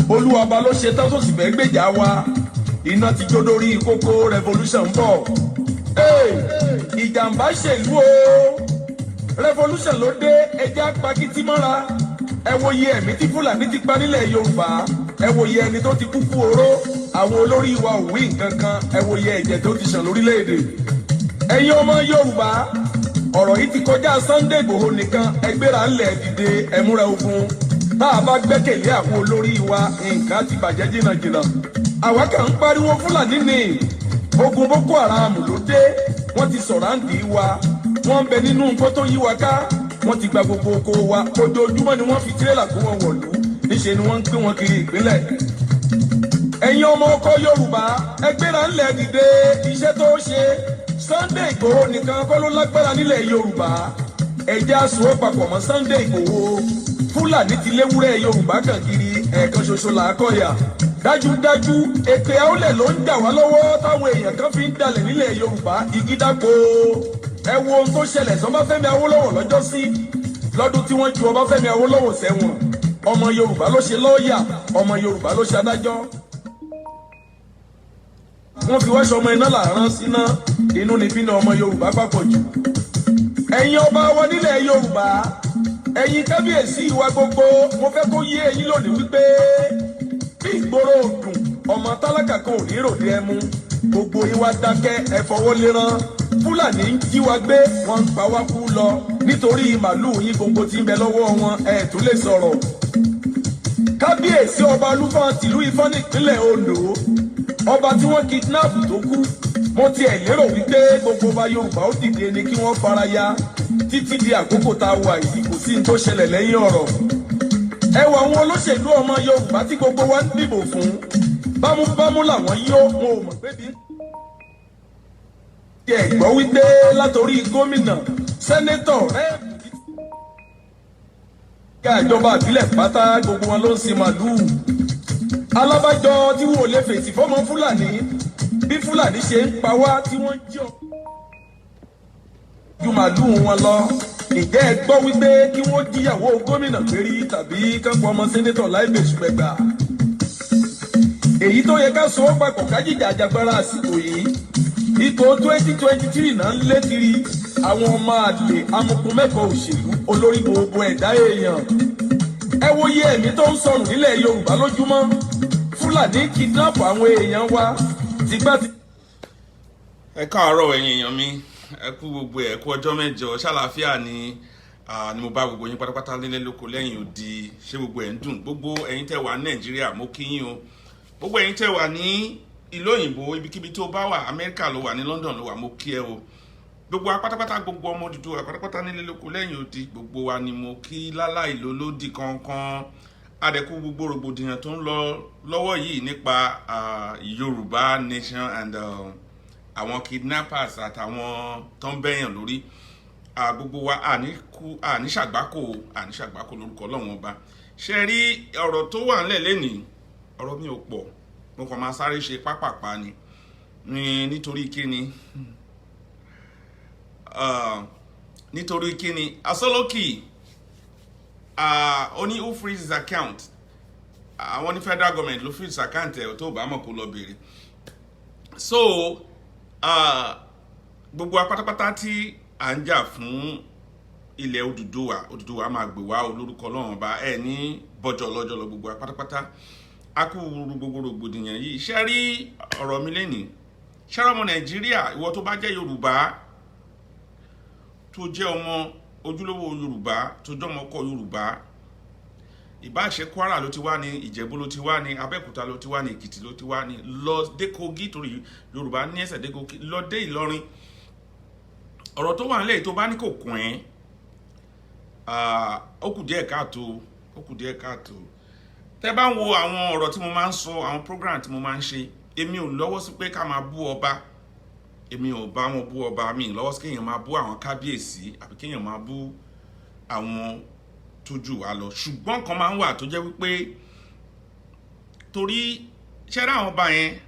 Olúwaba ló ṣe tán tó sì fẹ́ gbèjà wa. Iná ti jó lórí kókó, revolution ń bọ̀. Hey, ìjàmbá ṣèlú o, revolution ló dé. Ẹjẹ́ apakítí mọ́ra. Ẹ wo iye ẹ̀mí tí Fúlàní ti pa nílẹ̀ Yorùbá. Ẹ wo iye ẹni tó ti kú kú oró. Àwọn olórí wa ò wí nǹkan kan. Ẹ wo iye ẹ̀jẹ̀ tó ti ṣàn lórílẹ̀‐èdè. Ẹ̀yin ọmọ Yorùbá, ọ̀rọ̀ yìí ti kọjá Sunday Igboho nìkan. Ẹgbẹ́ra ńlẹ̀, dìde, ẹ múra ogun. Tá a bá gbẹ́kẹ̀lé àwọn olórí wa, nǹkan ti bàjẹ́ jìnnàjìnnà. Àwa kàn ń pariwo Fúlàní ni. Ogun Boko Haram ló dé. Wọ́n ti surround wa, wọ́n ń bẹ nínú nǹkan tó yí wa ká. Wọ́n ti gba gbogbo oko wa. Ojoojúmọ́ ni wọ́n fi tirẹ́là kó wọn wọ̀lú. Níṣẹ́ ni wọ́n ń pín wọn kiri ìpínlẹ̀. Ẹ̀yin ọmọ ọkọ Yorùbá, ẹgbẹ́ra ńlẹ̀, dìde. Iṣẹ́ tó ṣe Sunday Igboho nìkan kọ́ ló lágbára nílẹ̀ Yorùbá. Ẹ̀jẹ̀ aṣọ papọ̀ mọ́ Sunday Igboho. Fúlàní ti léwúrẹ́ Yorùbá kàn kiri. Ẹ̀ẹ̀kan ṣoṣo là á kọ̀yà. Dájúdájú, ètè àwọlẹ̀ ló ń jà wá lọ́wọ́ táwọn èèyàn kan fi ń dalẹ̀ nílẹ̀ Yorùbá. Igi dáko. Ẹ wo ohun tó ṣẹlẹ̀ sọ́báfẹ́mi Awólọ́wọ̀ lọ́jọ́sí, lọ́dún tí wọ́n ju Ọbáfẹ́mi Awólọ́wọ̀ sẹ́wọ̀n. Ọmọ Yorùbá ló ṣe lọ́ọ̀yà, ọmọ Yorùbá ló ṣe adájọ́. Wọ́n fi wáṣọ ọmọ iná làárán síná. Inú ni bínú ọmọ Yorùbá papọ̀ jù. Ẹ̀yin ọba wa nílẹ̀ Yorùbá, ẹ̀yin kábíyèsí wa gbogbo, mo fẹ́ kó yé ẹ̀yin lónìí wípé bí ìgboro dùn, ọmọ tálákà kan ò ní ròde ẹmu. Gbogbo yín wá dákẹ́, ẹ fọwọ́ léran. Fúlàní ń jí wa gbé, wọ́n ń pa wá kú lọ nítorí màlúù yín gbogbo tí ń bẹ lọ́wọ́ wọn. Ẹ̀ tún lè sọ̀rọ̀. Kábíyèsí Ọba Olúfọ́n tìlú Ifọ̀n nípínlẹ̀ Ondo, ọba tí wọ́n kidnap tó kú, mo tiẹ̀ lérò wípé gbogbo ọba Yorùbá ó dìde ni kí wọ́n fara ya. Títí di àkókò tá a wà yìí, kò sí ní tó ṣẹlẹ̀ lẹ́yìn ọ̀rọ̀. Ẹ wo àwọn olóṣèlú ọmọ Yorùbá tí gbogbo wa ń dìbò fún, bámúbámú làwọn yó. Wọn ò mọ̀ pé bí ẹ gbọ́ wípé látòrí gómìnà, senator, rep, ìjọba àbílẹ̀ pátá, gbogbo wọn ló ń sin màlúù. Alábàjọ tí wọn ò lè fèsì fọmọ Fúlàní bí Fúlàní ṣe ń pa wá, tí wọ́n jí ọ ju màlúù wọn lọ. Ǹjẹ́ ẹ gbọ́ wípé kí wọ́n jíyàwó gómìnà pérí tàbí kápọ̀ ọmọ senator láì bẹ̀sùgbẹ̀gbà? Èyí tó yẹ ká sọ ọ́ papọ̀, ká jìjà àjàgbára àsìkò yìí. Ipò 2023 náà ń lé kiri. Àwọn ọmọ àlè amukun mẹ́kọ̀ọ́ òṣèlú, olórí gbogbo ẹ̀dá èèyàn. Ẹ wo iye ẹ̀mí tó ń sọnù nílẹ̀ Yorùbá lójúmọ́. Fúlàní kidnap àwọn èèyàn wa tìgbà tí. Ẹ káàárọ̀, ẹ̀yin èèyàn mi. Ẹ kú gbogbo ẹ̀, kú ọjọ́ mẹ́jọ. Ṣàlàáfíà ni mo bá gbogbo yín pátápátá nílé lóko lẹ́yìn odi? Ṣé gbogbo ẹ̀ ń dùn? Gbogbo ẹ̀yin tẹ́ wà ní Nàìjíríà, mo kí yín o. Gbogbo ẹ̀yin tẹ́ wà ní ìlú òyìnbó, ibikíbi tó bá wà, Amẹ́ríkà ló wà ní, London ló wà, mo kí ẹ o. Gbogbo wa pátápátá, gbogbo ọmọ Odùduwà pátápátá nílé lóko lẹ́yìn odi, gbogbo wa ni mo kí láláì lólódì kankan. Adẹ̀kú gbogbo rògbòdìyàn tó ń lọ lọ́wọ́ yìí nípa Yorùbá nation and àwọn kidnappers àtàwọn tó ń bẹ́yàn lórí. Gbogbo wa, àní kú, àní ṣàgbákò, àní ṣàgbákò lórúkọ Ọlọ́run Ọba. Ṣe rí ọ̀rọ̀ tó wà ńlẹ̀ lénìí? Ọ̀rọ̀ mi ò pọ̀, mo kàn máa sáré ṣe pápápá ni nítorí kíni? Nítorí kíni? Asoloki ó ní, "Who freeze his account?" Àwọn ní federal government ló freeze account ẹ̀. Tó bá mọ̀, kó lọ béèrè. So gbogbo wa pátápátá tí à ń jà fún ilẹ̀ Odùduwà, Odùduwà máa gbè wá o lórúkọ Ọlọ́run Ọba. Ẹ̀ ní bọ́jọ́ lọ́jọ́ lọ. Gbogbo wa pátápátá, a kú gbogbo rògbòdìyàn yìí. Ṣe rí ọ̀rọ̀ mi lénìí? Ṣé ọmọ Nàìjíríà, ìwọ tó bá jẹ́ Yorùbá, tó jẹ́ ọmọ ojúlówó Yorùbá, tó jẹ́ ọmọ ọkọ Yorùbá, ìbáṣe Kwara ló ti wá ní, Ìjẹ̀bú ló ti wá ní, Abẹ́òkúta ló ti wá ní, Èkìtì ló ti wá ní, lọ dé Kogi, torí Yorùbá ní ẹsẹ̀ dé Kogi, lọ dé Ìlọrin, ọ̀rọ̀ tó wà nílẹ̀ tó bá ní kò kún ẹ́, ó kù díẹ̀ káàtó, ó kù díẹ̀ káàtó. Tẹ́ bá ń wo àwọn ọ̀rọ̀ tí mo máa ń sọ, àwọn program tí mo máa ń ṣe, èmi ò lọ́wọ́ sí pé ká máa bú ọba. Èmi ò bá wọn bú ọba. Mi lọ́wọ́ sí kéèyàn máa bú àwọn kábíyèsí àbí kéèyàn máa bú àwọn tó jù wá lọ. Ṣùgbọ́n kan máa ń wà tó jẹ́ wípé torí ṣẹ́rẹ́ àwọn ọba yẹn,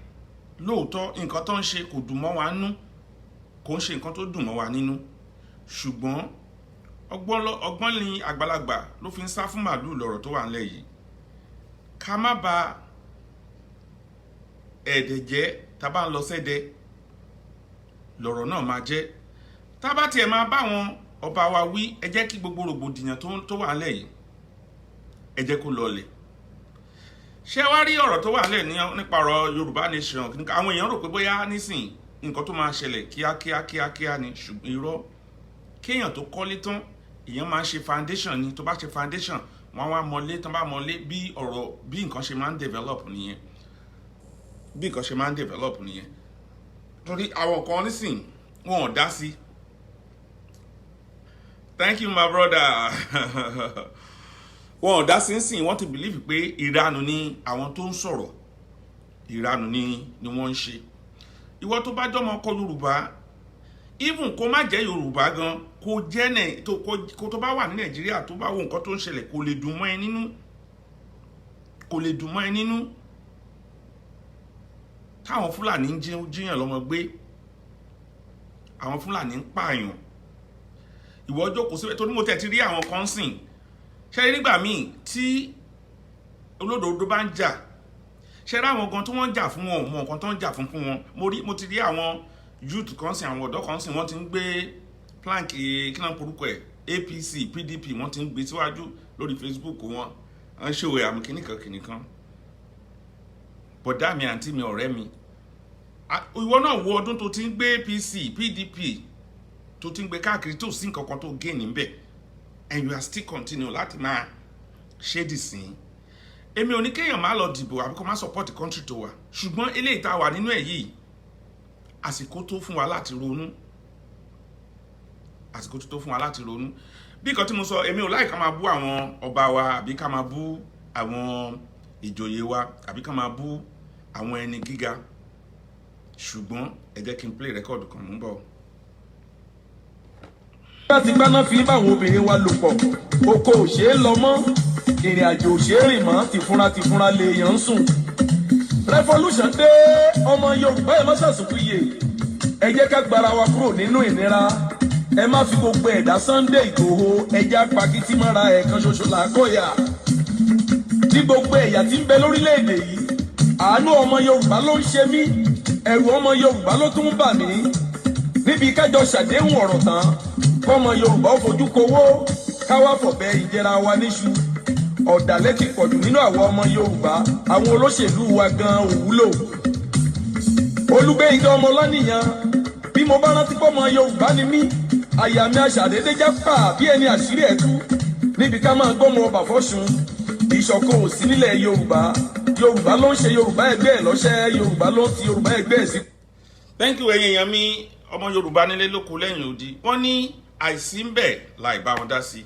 lóòótọ́ nǹkan tó ń ṣe kò dùn mọ́ wa nú, kò ń ṣe nǹkan tó dùn mọ́ wa nínú, ṣùgbọ́n ọgbọ́n ni àgbàlagbà ló fi ń sá fún màálùú lọ̀rọ̀ tó wà ńlẹ̀ yìí. Ká má ba ẹ̀dẹ̀ jẹ́ tá a bá ń lọ sẹ́dẹ̀ lọ̀rọ̀ náà máa jẹ́. Tá a bá tiẹ̀ máa bá àwọn ọba wa wí, ẹ jẹ́ kí gbogbo rògbòdìyàn tó wà nílẹ̀ yìí, ẹ jẹ́ kó lọlẹ̀. Ṣé wá rí ọ̀rọ̀ tó wà nílẹ̀ nípa ọ̀rọ̀ Yorùbá Nation? Àwọn èèyàn rò pé bóyá nísìn nǹkan tó máa ṣẹlẹ̀ kíákíá kíákíá ni, ṣùgbọ́n irọ́. Kéèyàn tó kọ́lé tán, èèyàn máa ń ṣe foundation ni. Tó bá ṣe foundation, wọ́n wá mọlé tán, bá mọlé, bí ọ̀rọ̀ bí nǹkan ṣe máa ń develop nìyẹn, bí nǹkan ṣe máa ń develop nìyẹn. Torí àwọn kan nísìn wọn ò dá sí. Thank you, my brother. Wọn ò dá sí nísìn, wọ́n ti believe pé ìranù ni àwọn tó ń sọ̀rọ̀, ìranù ni wọ́n ń ṣe. Ìwọ tó bá jọmọ ọkọ Yorùbá, even kó má jẹ́ Yorùbá gan, kó jẹ́ nẹ̀ tó kó tó bá wà ní Nàìjíríà, tó bá wo nǹkan tó ń ṣẹlẹ̀, kò lè dùn mọ́ ẹ nínú, kò lè dùn mọ́ ẹ nínú táwọn Fúlàní ń jíyàn lọ́mọ gbé, àwọn Fúlàní ń pààyàn, ìwọ jókòó síbẹ̀. Torí mo tẹ̀ ti rí àwọn kan sìn ṣe nígbà míì tí olódodo bá ń jà, ṣe rí àwọn gan tí wọ́n ń jà fún wọn ò mọ nǹkan tó ń jà fún wọn. Mo rí, mo ti rí àwọn youth kan sìn, àwọn ọ̀dọ́ kan sìn, wọ́n ti ń gbé plank, kí náà porúkọ ẹ̀, APC, PDP, wọ́n ti ń gbé síwájú lórí Facebook wọn, wọ́n ń ṣòwò àmì kìnnìkan kìnnìkan. Bọ̀dá mi, àǹtí mi, ọ̀rẹ́ mi, ìwọ náà wo ọdún tó ti ń gbé APC, PDP, tó ti ń gbé káàkiri, tó sí nǹkan kan tó gain níbẹ̀, and you are still continue láti máa ṣe dì sí. Èmi ò ní kéèyàn má lọ dìbò àbí kó má support the country tó wà, ṣùgbọ́n eléyìí tá a wà nínú ẹ̀ yìí, àsìkò tó fún wa láti ronú, àsìkò tó fún wa láti ronú. Bí nǹkan tí mo sọ, èmi ò láì ká máa bú àwọn ọba wa, àbí ká máa bú àwọn ìjòyè wa, àbí ká máa bú àwọn ẹni gíga, ṣùgbọ́n ẹ jẹ́ kí n play record kan mú bọ̀. Láti gbaná fi báwọn obìnrin wa lò pọ̀, oko ò ṣeé lọ mọ́, ìrìn àjò ò ṣeé rìn mọ́, tìfúnra tìfúnra lèèyàn ń sùn. Revolution dé, ọmọ Yorùbá, ẹ má ṣàṣùkúyè. Ẹ jẹ́ ká gbára wa kúrò nínú ìnira. Ẹ má fi gbogbo ẹ̀dá Sunday Ìgbòho. Ẹ jẹ́ apakítí mọ́ra, ẹ̀ẹ̀kan ṣoṣo làákọ̀yà ní gbogbo ẹ̀yà tí ń bẹ lórílẹ̀‐èdè yìí. Àánú ọmọ Yorùbá ló ń ṣe mí, ẹ̀rù ọmọ Yorùbá ló tún ń bà mí. Níbi kájọ ṣàdéhùn ọ̀rọ̀ tán, kọ́mọ Yorùbá ó fojú kowó, káwá fọ̀bẹ ìjẹra wa níṣu. Ọ̀dàlẹ̀ ti pọ̀jù nínú àwọn ọmọ Yorùbá. Àwọn olóṣèlú wa gan ò wúlò. Olúgbéyìnká ọmọ Ọlánìyàn, bí mo bá rántí pọ́mọ Yorùbá ni mí, àyà mi àṣàdédé já pà bí ẹni àṣírí ẹ̀ tú. Níbi ká máa gbọ́mọ ọba fọ́ṣun, ìṣọ̀kan ò sí nílẹ̀ Yorùbá. Yorùbá ló ń ṣe Yorùbá ẹgbẹ́ ẹ̀ lọ́ṣẹ́, Yorùbá ló ń ti Yorùbá ẹgbẹ́ ẹ̀ sí. Thank you, ẹ̀yin èèyàn mi, ọmọ Yorùbá nílé lóko lẹ́yìn odi. Wọ́n ní àìsí ń bẹ̀ láì bá wọn dá sí,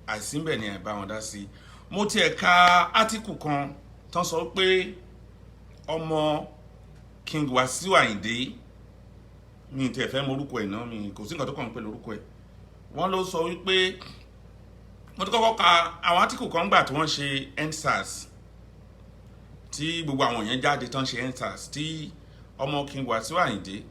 àìsí ń bẹ̀ ni àì bá wọn dá sí. Mo tiẹ̀ ka átíkù kan tán sọ pé ọmọ King Wasiu Ayinde, mi tẹ̀ fẹ́ mọ orúkọ ẹ̀ náà, mi kò sí nǹkan tó kàn ń pè lórúkọ ẹ̀, wọ́n ló sọ wípé, mo ti kọ́kọ́ ka àwọn átíkù kan gbà tí wọ́n ṣe EndSARS, tí gbogbo àwọn èèyàn jáde tán ṣe EndSARS, tí ọmọ King Wasiu Ayinde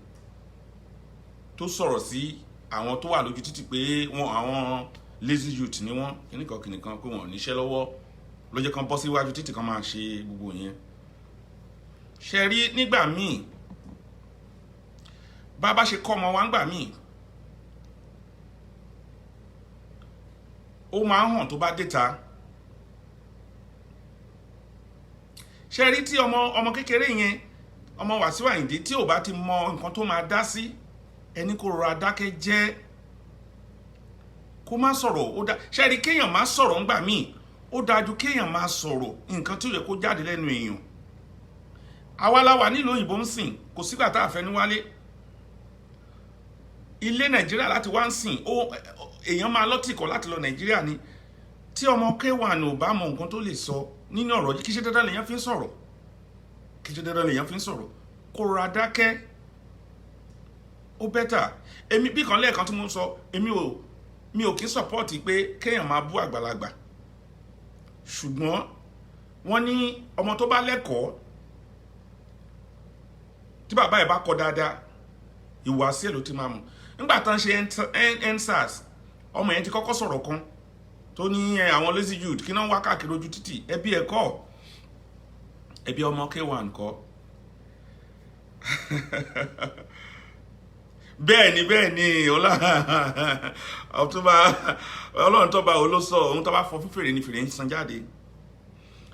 tó sọ̀rọ̀ sí àwọn tó wà lójú títì pé wọ́n àwọn lazy youth ni wọ́n, kìnìkan kìnìkan, pé wọ́n ò níṣẹ́ lọ́wọ́ ló jẹ́ kán bọ́ síwájú títì kan máa ṣe gbogbo yẹn. Ṣe rí, nígbà míì bá bá ṣe kọ́ ọmọ wa, ńgbà míì ó máa ń hàn tó bá déta. Ṣe rí, tí ọmọ kékeré yẹn, ọmọ Wàsíù Àyìndé, tí ò bá ti mọ nǹkan tó máa dá sí, ẹni kó rọra dákẹ́ jẹ́, kó má sọ̀rọ̀. Ó dá, ṣe rí, kéèyàn má sọ̀rọ̀ ńgbà míì ó dájú kéèyàn má sọ̀rọ̀ nǹkan tí ó yẹ kó jáde lẹ́nu èèyàn. Àwa la wà nílùú òyìnbó ń sìn, kò sígbà tá a fẹ́ ní wálé ilé Nàìjíríà láti wá ń sìn. Ó èèyàn máa lọ́tìkọ̀ láti lọ Nàìjíríà ni. Tí ọmọ K1 ò bá mọ nǹkan tó lè sọ nínú ọ̀rọ̀ yìí, kí ṣe dandan lèèyàn fi ń sọ̀rọ̀, kí ṣe dandan lèèyàn fi ń sọ̀rọ̀, kó rọra dákẹ́, ó better. Èmi bí kan lẹ́ẹ̀kan tí mo ń sọ, èmi ò mi ò kí support pé kéèyàn máa bú àgbàlagbà, ṣùgbọ́n wọ́n ní ọmọ tó bá lẹ́kọ̀ọ́, tí bàbá ẹ̀ bá kọ́ dáadáa, ìhùwàsí ẹ̀ ló ti máa mú. Nígbà tán ṣe EndSARS, ọmọ yẹn ti kọ́kọ́ sọ̀rọ̀ kan tó Tó ní ẹ, àwọn lazy youth kí náà wá káàkiri ojú títì. Ẹbí ẹ kọ́, ẹbí ọmọ K1 kọ́. Bẹ́ẹ̀ ni, bẹ́ẹ̀ ni, ọlá ọtúnba Ọlọ́run tó bá olóṣọ ohun tó bá fọ fún fèrè ni fèrè ń san jáde.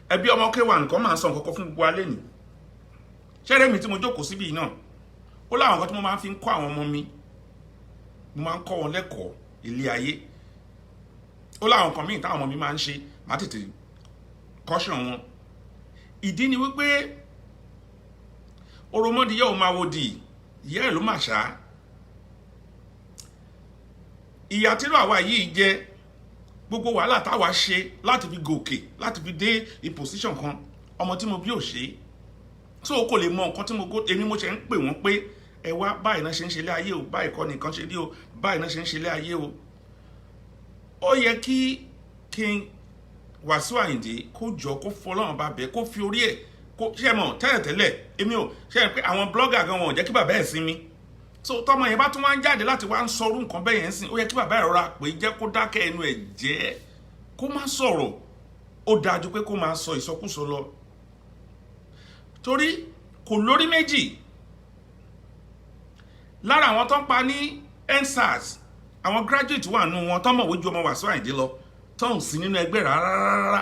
Ẹbí ọmọ K1 kọ́, máa ń sọ nǹkan kan fún gbogbo alẹ́ ni. Ṣẹ́rẹ́ mi tí mo jókòó síbí náà, ó láwọn nǹkan tí mo máa ń fi ń kọ́ àwọn ọmọ mi. Mo máa ń kọ́ wọn lẹ́kọ̀ọ́ ilé ayé. Ó láwọn nǹkan míì táwọn ọmọ mi máa ń ṣe, máa tètè caution wọn. Ìdí ni wípé oromọdìyẹ ò máa wo di ìyá ẹ̀ ló mà ṣá. Ìyà tí àwa yìí jẹ, gbogbo wàhálà táwa ṣe láti fi gòkè, láti fi dé position kan, ọmọ tí mo bí ò ṣe, so kò lè mọ nǹkan tí mo go. Èmi mo ṣe ń pè wọ́n pé ẹ wá, báyìí náà ṣe ń ṣe ilé ayé o, báyìí kọ́ nìkan ṣe rí o, báyìí náà ṣe ń ṣe ilé ayé o. Ó yẹ kí King Wàsíù Àyìndé kó jọ, kó fọlọ́run bá bẹ́ẹ̀, kó fi orí ẹ̀ kó ṣe mọ̀. Tẹ́lẹ̀tẹ́lẹ̀, èmi ò ṣe é pé àwọn blogger gan wọn ò jẹ́ kí bàbá ẹ̀ sinmi. So tọmọ yẹn bá tún wá ń jáde láti wá ń sọrú nǹkan bẹ́ẹ̀ yẹn sìn, ó yẹ kí bàbá ẹ̀ rọra pé jẹ́ kó dákẹ́ ẹnu ẹ̀ jẹ́, kó má sọ̀rọ̀. Ó dájú pé kó máa sọ ìsọkúsọ lọ, torí kò lórí méjì. Lára àwọn tó ń pa ní EndSARS, àwọn graduate wà nù wọn tó mọ̀wé ju ọmọ Wàsíù Àyìndé lọ, tó ń sí nínú ẹgbẹ́ rárá rárá.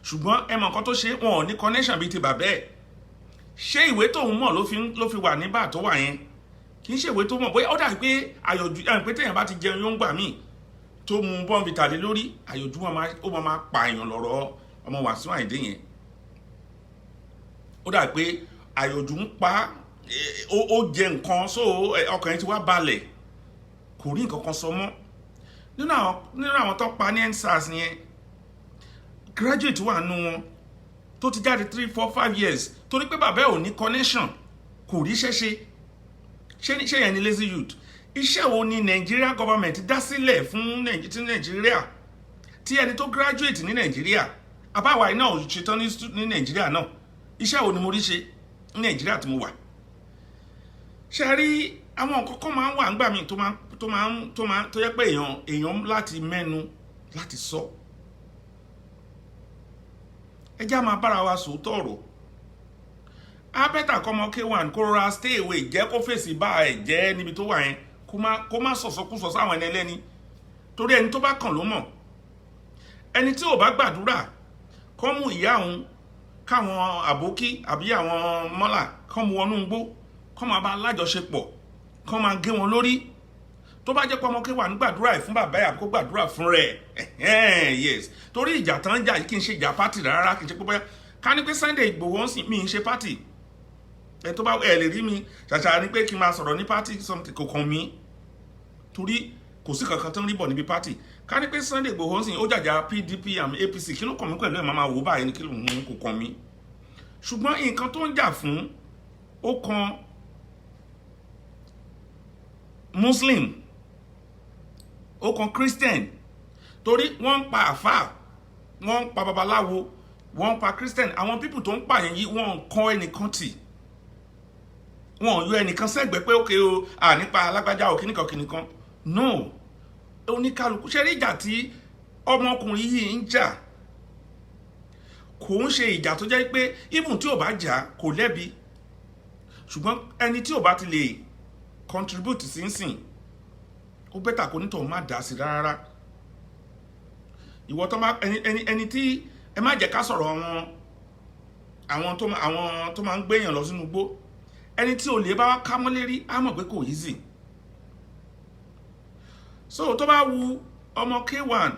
Ṣùgbọ́n ẹ mọ̀ nǹkan tó ṣe, wọn ò ní connection bíi ti bàbá ẹ̀. Ṣé ìwé tóun mọ̀ ló fi wà nígbà tó wà yẹn? Kì í ṣe ìwé tó mọ̀. Bóyá ó dàbí pé àyọ̀jú ẹ̀ pé téèyàn bá ti jẹun yóò ń gbà míì tó mu Bournvita lé lórí, àyọ̀jú ó máa pààyàn lọ́rọ̀ ọmọ Wàsíù Àyìndé yẹn. Ó dàbí pé àyọ̀jú ń pa, ó jẹ nǹkan, so ọkàn yẹn ti wá balẹ̀, kò rí nǹkan kan sọ mọ́. Nínú àwọn tó pa ní EndSARS yẹn, graduate wà nù wọn tó ti jáde 3, 4, 5 years. Torí pé bàbá ẹ̀ ò ní connection, kò ríṣẹ́ ṣe. Ṣé yẹn ni lazy youth? Iṣẹ́ wo ni Nigeria government dá sílẹ̀ fún ti Nàìjíríà tí ẹni tó graduate ní Nàìjíríà, àbáwá iná ò ṣetán ní Nàìjíríà náà? Iṣẹ́ wo ni mo rí ṣe ní Nàìjíríà tí mo wà? Ṣe rí, àwọn nǹkan kan máa ń wà nígbà míì tó máa tó yẹ pé èèyàn láti mẹ́nu láti sọ. Ẹ já máa bára wa sòótọ́ ọ̀rọ̀. Á better kọ́mọ K1 kó rọra stay away, jẹ́ kó fèsì bá ẹ̀ jẹ́ níbi tó wà yẹn, kó má sọ̀sọ́kúsọ sáwọn ẹni ẹlẹ́ni, torí ẹni tó bá kàn ló mọ̀. Ẹni tí ò bá gbàdúrà kọ́ mú ìyá òun, káwọn àbókí àbí àwọn mọ́là kọ́ mú wọnú igbó, kọ́ máa bá alájọṣepọ̀, kọ́ máa gé wọn lórí. Tó bá jẹ́ pé ọmọ K1 gbàdúrà ẹ̀ fún bàbá ẹ̀ àbí kó gbàdúrà fún rẹ̀, yes, torí ìjà tán ń jà yìí kì í ṣe ìjà party rárá. Kì í ṣe pé bóyá ká ní pé Sunday Igboho ń sìn mí ń ṣe party ẹ. Tó bá ẹ lè rí mi ṣàṣà ni pé kí n máa sọ̀rọ̀ ní party something, kò kàn mí, torí kò sí kankan tó ń rí bọ̀ níbi party. Ká ní pé Sunday Igboho ń sìn, ó jàjà PDP àmì APC, kí ló kàn mí pẹ̀lú ẹ̀? Máa máa wò báyìí ní kí ló ń kò kàn mí. Ṣùgbọ́n nǹkan tó ń jà fún, ó kan Muslim, ó kan Christian, torí wọ́n ń pa àfáà, wọ́n ń pa babaláwo, wọ́n ń pa Christian. Àwọn people tó ń pààyàn yìí, wọ́n ń kọ́ ẹnìkan tì, wọ́n ò yọ ẹnìkan sẹ́gbẹ̀ẹ́ pé ókè o, à nípa alágbájá o, kíníkan kíníkan. No, oníkálukú ṣe rí. Ìjà tí ọmọkùnrin yìí ń jà kò ń ṣe ìjà tó jẹ́ pé even tí ò bá jà kò lẹ́bi. Ṣùgbọ́n ẹni tí ò bá ti lè contribute sínsìn, ó better kó nítòun má dá sí rárá. Ìwọ tó má ẹni tí ẹ má jẹ́ ká sọ̀rọ̀ àwọn tó máa ń gbéyàn lọ sínú igbó, ẹni tí olè bá wá ká mọ́lé rí á mọ̀ pé kò easy. So tó bá wu ọmọ K1,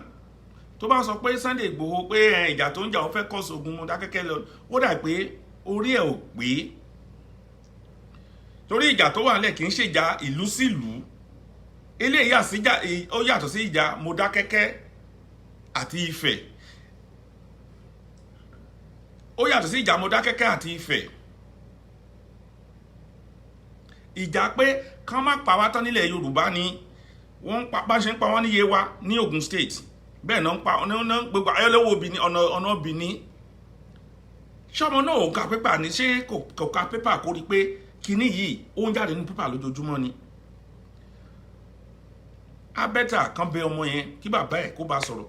tó bá sọ pé Sunday Igboho pé ìjà tó ń jà, ó fẹ́ kọ́ sógun Mọdákẹ́kẹ́ lọ, ó dà pé orí ẹ̀ ò pé, torí ìjà tó wà nílẹ̀ kì í ṣèjà ìlú sílùú. Eléyìí àsíjà, ó yàtọ̀ sí ìjà Mọdákẹ́kẹ́ àti Ifẹ̀. Ó yàtọ̀ sí ìjà Mọdákẹ́kẹ́ àti Ifẹ̀. Ìjà pé kán má pa wá tán nílẹ̀ Yorùbá ni wọ́n ń pa. Bá ṣe ń pa wọ́n ní Yewa ní Ogun State, bẹ́ẹ̀ náà ń pa ọ̀nà gbogbo ayọ́lẹ́wọ̀ Benin, ọ̀nà Benin. Ṣé ọmọ náà ò ka pépà ni? Ṣé kò ka pépà kó rí i pé kinní yìí ó ń jáde ní pépà lójoojúmọ́ ni? Á better kan bẹ ọmọ yẹn, kí bàbá ẹ̀ kó bá sọ̀rọ̀.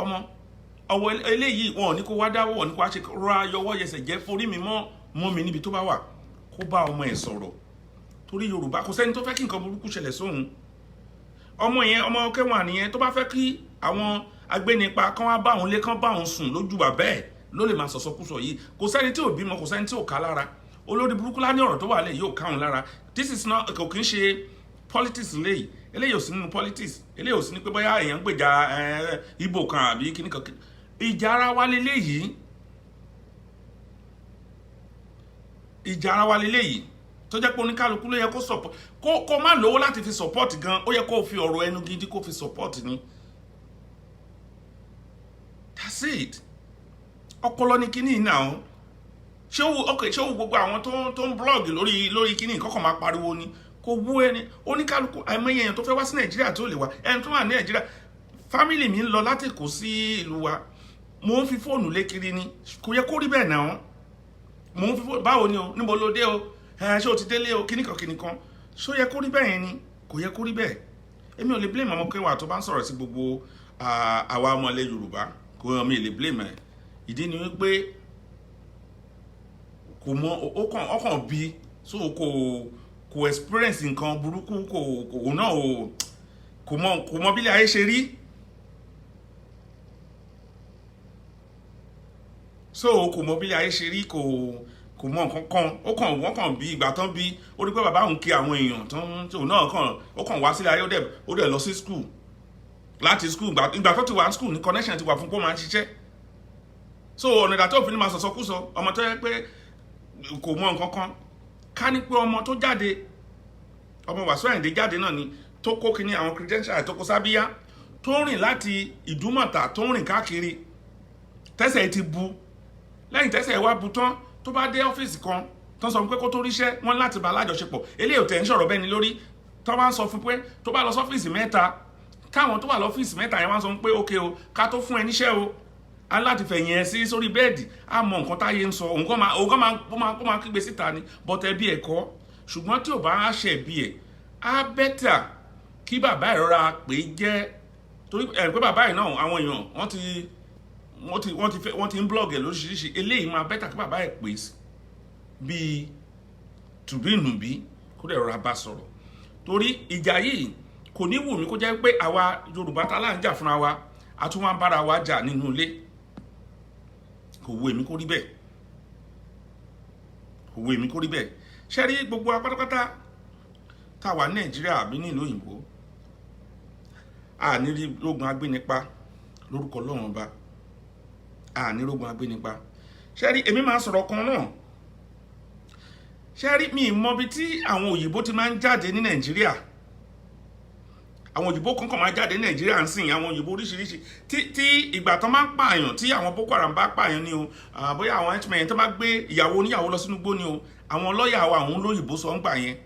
Ọmọ ọwọ́ eléyìí, wọn ò ní kó wá dáwọ́, wọn ò ní kó wá ṣe rọra yọwọ́ yẹsẹ̀ jẹ́ forí mi mọ́ mọ́ mi níbi tó bá wà, kó bá ọmọ ẹ̀ sọ̀rọ̀. Torí Yorùbá, kò sẹ́ni tó fẹ́ kí nǹkan burúkú ṣẹlẹ̀ sóhun. Ọmọ yẹn, ọmọ kẹwàá nìyẹn, tó bá fẹ́ kí àwọn agbénipa kán wá bá òun lé, kán bá òun sùn lójú bàbá ẹ̀, ló lè máa sọ̀sọ́kúsọ yìí. Kò sẹ́ni tí ò bímọ, kò sẹ́ni tí ò ká lára. Olórí burúkú lá ní ọ̀rọ̀ tó wà lẹ̀ yóò ká òun lára. This is not, kò kí ń ṣe politics léyìí. Eléyìí ò sí nínú politics. Eléyìí ò sí ní pé bóyá èèyàn ń gbèjà Ìgbò kan àbí kíní kan. Ìjà ara wa leléyìí, ìjà ara wa leléyìí, tó jẹ́ pé oníkálukú ló yẹ kó support. Kó má lówó láti fi support gan, ó yẹ kó fi ọ̀rọ̀ ẹnu gidi kó fi support ni. That's it. Ọpọlọ ní kíní náà. Ṣé ó, ok, ṣé ó gbogbo àwọn tó ń blog lórí kíní kọ́kọ́ máa pariwo ni? Kò wú ẹni oníkálukú. Àìmọye èèyàn tó fẹ́ wá sí Nàìjíríà tó lè wá. Ẹni tó wà ní Nàìjíríà, family mi ń lọ láti Èkó sí ìlú wa, mo ń fi fóònù lé kiri ni. Kò yẹ kó rí bẹ́ẹ̀ náà. Mo ń fi fóònù, báwo ni o, níbo ló dé o, ẹ ṣé o ti délé o, kíníkan kíníkan. Ṣó yẹ kó rí bẹ́ẹ̀ yẹn ni? Kò yẹ kó rí bẹ́ẹ̀. Èmi ò lè blame ọmọ kẹwàá tó bá ń sọ̀rọ̀ sí gbogbo àwa ọmọ ilẹ̀ Yorùbá. Kò mi lè blame ẹ̀. Ìdí ni wípé kò mọ, ó kàn ọkàn bí so kò experience nǹkan burúkú, kò òun náà ò kò mọ bí ilé ayé ṣe rí. So kò mọ bí ilé ayé ṣe rí, kò mọ nǹkan kan. Ó kàn, wọ́n kàn bí ìgbà tán bí ó rí pé bàbá òun kí àwọn èèyàn tán, òun náà kàn, ó kàn wá sílé ayé. Ó dẹ̀ lọ sí school. Láti school, ìgbà tó ti wà school ní connection ti wà fún pé ó máa ń ṣiṣẹ́. So ọ̀nà ìdá tó fi ní máa sọ̀sọ́kúsọ, ọmọ tó yẹ pé kò mọ nǹkan kan. Ká ní pé ọmọ tó jáde, ọmọ Wàsíù Àyìndé jáde náà ni, tó kó kíní àwọn credential tó kó sábíyá, tó rìn láti Ìdúmọ̀tà, tó rìn káàkiri, tẹ́sẹ̀ ti bu. Lẹ́yìn tẹ́sẹ̀ wá bu tán, tó bá dé ọ́fíìsì kan tó ń sọ fún pé kó tó ríṣẹ́, wọ́n láti bá alájọṣepọ̀. Eléyìí ò tẹ̀ ń sọ̀rọ̀ bẹ́ẹ̀ ni lórí. Tó bá ń sọ fún pé tó bá lọ sọ́fíìsì mẹ́ta, káwọn tó wà lọ́fíìsì mẹ́ta yẹn wá sọ pé ókè o, ká tó fún ẹ níṣẹ́ o, a láti fẹ̀yìn ẹ sí sórí bẹ́ẹ̀dì. Á mọ nǹkan táyé ń sọ. Òun kàn máa, òun kàn máa, ó máa kígbe síta ni bọ́tẹ́ bí ẹ̀kọ́. Ṣùgbọ́n tí ò bá ṣe bí ẹ̀, á better kí bàbá ẹ̀ rọra pé jẹ́, torí ẹ̀ pé bàbá ẹ̀ náà, àwọn èèyàn wọ́n ti fẹ́, wọ́n ti ń blog ẹ̀ lóríṣiríṣi. Eléyìí máa better kí bàbá ẹ̀ pè bíi tùbínùbí, kó dẹ̀ rọra bá sọ̀rọ̀, torí ìjà yìí kò ní wù mí kó jẹ́ pé àwa Yorùbá tá là ń jà fúnra wa, a tún wá ń bára wa jà nínú ilé. Kò wù èmi kó rí bẹ́ẹ̀, kò wù èmi kó rí bẹ́ẹ̀. Ṣé rí gbogbo wa pátápátá tá a wà ní Nàìjíríà àbí nílùú òyìnbó, a ní rí rógun agbénipa lórúkọ Ọlọ́run Ọba, a ní rógun agbénipa. Ṣé rí, èmi máa sọ̀rọ̀ kan náà. Ṣé rí, mi mọ ibi tí àwọn òyìnbó ti máa ń jáde ní Nàìjíríà. Àwọn òyìnbó kankan máa jáde ní Nàìjíríà ń sìn, àwọn òyìnbó oríṣiríṣi, tí ìgbà tán máa ń pààyàn, tí àwọn Boko Haram bá pààyàn ni o, bóyá àwọn herdsmen tó bá gbé ìyàwó oníyàwó lọ sínú igbó ni o, àwọn lọ́ọ̀yà wa, àwọn olóyìnbó sọ ń gbà yẹn,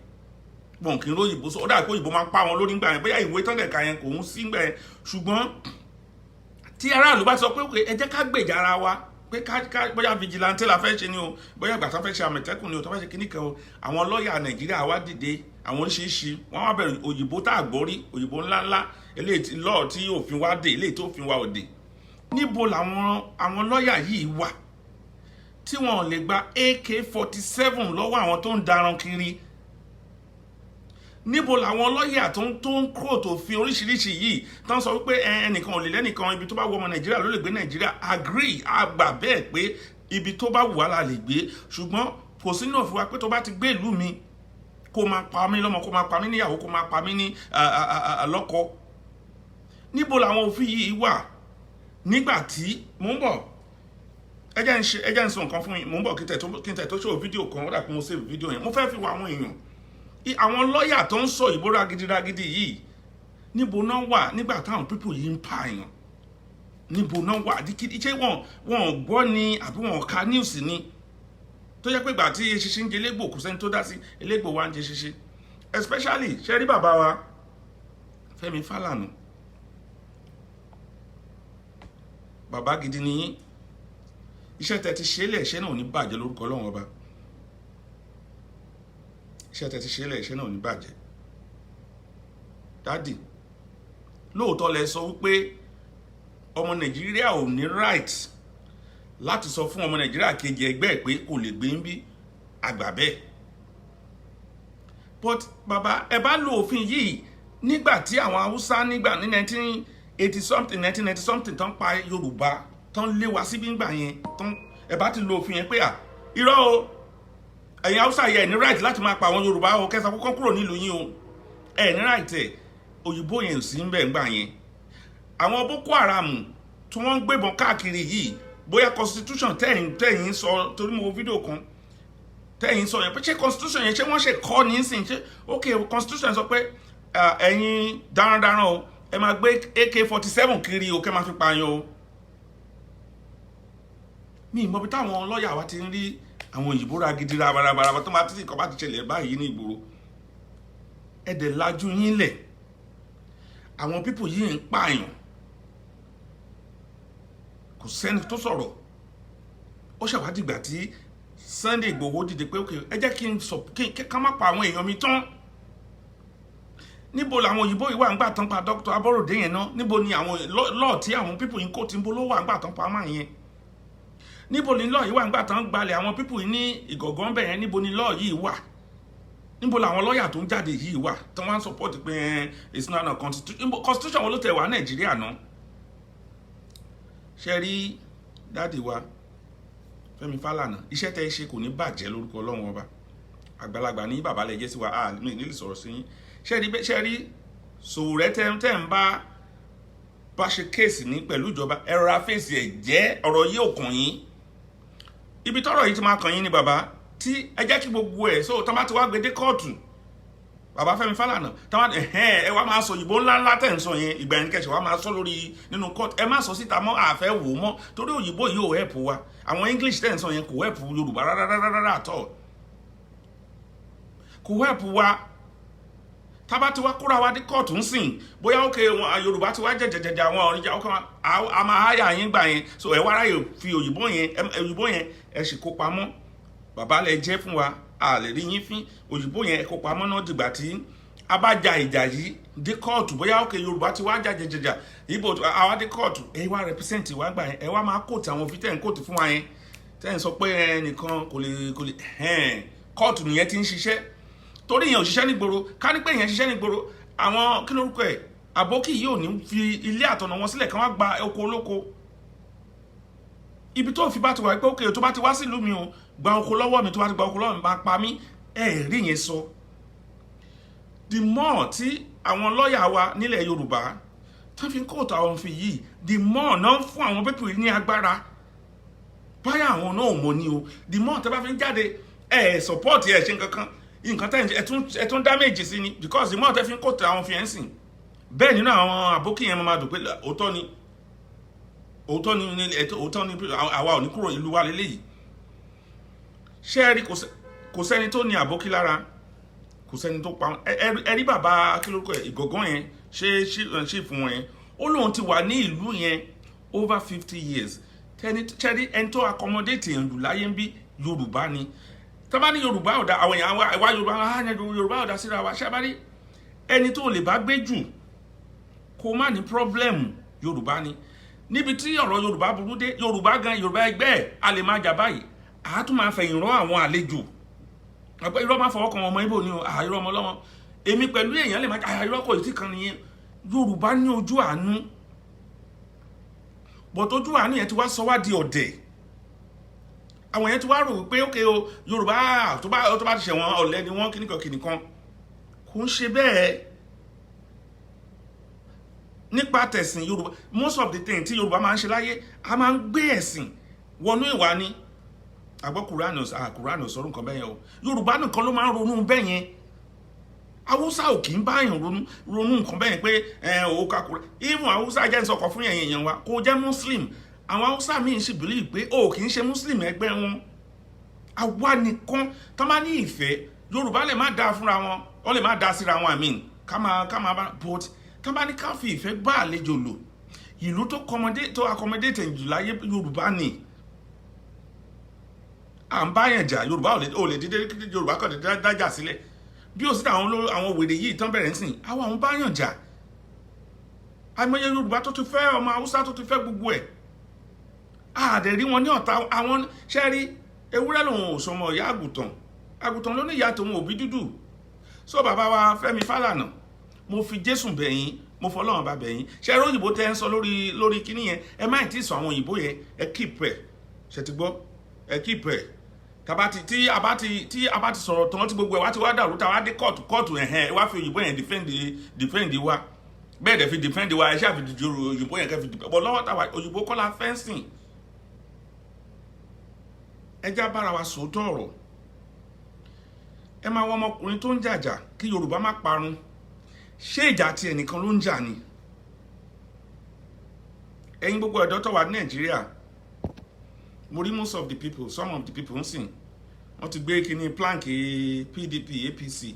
wọn kì í lóyìnbó sọ. Ó dàbí pé òyìnbó máa ń pa wọn lórí ńgbà yẹn, bóyá ìwé tán lẹ̀ka yẹn kò ń sí ńgbà yẹn. Ṣùgbọ́n tí aráàlú bá sọ pé ẹ jẹ́ ká gbèjà ara wa, pé ká bóyá vigilante la fẹ́ ṣe ni o, bóyá ìgbà tó fẹ́ ṣe Àmọ̀tẹ́kùn ni o, tó fẹ́ ṣe kíní kan o, àwọn lọ́ọ̀yà Nàìjíríà wá dìde. Àwọn oríṣiríṣi wọ́n wá bẹ̀rẹ̀ òyìnbó tá a gbọ́ rí, òyìnbó ńláńlá, eléyìí tí lọ́ọ̀ tí òfin wa dé, eléyìí tó òfin wa ò dé. Níbo làwọn àwọn lọ́ọ̀yà yìí wà tí wọn lè gba AK-47 lọ́wọ́ àwọn tó ń daran kiri? Níbo làwọn lọ́ọ̀yà tó ń kúrò tó fi oríṣiríṣi yìí tó ń sọ wípé ẹnìkan ò lè lẹ́nìkan, ibi tó bá wù ọmọ Nàìjíríà ló lè gbé Nàìjíríà? Agree, àgbà bẹ́ẹ̀ pé ibi tó bá wù wá la lè gbé, ṣùgbọ́n kò sínú òfin wa pé tó bá ti gbé ìlú mi, kó máa pa mí lọ́mọ, kó máa pa mí níyàwó, kó máa pa mí ní lọ́kọ. Níbo làwọn òfin yìí wà nígbà tí mò ń bọ̀? Ẹ jẹ́ ń sọ nǹkan fún yín. Mò ń bọ̀, kí n tẹ̀ tó ṣòwò fídíò kan. Ó dà pé mo save fídíò yẹn, mo fẹ́ fi wọ àwọn èèyàn, àwọn lọ́ọ̀yà tó ń sọ ìbò ragidi yìí, níbo náà wà nígbà táwọn people yìí ń pààyàn? Níbo náà wà? Ṣé wọn gbọ́ ni àbí wọn ka news ni, tó jẹ́ pé ìgbà tí eṣinṣin ń jẹ elégbò, kò sẹ́ni tó dá sí, elégbò wa ń jẹ ṣinṣin? Especially, ṣe rí bàbá wa Fẹ́mi Fálànà, bàbá gidi ni yín. Iṣẹ́ tẹ́ ti ṣe lẹ̀, iṣẹ́ náà ò ní bàjẹ́ lórúkọ Ọlọ́run Ọba. Iṣẹ́ tẹ́ ti ṣe lẹ̀, iṣẹ́ náà ò ní bàjẹ́. Daddy, Lóòótọ́ lẹ sọ wípé ọmọ Nàìjíríà ò ní right láti sọ fún ọmọ Nàìjíríà kejì ẹgbẹ́ ẹ̀ pé kò lè gbé ń bí àgbà bẹ́ẹ̀, but bàbá, ẹ bá lo òfin yìí nígbà tí àwọn Haúsá, nígbà ní 1980 something, 1990 something, tán pa Yorùbá, tán lé wa síbí ńgbà yẹn tán. Ẹ bá ti lo òfin yẹn pé, à, irọ́ o, ẹ̀yin Haúsá yẹ ẹ̀ ní right láti máa pa àwọn Yorùbá o, kẹsàn kókó kúrò nílùú yín o, ẹ̀ ní right. Ẹ̀ òyìnbó yẹn ò sí ń bẹ̀ ńgbà yẹn. Àwọn Boko Haram tí wọ́n ń gbébọn káàkiri yìí, bóyá constitution tẹ̀yìn sọ, torí mo wo fídíò kan tẹ̀yìn sọ yẹn pé, ṣé constitution yẹn, ṣé wọ́n ṣe kọ́ ní sìn? Ṣé ok, constitution sọ pé ẹ̀yin darandaran o, ẹ máa gbé AK-47 kiri o, kẹ́ máa fi pààyàn o? Mi ìmọ̀ bí táwọn lọ́ọ̀yà wa ti ń rí àwọn òyìnbó ra gidi rabarabara tó máa títí kọ́ bá ti ṣẹlẹ̀ báyìí ní ìgboro. Ẹ dẹ̀ lajú yín lẹ̀, àwọn people yìí ń pààyàn, kò sẹ́ni tó sọ̀rọ̀. Ó ṣàwádìí tí Sunday Igboho dìde pé, ok, ẹ jẹ́ kí n sọ kí ká má pa àwọn èèyàn mi tán. Níbo làwọn òyìnbó yìí wà ńgbà tán pa Dr. Aborode yẹn náà? Níbo ni àwọn law tí àwọn people yìí kó tí ń bó ló wà ńgbà tán pa máa yẹn? Níbo ni law yìí wà ńgbà tán gbalẹ̀ àwọn people yìí ní Ìgọ̀gán bẹ̀ yẹn? Níbo ni law yìí wà? Níbo làwọn lọ́ọ̀yà tó ń jáde yìí wà tí wọ́n á support pé it's not a constitution? Constitution wo ló tẹ̀ wá Nàìjíríà náà? Ṣe rí daddy wa Fẹ́mi Fálànà, iṣẹ́ tẹ́ ẹ ṣe kò ní bàjẹ́ lórúkọ Ọlọ́run Ọba. Àgbàlagbà ní bàbá lẹ jẹ́ sí wa, a ní lè sọ̀rọ̀ sí yín. Ṣe rí Sowore tẹ́ ń bá ṣe case ní pẹ̀lú ìjọba, ẹ rọra fèsì ẹ̀ jẹ́. Ọ̀rọ̀ yìí ò kàn yín. Ibi tọ́rọ̀ yìí ti máa kàn yín ni, bàbá, tí ẹ jẹ́ kí gbogbo ẹ̀ so tọ́ bá ti wá gbé dé kóòtù, bàbá Fẹ́mi Fálànà, tọ́ bá ẹ̀hẹ́n, ẹ wá máa sọ òyìnbó ńláńlá tẹ̀ ń sọ yẹn. Ìgbà yẹn kẹsì wá máa sọ lórí nínú kóòtù. Ẹ má sọ síta mọ́, àfẹ́ wò mọ́, torí òyìnbó yìí ò help wa. Àwọn English tẹ̀ ń sọ yẹn kò help Yorùbá rárá rárá àtọ̀, kò help wa. Tábà tí wá kóra wa dé kóòtù ń sìn, bóyá ókè wọn Yorùbá ti wá jẹjẹjẹjẹ, àwọn ọ̀rìnjà ọkàn a máa háyà yín gbà yẹn. So ẹ wá ráyè fi òyìnbó yẹn, òyìnbó yẹn ẹ sì kó pamọ́. Bàbá lẹ jẹ́ fún wa, a lè rí yín fín. Òyìnbó yẹn ẹ kó pamọ́ náà dìgbà tí a bá ja ìjà yìí dé kóòtù. Bóyá ókè Yorùbá ti wá jà jẹjẹjà, Ìgbò àwa dé kóòtù, ẹ wá represent wa gbà yẹn. Ẹ wá máa kóòtù àwọn òfin tẹ̀ ń kóòtù fún wa yẹn, tẹ́ ń sọ pé ẹnìkan kò lè kóòtù nìyẹn ti ń ṣiṣẹ́, torí ìyẹn ò ṣiṣẹ́ nígboro. Ká ní pé ìyẹn ṣiṣẹ́ nígboro, àwọn kí lórúkọ ẹ̀, àbókì yìí ò ní fi ilé àtọ̀nà wọn sílẹ̀ kí wọ́n gba oko olóko. Ibi tó fi bá ti wà pé òkè, tó bá ti wá sílùú mi o, gba oko lọ́wọ́ mi, tó bá ti gba oko lọ́wọ́ mi, máa pa mí. Ẹ̀ rí yẹn sọ. The more tí àwọn lọ́ọ̀yà wa nílẹ̀ Yorùbá tó fi ń kóòtù àwọn òfin yìí, the more náà ń fún àwọn people ní agbára. Báyà àwọn náà ò mọ̀ ni o. The more tó bá fi ń jáde, ẹ̀ support ẹ̀ ṣe nǹkan kan, nǹkan tẹ́ ẹ tún damage sí ni, because the more tẹ́ fi ń kóòtù àwọn fi ẹ̀ ń sìn bẹ́ẹ̀, nínú àwọn àbókì yẹn máa dùn pé òótọ́ ni, òótọ́ ni, òótọ́ ni, àwa ò ní kúrò, ìlú wa lélẹ́yìí. Ṣé ẹ rí, kò sẹ́ni tó ní àbókí lára, kò sẹ́ni tó pa ẹ rí. Bàbá, kí lórúkọ ẹ̀, Ìgọ̀gán yẹn, ṣé fún wọn yẹn, ó lóun ti wà ní ìlú yẹn over 50 years. Tẹni ṣẹ́rí, ẹni tó accommodate èèyàn jù láyé ń bí, Yorùbá ni. Tó bá ní Yorùbá ọ̀dà, àwọn èèyàn wa Yorùbá, ah, Yorùbá ọ̀dà síra wa. Ṣé bá rí ẹni tó lè bá gbé jù kó má ní problem, Yorùbá ni. Níbi tí ọ̀rọ̀ Yorùbá burú dé, Yorùbá gan, Yorùbá ẹgbẹ́ ẹ̀, a lè máa jà báyìí, àá tún máa fẹ̀yìn rán àwọn àlejò àpẹ. Irọ́, máa fọwọ́ kan ọmọ Ìgbò ni o. Irọ́, ọmọ ọlọ́mọ èmi pẹ̀lú èèyàn lè máa jà. Irọ́, kò tí kan nìyẹn. Yorùbá ní ojú àánú, but ojú àánú yẹn ti wá sọ wá di ọ̀dẹ̀. Àwọn yẹn ti wá rò wípé ókè o, Yorùbá tó bá ti ṣẹ̀wọ̀n, ọ̀lẹ ni wọ́n, kíníkan kíníkan. Kò ń ṣe bẹ́ẹ̀. Nípa tẹ̀sìn Yorùbá, most of the thing tí Yorùbá máa ń ṣe láyé, a máa ń gbé ẹ̀sìn wọnú ìwà ni. Àgbọ̀ Kùránì, Kùránì ò sọ̀rọ̀ nǹkan bẹ́ẹ̀ yẹn o. Yorùbá nìkan ló máa ń ronú bẹ́ẹ̀ yẹn. Haúsá ò kì í báyàn ronú ronú nǹkan bẹ́ẹ̀ yẹn pé ẹ ò ka Kùránì. Even Haúsá jẹ́ nsọkọ̀ fún yẹn yẹn wa kò jẹ́ Muslim. Àwọn Haúsá míì sì believe pé o kì í ṣe Muslim ẹgbẹ́ wọn. Àwa nìkan tó máa ní ìfẹ́. Yorùbá lè má dáa fúnra wọn, wọ́n lè má dáa síra wọn, I mean, ká máa bá, but tó bá ní ká fi ìfẹ́ bá àlejò lò, ìlú tó accommodate jù láyé, Yorùbá ni. À ń báyàn jà, Yorùbá ò lè dédé, Yorùbá kàn dédé dájà sílẹ̀ bí ó sì àwọn wèrè yìí tán bẹ̀rẹ̀ ń sìn àwọn báyàn jà. Àìmọye Yorùbá tó ti fẹ́ ọmọ Haúsá, tó ti fẹ́ gbogbo ẹ̀, àdẹ̀ rí wọn ní ọ̀tá àwọn. Ṣẹ́rí, ewúrẹ́ lòun ò sọmọ ìyá àgùntàn, àgùntàn ló ní ìyá tòun òbí dúdú. So bàbá wa Fẹ́mi Fálànà, mo fi Jésù bẹ̀yìn, mo fọlọ́run bá bẹ̀yìn. Ṣe eré òyìnbó tẹ́ ń sọ lórí kíní yẹn, ẹ má tí ì sọ àwọn òyìnbó yẹn, ẹ keep ẹ. Ṣe ti gbọ́? Ẹ keep ẹ. Tàbá ti tí a bá ti sọ̀rọ̀ tán, tí gbogbo ẹ̀ wá ti wá dàrú, tá a wá dé kóòtù, kóòtù ẹ̀hẹ́n, ẹ wá fi òyìnbó yẹn defend wa. Bẹ́ẹ̀ dẹ̀ fi defend wa, ẹ ṣáà fi òyìnbó yẹn kẹ́ fi defend bọ́ lọ́wọ́ tàwa. Òyìnbó kọ́ la fẹ́ sìn. Ẹ já bára wa sòótọ́ ọ̀rọ̀. Ẹ máa wọ ọmọkùnrin tó ń jàjà kí Yorùbá má parun. Ṣé ìjà tí ẹnìkan ló ń jà ni? Ẹ̀yin gbogbo ọ̀dọ́ tó wà ní Nàìjíríà, mo rí most of the people, some of the people ń sìn, wọ́n ti gbé kíní plank PDP, APC.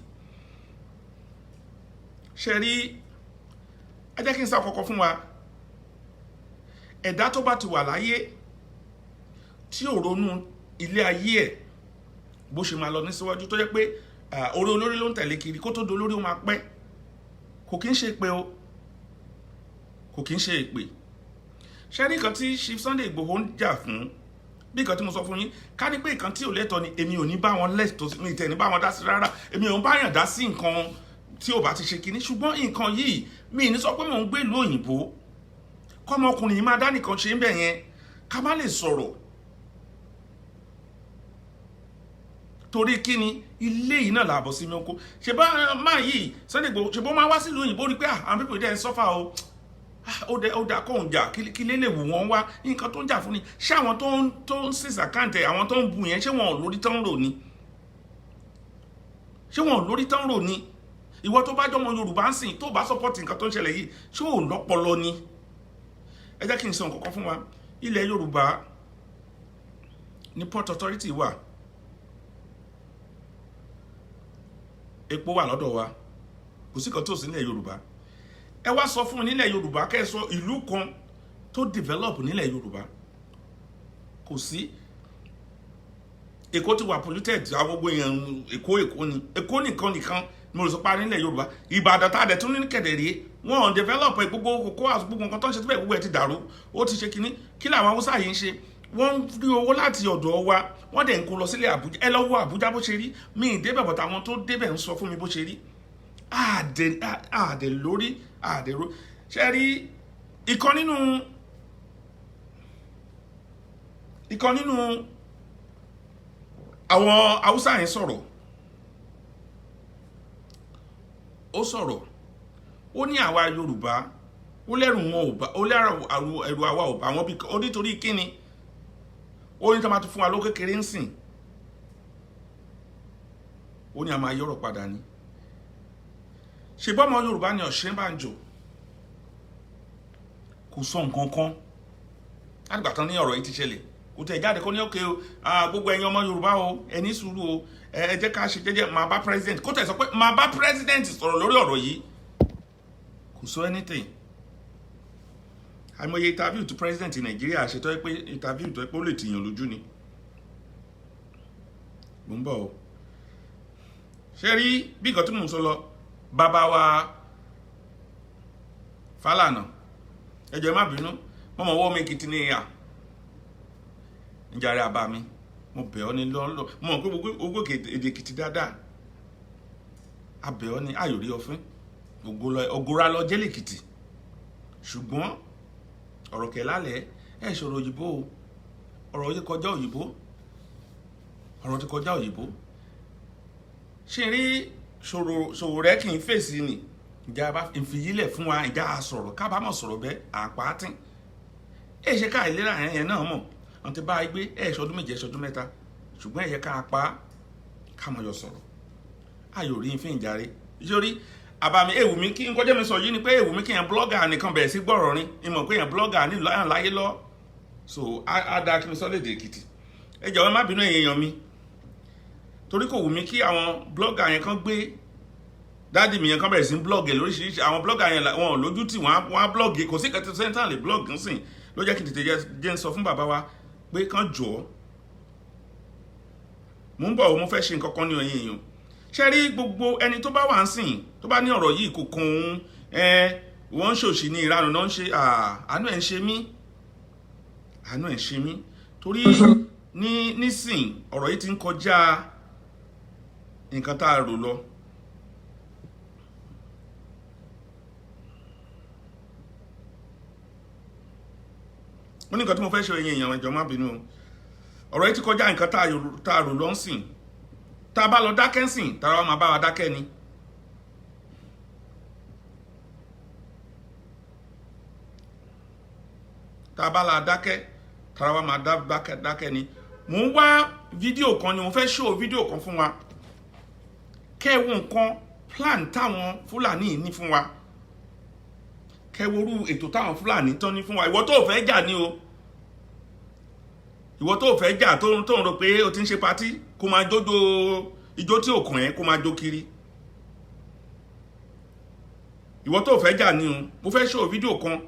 Ṣe rí, ẹ jẹ́ kí n sá kọ́kọ́ fún wa. Ẹ̀dá tó bá ti wà láyé tí ò ronú ilé ayé ẹ̀ bó ṣe máa lọ ní síwájú, tó jẹ́ pé orí olórí ló ń tẹ̀lé kiri, kó tó dolórí ó máa pẹ́. Kò kí ń ṣe pé o, kò kí ń ṣe èpè. Ṣe rí nǹkan tí Chief Sunday Igboho ń jà fún, bí nǹkan tí mo sọ fún yín, ká ní pé nǹkan tí ò lẹ́tọ̀ọ́ ni, èmi ò ní bá wọn lẹ́tọ̀ọ́, mi tẹ̀ ní bá wọn dá sí rárá. Èmi ò ń báyàn dá sí nǹkan tí ò bá ti ṣe kinní. Ṣùgbọ́n nǹkan yìí, mi ní sọ pé mò ń gbé ìlú òyìnbó, kọ́mọkùnrin yìí máa dá nìkan ṣe ń bẹ̀ yẹn, ká má lè sọ̀rọ̀. Torí kí ni? Ilé yìí náà làbọ̀ sí mi oko. Ṣe bá máa yìí Sunday Igboho, ṣe bó máa wá sílùú òyìnbó, rí pé àwọn people dẹ̀ ń suffer o, ó dà kóun jà kí lè wù wọ́n wá. Nǹkan tó ń jà fún ni. Ṣé àwọn tó ń seize account ẹ̀, àwọn tó ń bu yẹn, ṣé wọn ò lórí tán rò ni? Ṣé wọn ò lórí tán rò ni? Ìwọ tó bá jọmọ Yorùbá ń sìn, tó bá support nǹkan tó ń ṣẹlẹ̀ yìí, ṣé ò lọ́pọlọ ni? Ẹ jẹ́ kí n sọ nǹkan kan fún wa. Ilẹ̀ Yorùbá ní Port Authority wà, epo wà lọ́dọ̀ wa, kò sí kan tó sí nílẹ̀ Yorùbá. Ẹ wá sọ fún mi nílẹ̀ Yorùbá, kẹ́ ẹ sọ ìlú kan tó develop nílẹ̀ Yorùbá. Kò sí. Èkó ti wà polluted, àwọn gbogbo èèyàn Èkó, Èkó ni Èkó nìkan nìkan mo lè sọ pa nílẹ̀ Yorùbá. Ìbàdàn tá a dẹ̀ tún ní kẹ̀dẹ̀ rí, wọn ò develop ẹ̀. Gbogbo kókó àti gbogbo nǹkan tó ń ṣe síbẹ̀, gbogbo ẹ̀ ti dàrú, ó ti ṣe kínní. Kí làwọn Haúsá yìí ń ṣe? Wọ́n ń rí owó láti ọ̀dọ̀ wa, wọ́n dẹ̀ ń kó lọ sílẹ̀ Àbújá. Ẹ lọ wo Àbújá bó ṣe rí. Mi ì débẹ̀, bọ̀tà àwọn tó débẹ̀ ń sọ fún mi bó ṣe rí. Àdè lórí àdè ro. Ṣe rí, ìkan nínú àwọn Haúsá yẹn sọ̀rọ̀, ó sọ̀rọ̀, ó ní àwa Yorùbá, ó lẹ́rù wọn ò bá, ó lẹ́rù ẹ̀rù àwa ò bá wọn bí ó. Nítorí kíni? Ó ní tí wọ́n bá ti fún wa ló kékeré ń sìn, ó ní a máa yọ̀rọ̀ padà ni. Ṣe bọ́mọ Yorùbá ni Ọ̀ṣínbàjò, kò sọ nǹkan kan látìgbà tán ní ọ̀rọ̀ yìí ti ṣẹlẹ̀. Kò tẹ̀ jáde kó ní òkè o, gbogbo ẹ̀yin ọmọ Yorùbá o, ẹ ní sùúrù o, ẹ jẹ́ ká ṣe jẹ́jẹ́, máa bá president, kó tẹ̀ sọ pé máa bá president sọ̀rọ̀ lórí ọ̀rọ̀ yìí. Kò sọ anything. Àìmọye interview to president Nàìjíríà ṣe tó yẹ pé interview tó yẹ pé ó lè tìyàn lójú ni. Mo ń bọ̀ o. Ṣé rí bí nǹkan tí mò ń sọ lọ, bàbá wa Fálànà, ẹ jọ̀ọ́, ẹ má bínú. Mo mọ̀ wọ́ mi Èkìtì ní ìyà níjàre àbá mi. Mo bẹ̀ ọ́ ní lọ́lọ́. Mo mọ̀ pé gbogbo èdè Èkìtì dáadáa. A bẹ̀ ọ́ ní ayò rí ọfín ògòrà lọ jẹ́ lèkìtì, ṣùgbọ́n ọ̀rọ̀ kẹ̀lálẹ̀ ẹ̀ ṣọ̀rọ̀ òyìnbó o. Ọ̀rọ̀ yìí kọjá òyìnbó, ọ̀rọ̀ ti kọjá òyìnbó. Ṣe rí, ṣòro rẹ kì í fèsì ni. Ìjà bá ìfìyílẹ̀ fún wa, ìjà sọ̀rọ̀ kábàámọ̀ sọ̀rọ̀ bẹ́ẹ̀ àpátín ẹ̀ ṣe ká ìlera yẹn náà mọ̀. Wọ́n ti bá a gbé ẹ̀ ṣọdún 7, ṣọdún 3, ṣùgbọ́n ẹ̀yẹ ká pa ká mọ̀ yọ sọ̀rọ̀ ayò rí ìfín ìjàre sórí àbàmì. Èwù mi kí n kọjá mi sọ yìí ni pé èwù mi kí yẹn blogger nìkan bẹ̀rẹ̀ sí gbọ́rọ̀ rin ìmọ̀ pé yẹn blogger nílùú láyé lọ. So á dáa kí n sọ lédè Èkìtì. Ẹ jọ̀wọ́, ẹ má bínú, èèyàn mi, torí kò wù mí kí àwọn blogger yẹn kan gbé daddy mi yẹn kan bẹ̀rẹ̀ sí blog ẹ̀ lóríṣiríṣi. Àwọn blogger yẹn, wọn ò lójú tì wọ́n á blog. Kò sí kẹtẹ sẹ́ńtà lè blog ń sìn. Ló jẹ́ kí n tètè jẹ́ ń sọ fún bàbá wa pé kán jọ̀ọ́. Mò ń bọ̀, mo fẹ́ ṣe nǹkan kan ní ọ̀yìn èèyàn. Ṣe rí, gbogbo ẹni tó bá wà ń sìn, tó bá ní ọ̀rọ̀ yìí kò kan òun, ẹ Wọ́n ń ṣòṣì ní ìranù náà ń ṣe. Àánú ẹ̀ ń ṣe mí, àánú ẹ̀ ń ṣe mí, torí ní nísìn ọ̀rọ̀ yìí ti ń kọjá nǹkan tá a rò lọ. Mo ní nǹkan tí mo fẹ́ ṣe. Ẹ̀yin èèyàn, ẹ̀jọ̀, má bínú o. Ọ̀rọ̀ yìí ti kọjá nǹkan tá a rò lọ ń sìn. Tá a bá lọ dákẹ́ ń sìn, tara wa máa bá wa dákẹ́ ni. Tá a bá la dákẹ́, tara wa máa dákẹ́ dákẹ́ ni. Mò ń wá fídíò kan ni, mo fẹ́ show fídíò kan fún wa, kẹ́ ẹ wo nǹkan plan táwọn Fúlàní ní fún wa, kẹ́ ẹ wo irú ètò táwọn Fúlàní tán ní fún wa. Ìwọ tó fẹ́ jà ní o, ìwọ tó fẹ́ jà, tó ń rò pé o ti ń ṣe party, kó máa jójó ijó tí ò kàn ẹ́, kó máa jó kiri. Ìwọ tó fẹ́ jà ní o. Mo fẹ́ show fídíò kan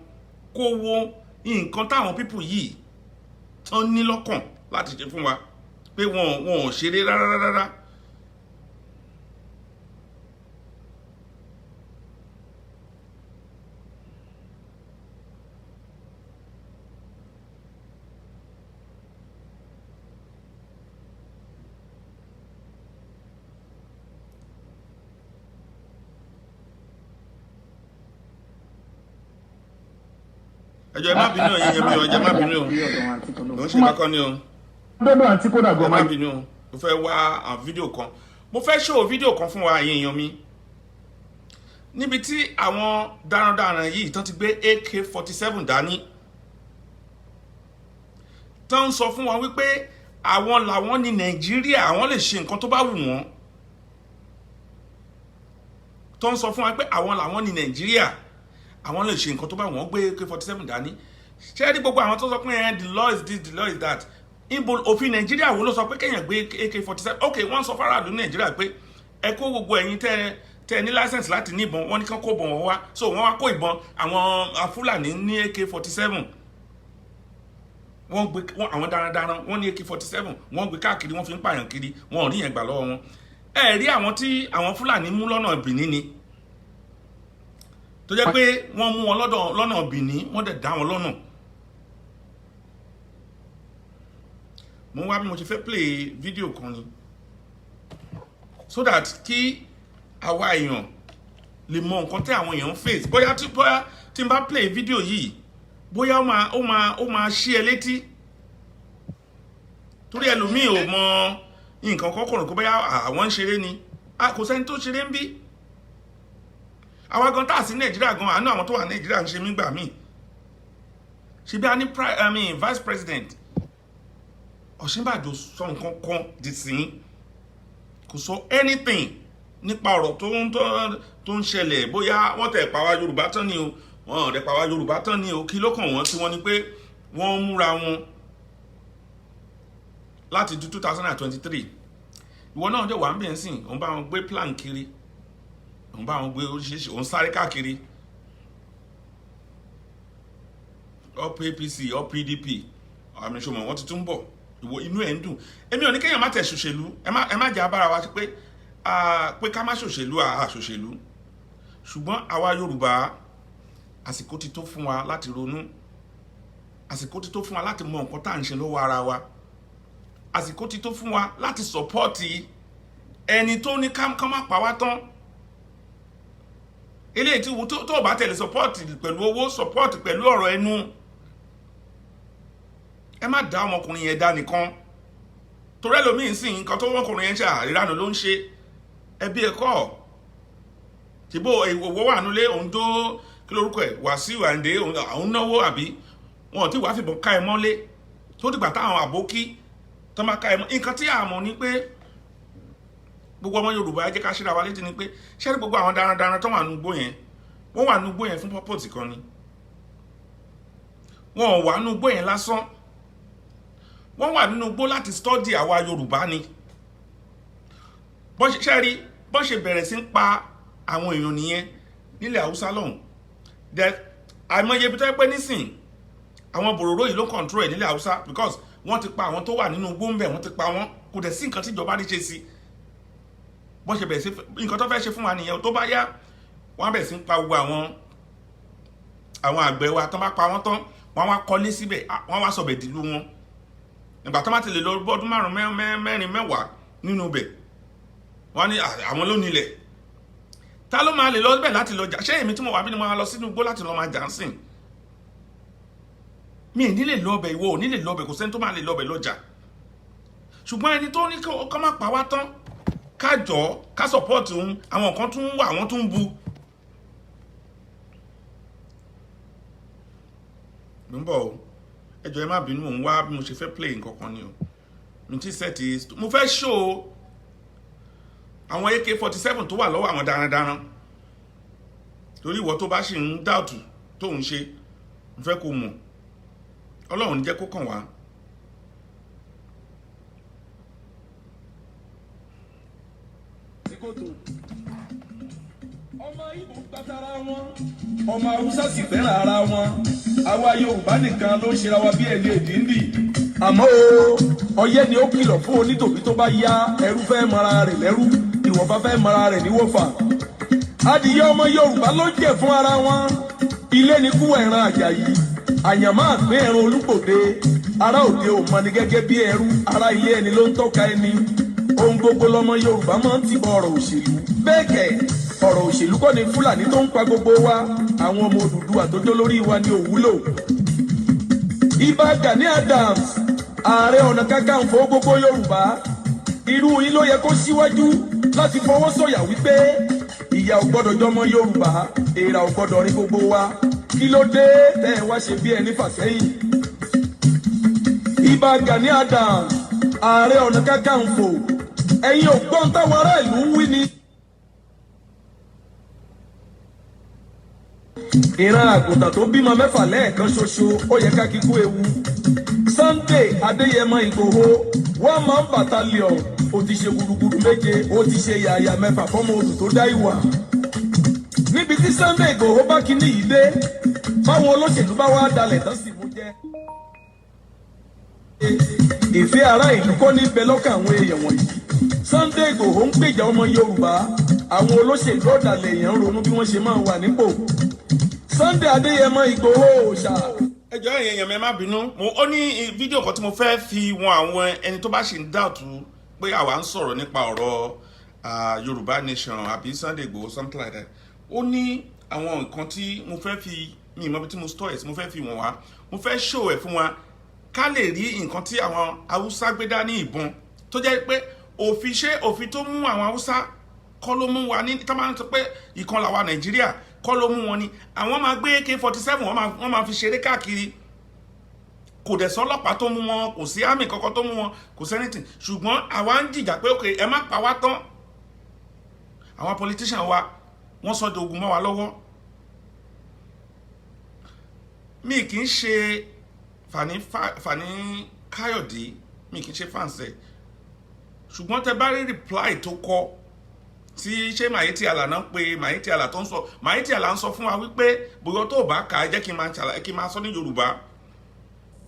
kó wo nǹkan táwọn people yìí tán ní lọ́kàn láti ṣe fún wa, pé wọn ò ṣeré rárá rárá. Ẹ jọ̀ọ́, ẹ má bínú. Ẹ̀yin mi ò, ẹ má bínú o. Ló ń ṣe kankan ni o. Dọ́dọ̀ àǹtí kódà Ẹ gan má máa bínú o. Mo fẹ́ wá àwọn fídíò kan, mo fẹ́ show fídíò kan fún wa, ẹ̀yin èèyàn mi, níbi tí àwọn darandaran yìí tán ti gbé AK-47 dání, tán ń sọ fún wa wípé àwọn làwọn ní Nàìjíríà, àwọn lè ṣe nǹkan tó bá wù wọ́n. Tó ń sọ fún wa pé àwọn làwọn ní Nàìjíríà, àwọn lè ṣe nǹkan tó bá wọ́n, gbé AK-47 dání. Ṣé rí gbogbo àwọn tó sọ pé the law is this, the law is that, ibo òfin Nàìjíríà wo ló sọ pé kéèyàn gbé AK-47? Ok, wọ́n sọ fáráàlú Nàìjíríà pé ẹ kó gbogbo ẹ̀yin tẹ́ ní license láti níbọn, wọ́n ní kán kó bọ̀ wọ́n wá. So wọ́n wá kó ìbọn. Àwọn Fúlàní ní AK-47, wọ́n gbé wọ́n, àwọn darandaran wọ́n ní AK-47, wọ́n gbé káàkiri, wọ́n fi ń pààyàn kiri. Wọn ò rí yẹn gbà lọ́wọ́ wọn. Ẹ rí àwọn tí àwọn Fúlàní mú lọ́nà Benin ni, tó jẹ́ pé wọ́n mú wọn lọ́dọ̀ lọ́nà Benin, wọ́n dẹ̀ dá wọn lọ́nà. Mo wá bí mo ṣe fẹ́ play video kan ni, so that kí àwa èèyàn lè mọ nǹkan tí àwọn èèyàn ń face. Bóyá tí n bá play video yìí, bóyá ó máa ṣí ẹ létí, torí ẹlòmíì ò mọ nǹkan kọkùnrin kó bóyá àwọn ń ṣeré ni. A kò sẹ́ni tó ṣeré ń bí. Àwa gan tá a sí Nàìjíríà gan, àánú àwọn tó wà Nàìjíríà ń ṣe mí gbà míì. Ṣe bí a ní I mean, vice president Ọ̀ṣínbàjò sọ nǹkan kan dì sí, kò sọ anything nípa ọ̀rọ̀ tó ń ṣẹlẹ̀. Bóyá wọ́n tẹ̀ pa wá Yorùbá tán ni o, wọ́n ò dẹ̀ pa wá Yorùbá tán ni o, kí ló kàn wọ́n? Tí wọ́n ní pé wọ́n ń múra wọn láti di 2023. Ìwọ náà dẹ̀ wà ń bẹ̀ ń sìn, òun bá wọn gbé plan kiri, òun bá wọn gbé oríṣiríṣi, òun sáré káàkiri, up APC, up PDP, àmì ìṣòmọ̀ wọ́n ti tún bọ̀. Ìwọ inú ẹ̀ ń dùn. Èmi ò ní kéèyàn má tẹ̀ ṣòṣèlú. Ẹ má jẹ́ abára wa pé pé ká má ṣòṣèlú, àá ṣòṣèlú. Ṣùgbọ́n àwa Yorùbá, àsìkò ti tó fún wa láti ronú. Àsìkò ti tó fún wa láti mọ nǹkan tá à ń ṣe lọ́wọ́ ara wa. Àsìkò ti tó fún wa láti support ẹni tó ní ká má pa wá tán. Eléyìí tí tó bá tẹ̀lé, support pẹ̀lú owó, support pẹ̀lú ọ̀rọ̀ ẹnu. Ẹ má dá ọmọkùnrin yẹn dá nìkan, torí ẹlòmíín sì nǹkan tó ọmọkùnrin yẹn ń ṣe àríránu ló ń ṣe. Ẹbí ẹ̀kọ́ tìbó ìwọ wà nulẹ̀, òun tó kí lórúkọ ẹ̀, Wàsíù Àyìndé, òun náwó, àbí wọn ò tí wàá fìbọn ká ẹ mọ́lé, tó dìgbà táwọn àbókí tó máa ká ẹ mọ́. Nǹkan tí a mọ̀ ni pé gbogbo ọmọ Yorùbá, ẹ jẹ́ ká ṣíra wa létí ni pé ṣé ní gbogbo àwọn darandaran tó wà nùgbó yẹn, wọ́n wà nùgbó yẹn fún purpose kan ni. Wọn ò wà nùgbó yẹn lásán. Wọ́n wà nínú igbó láti study àwa Yorùbá ni. Bọ́n ṣe rí, bọ́n ṣe bẹ̀rẹ̀ sí ń pa àwọn èèyàn nìyẹn nílẹ̀ Haúsá lọ́hùn. Àìmọye ibi tó yẹ pé nísìn àwọn bòròró yìí ló control ẹ̀ nílẹ̀ Haúsá, because wọ́n ti pa àwọn tó wà nínú igbó ń bẹ̀, wọ́n ti pa wọ́n, kò dẹ̀ sí nǹkan tí ìjọba rí ṣe sí. Bọ́n ṣe bẹ̀rẹ̀ sí, nǹkan tó fẹ́ ṣe fún wa nìyẹn. Tó bá yá, wọ́n á bẹ̀rẹ̀ sí ń pa gbogbo àwọn Àwọn àgbẹ̀ wa tán bá pa wọ́n tán, wọ́n wá kọ́lé síbẹ̀, wọ́n wá sọ̀bẹ̀ dìlú wọn. Ìgbà tán bá ti lè lọ bọ́dún 5, 4, 10 nínú ibẹ̀, wọ́n ní àwọn ló nílẹ̀. Ta ló máa lè lọ bẹ̀ láti lọ jà? Ṣé èmi tí mo wà bí ni mo máa lọ sínú igbó láti lọ máa jà ń sìn? Mi ì ní lè lọ ọbẹ̀, ìwọ ò ní lè lọ ọbẹ̀, kò sẹ́ni tó máa lè lọ ọbẹ̀ lọ́jà. Ṣùgbọ́n ẹni tó ní kó má pa wá tán, ká jọ ká support òun, àwọn kan tún wà, wọ́n tún ń bu. Mo ń bọ̀ o, ẹ jọ̀ọ́, ẹ má bínú, mò ń wá bí mo ṣe fẹ́ play nǹkan kan ni o. Mi ti set, mo fẹ́ show àwọn AK-47 tó wà lọ́wọ́ àwọn darandaran, torí ìwọ tó bá ṣì ń doubt tó ń ṣe, mo fẹ́ kó mọ̀. Ọlọ́run ní jẹ́ kó kàn wá. Sí kòtò. Ọmọ Ìgbò gbàtara wọn, ọmọ Haúsá sì fẹ́ràn ara wọn. Àwa Yorùbá nìkan ló ń ṣera wa bí ẹni èdè ń dì. Àmọ́ o, ọyẹ́ ni ó kìlọ̀ fún onítòbí tó bá yá. Ẹrú fẹ́ mara rẹ̀ lẹ́rú, ìwọ̀fà fẹ́ mara rẹ̀ níwọ̀fà. Adìyẹ ọmọ Yorùbá ló jẹ́ fún ara wọn. Ilé ní kú ẹran Àjàyí, àyànmọ́ àgbẹ̀ ẹran Olúgbòde. Ará òde ò mọni gẹ́gẹ́ bí ẹrú, ará ilé ẹni ló ń tọ́ka ẹni. Ohun gbogbo lọmọ Yorùbá máa ń tìbọ̀ ọ̀rọ̀ òṣèlú. Bẹ́ẹ̀ kẹ̀, ọ̀rọ̀ òṣèlú kọ́ ni. Fúlàní tó ń pa gbogbo wa, àwọn ọmọ Odùduwà tó jó lórí wa ni òwúlò. Ibà Gani Adams, Ààrẹ Ọ̀nà Kakanfò gbogbo Yorùbá, irú yín ló yẹ kó síwájú láti fọwọ́ sọ̀yà wípé ìyà ò gbọ́dọ̀ jọmọ Yorùbá, èèrà ò gbọ́dọ̀ rí gbogbo wa. Kí ló dé tẹ́ ẹ wá ṣe bí ẹni fàsẹ́yìn? Ibà Gani Adams, Ààrẹ Ọ̀nà Kakanfò, ẹ̀yin ò gbọ́n táwọn ará ìlú ń wí ni. Ìran àgùntàn tó bímọ 6 lẹ́ẹ̀kan ṣoṣo, ó yẹ ká kíkú ewu. Sunday Adéyẹmọ Ìgbòho, one man battalion, ó ti ṣe gudugudu méje, ó ti ṣe yàyà 6 fọmọ odù tó dá ìwà. Níbi tí Sunday Ìgbòho bá kíní yìí dé, báwọn olóṣèlú bá wá dalẹ̀ tán sì mú jẹ́. Ìfẹ́ ará ìlú kọ́ ní bẹ lọ́kàn àwọn èèyàn wọ̀nyí. Sunday Ìgbòho ń gbèjà ọmọ Yorùbá, àwọn olóṣèlú ọ̀dàlẹ̀ èèyàn ń ronú bí wọ́n ṣe máa wà nípò. Sunday Adéyẹmọ Ìgbòho òòṣà. Ẹ jọ̀ọ́, ẹ̀yin èèyàn mi, ẹ má bínú. Mo ó ní fídíò kan tí mo fẹ́ fi wọn àwọn ẹni tó bá ṣì ń doubt pé àwa ń sọ̀rọ̀ nípa ọ̀rọ̀ Yorùbá nation àbí Sunday Igboho, something like that. Ó ní àwọn nǹkan tí mo fẹ́ fi, mi ìmọ̀ bí tí mo store ẹ̀ tí mo fẹ́ fi wọ̀n wá. Mo fẹ́ show ẹ̀ fún wa ká lè rí nǹkan tí àwọn Haúsá gbé dání, ìbọn tó jẹ́ pé òfin, ṣé òfin tó mú àwọn Haúsá kọ́ ló mú wa ní tá máa ń sọ pé ìkan làwa Nàìjíríà kọ́ ló mú wọn ni? Àwọn máa gbé AK-47, wọ́n máa fi ṣeré káàkiri. Kò dẹ̀ sọ́lọ́pàá tó mú wọn, kò sí army kankan tó mú wọn, kò sí anything. Ṣùgbọ́n àwa ń jìjà pé, ok, ẹ má pa wá tán. Àwọn politician wa, wọ́n sọ di ogun mọ́ wa lọ́wọ́. Mi kì í ṣe Fani Fani Káyọ̀dé, mi kì í ṣe fans ẹ̀, ṣùgbọ́n tẹ bá rí reply tó kọ tí ṣé Miyetti Allah náà pé Miyetti Allah tó ń sọ, Miyetti Allah ń sọ fún wa wípé bóyá tó bá kà á, jẹ́ kí n máa ṣàlàyé, kí n máa sọ ní Yorùbá.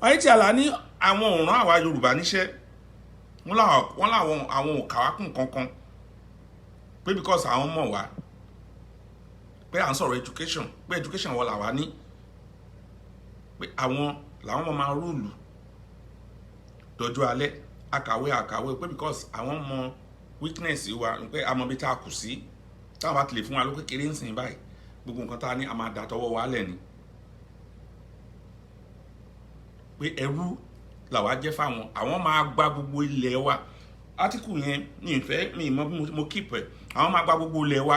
Miyetti Allah ní àwọn ò rán àwa Yorùbá níṣẹ́, wọ́n làwọn àwọn ò kà wá kún kankan, pé because àwọn mọ̀ wá pé à ń sọ̀rọ̀ education, pé education wọ́n làwa ní, pé àwọn làwọn máa rule dọjọ́ alẹ́. Akàwé àkàwé, pé because àwọn mọ weakness wa, pé a mọ bí tá a kù sí, táwọn bá ti lè fún wa ló kékeré ń sìn báyìí, gbogbo nǹkan tá a ní, a máa dà tọwọ́ wa lẹ̀ ni, pé ẹrú làwa jẹ́ fáwọn, àwọn máa gba gbogbo ilẹ̀ wa. Átíkù yẹn ní ìfẹ́ mi ìmọ̀ bí mo keep ẹ̀. Àwọn máa gba gbogbo ilẹ̀ wa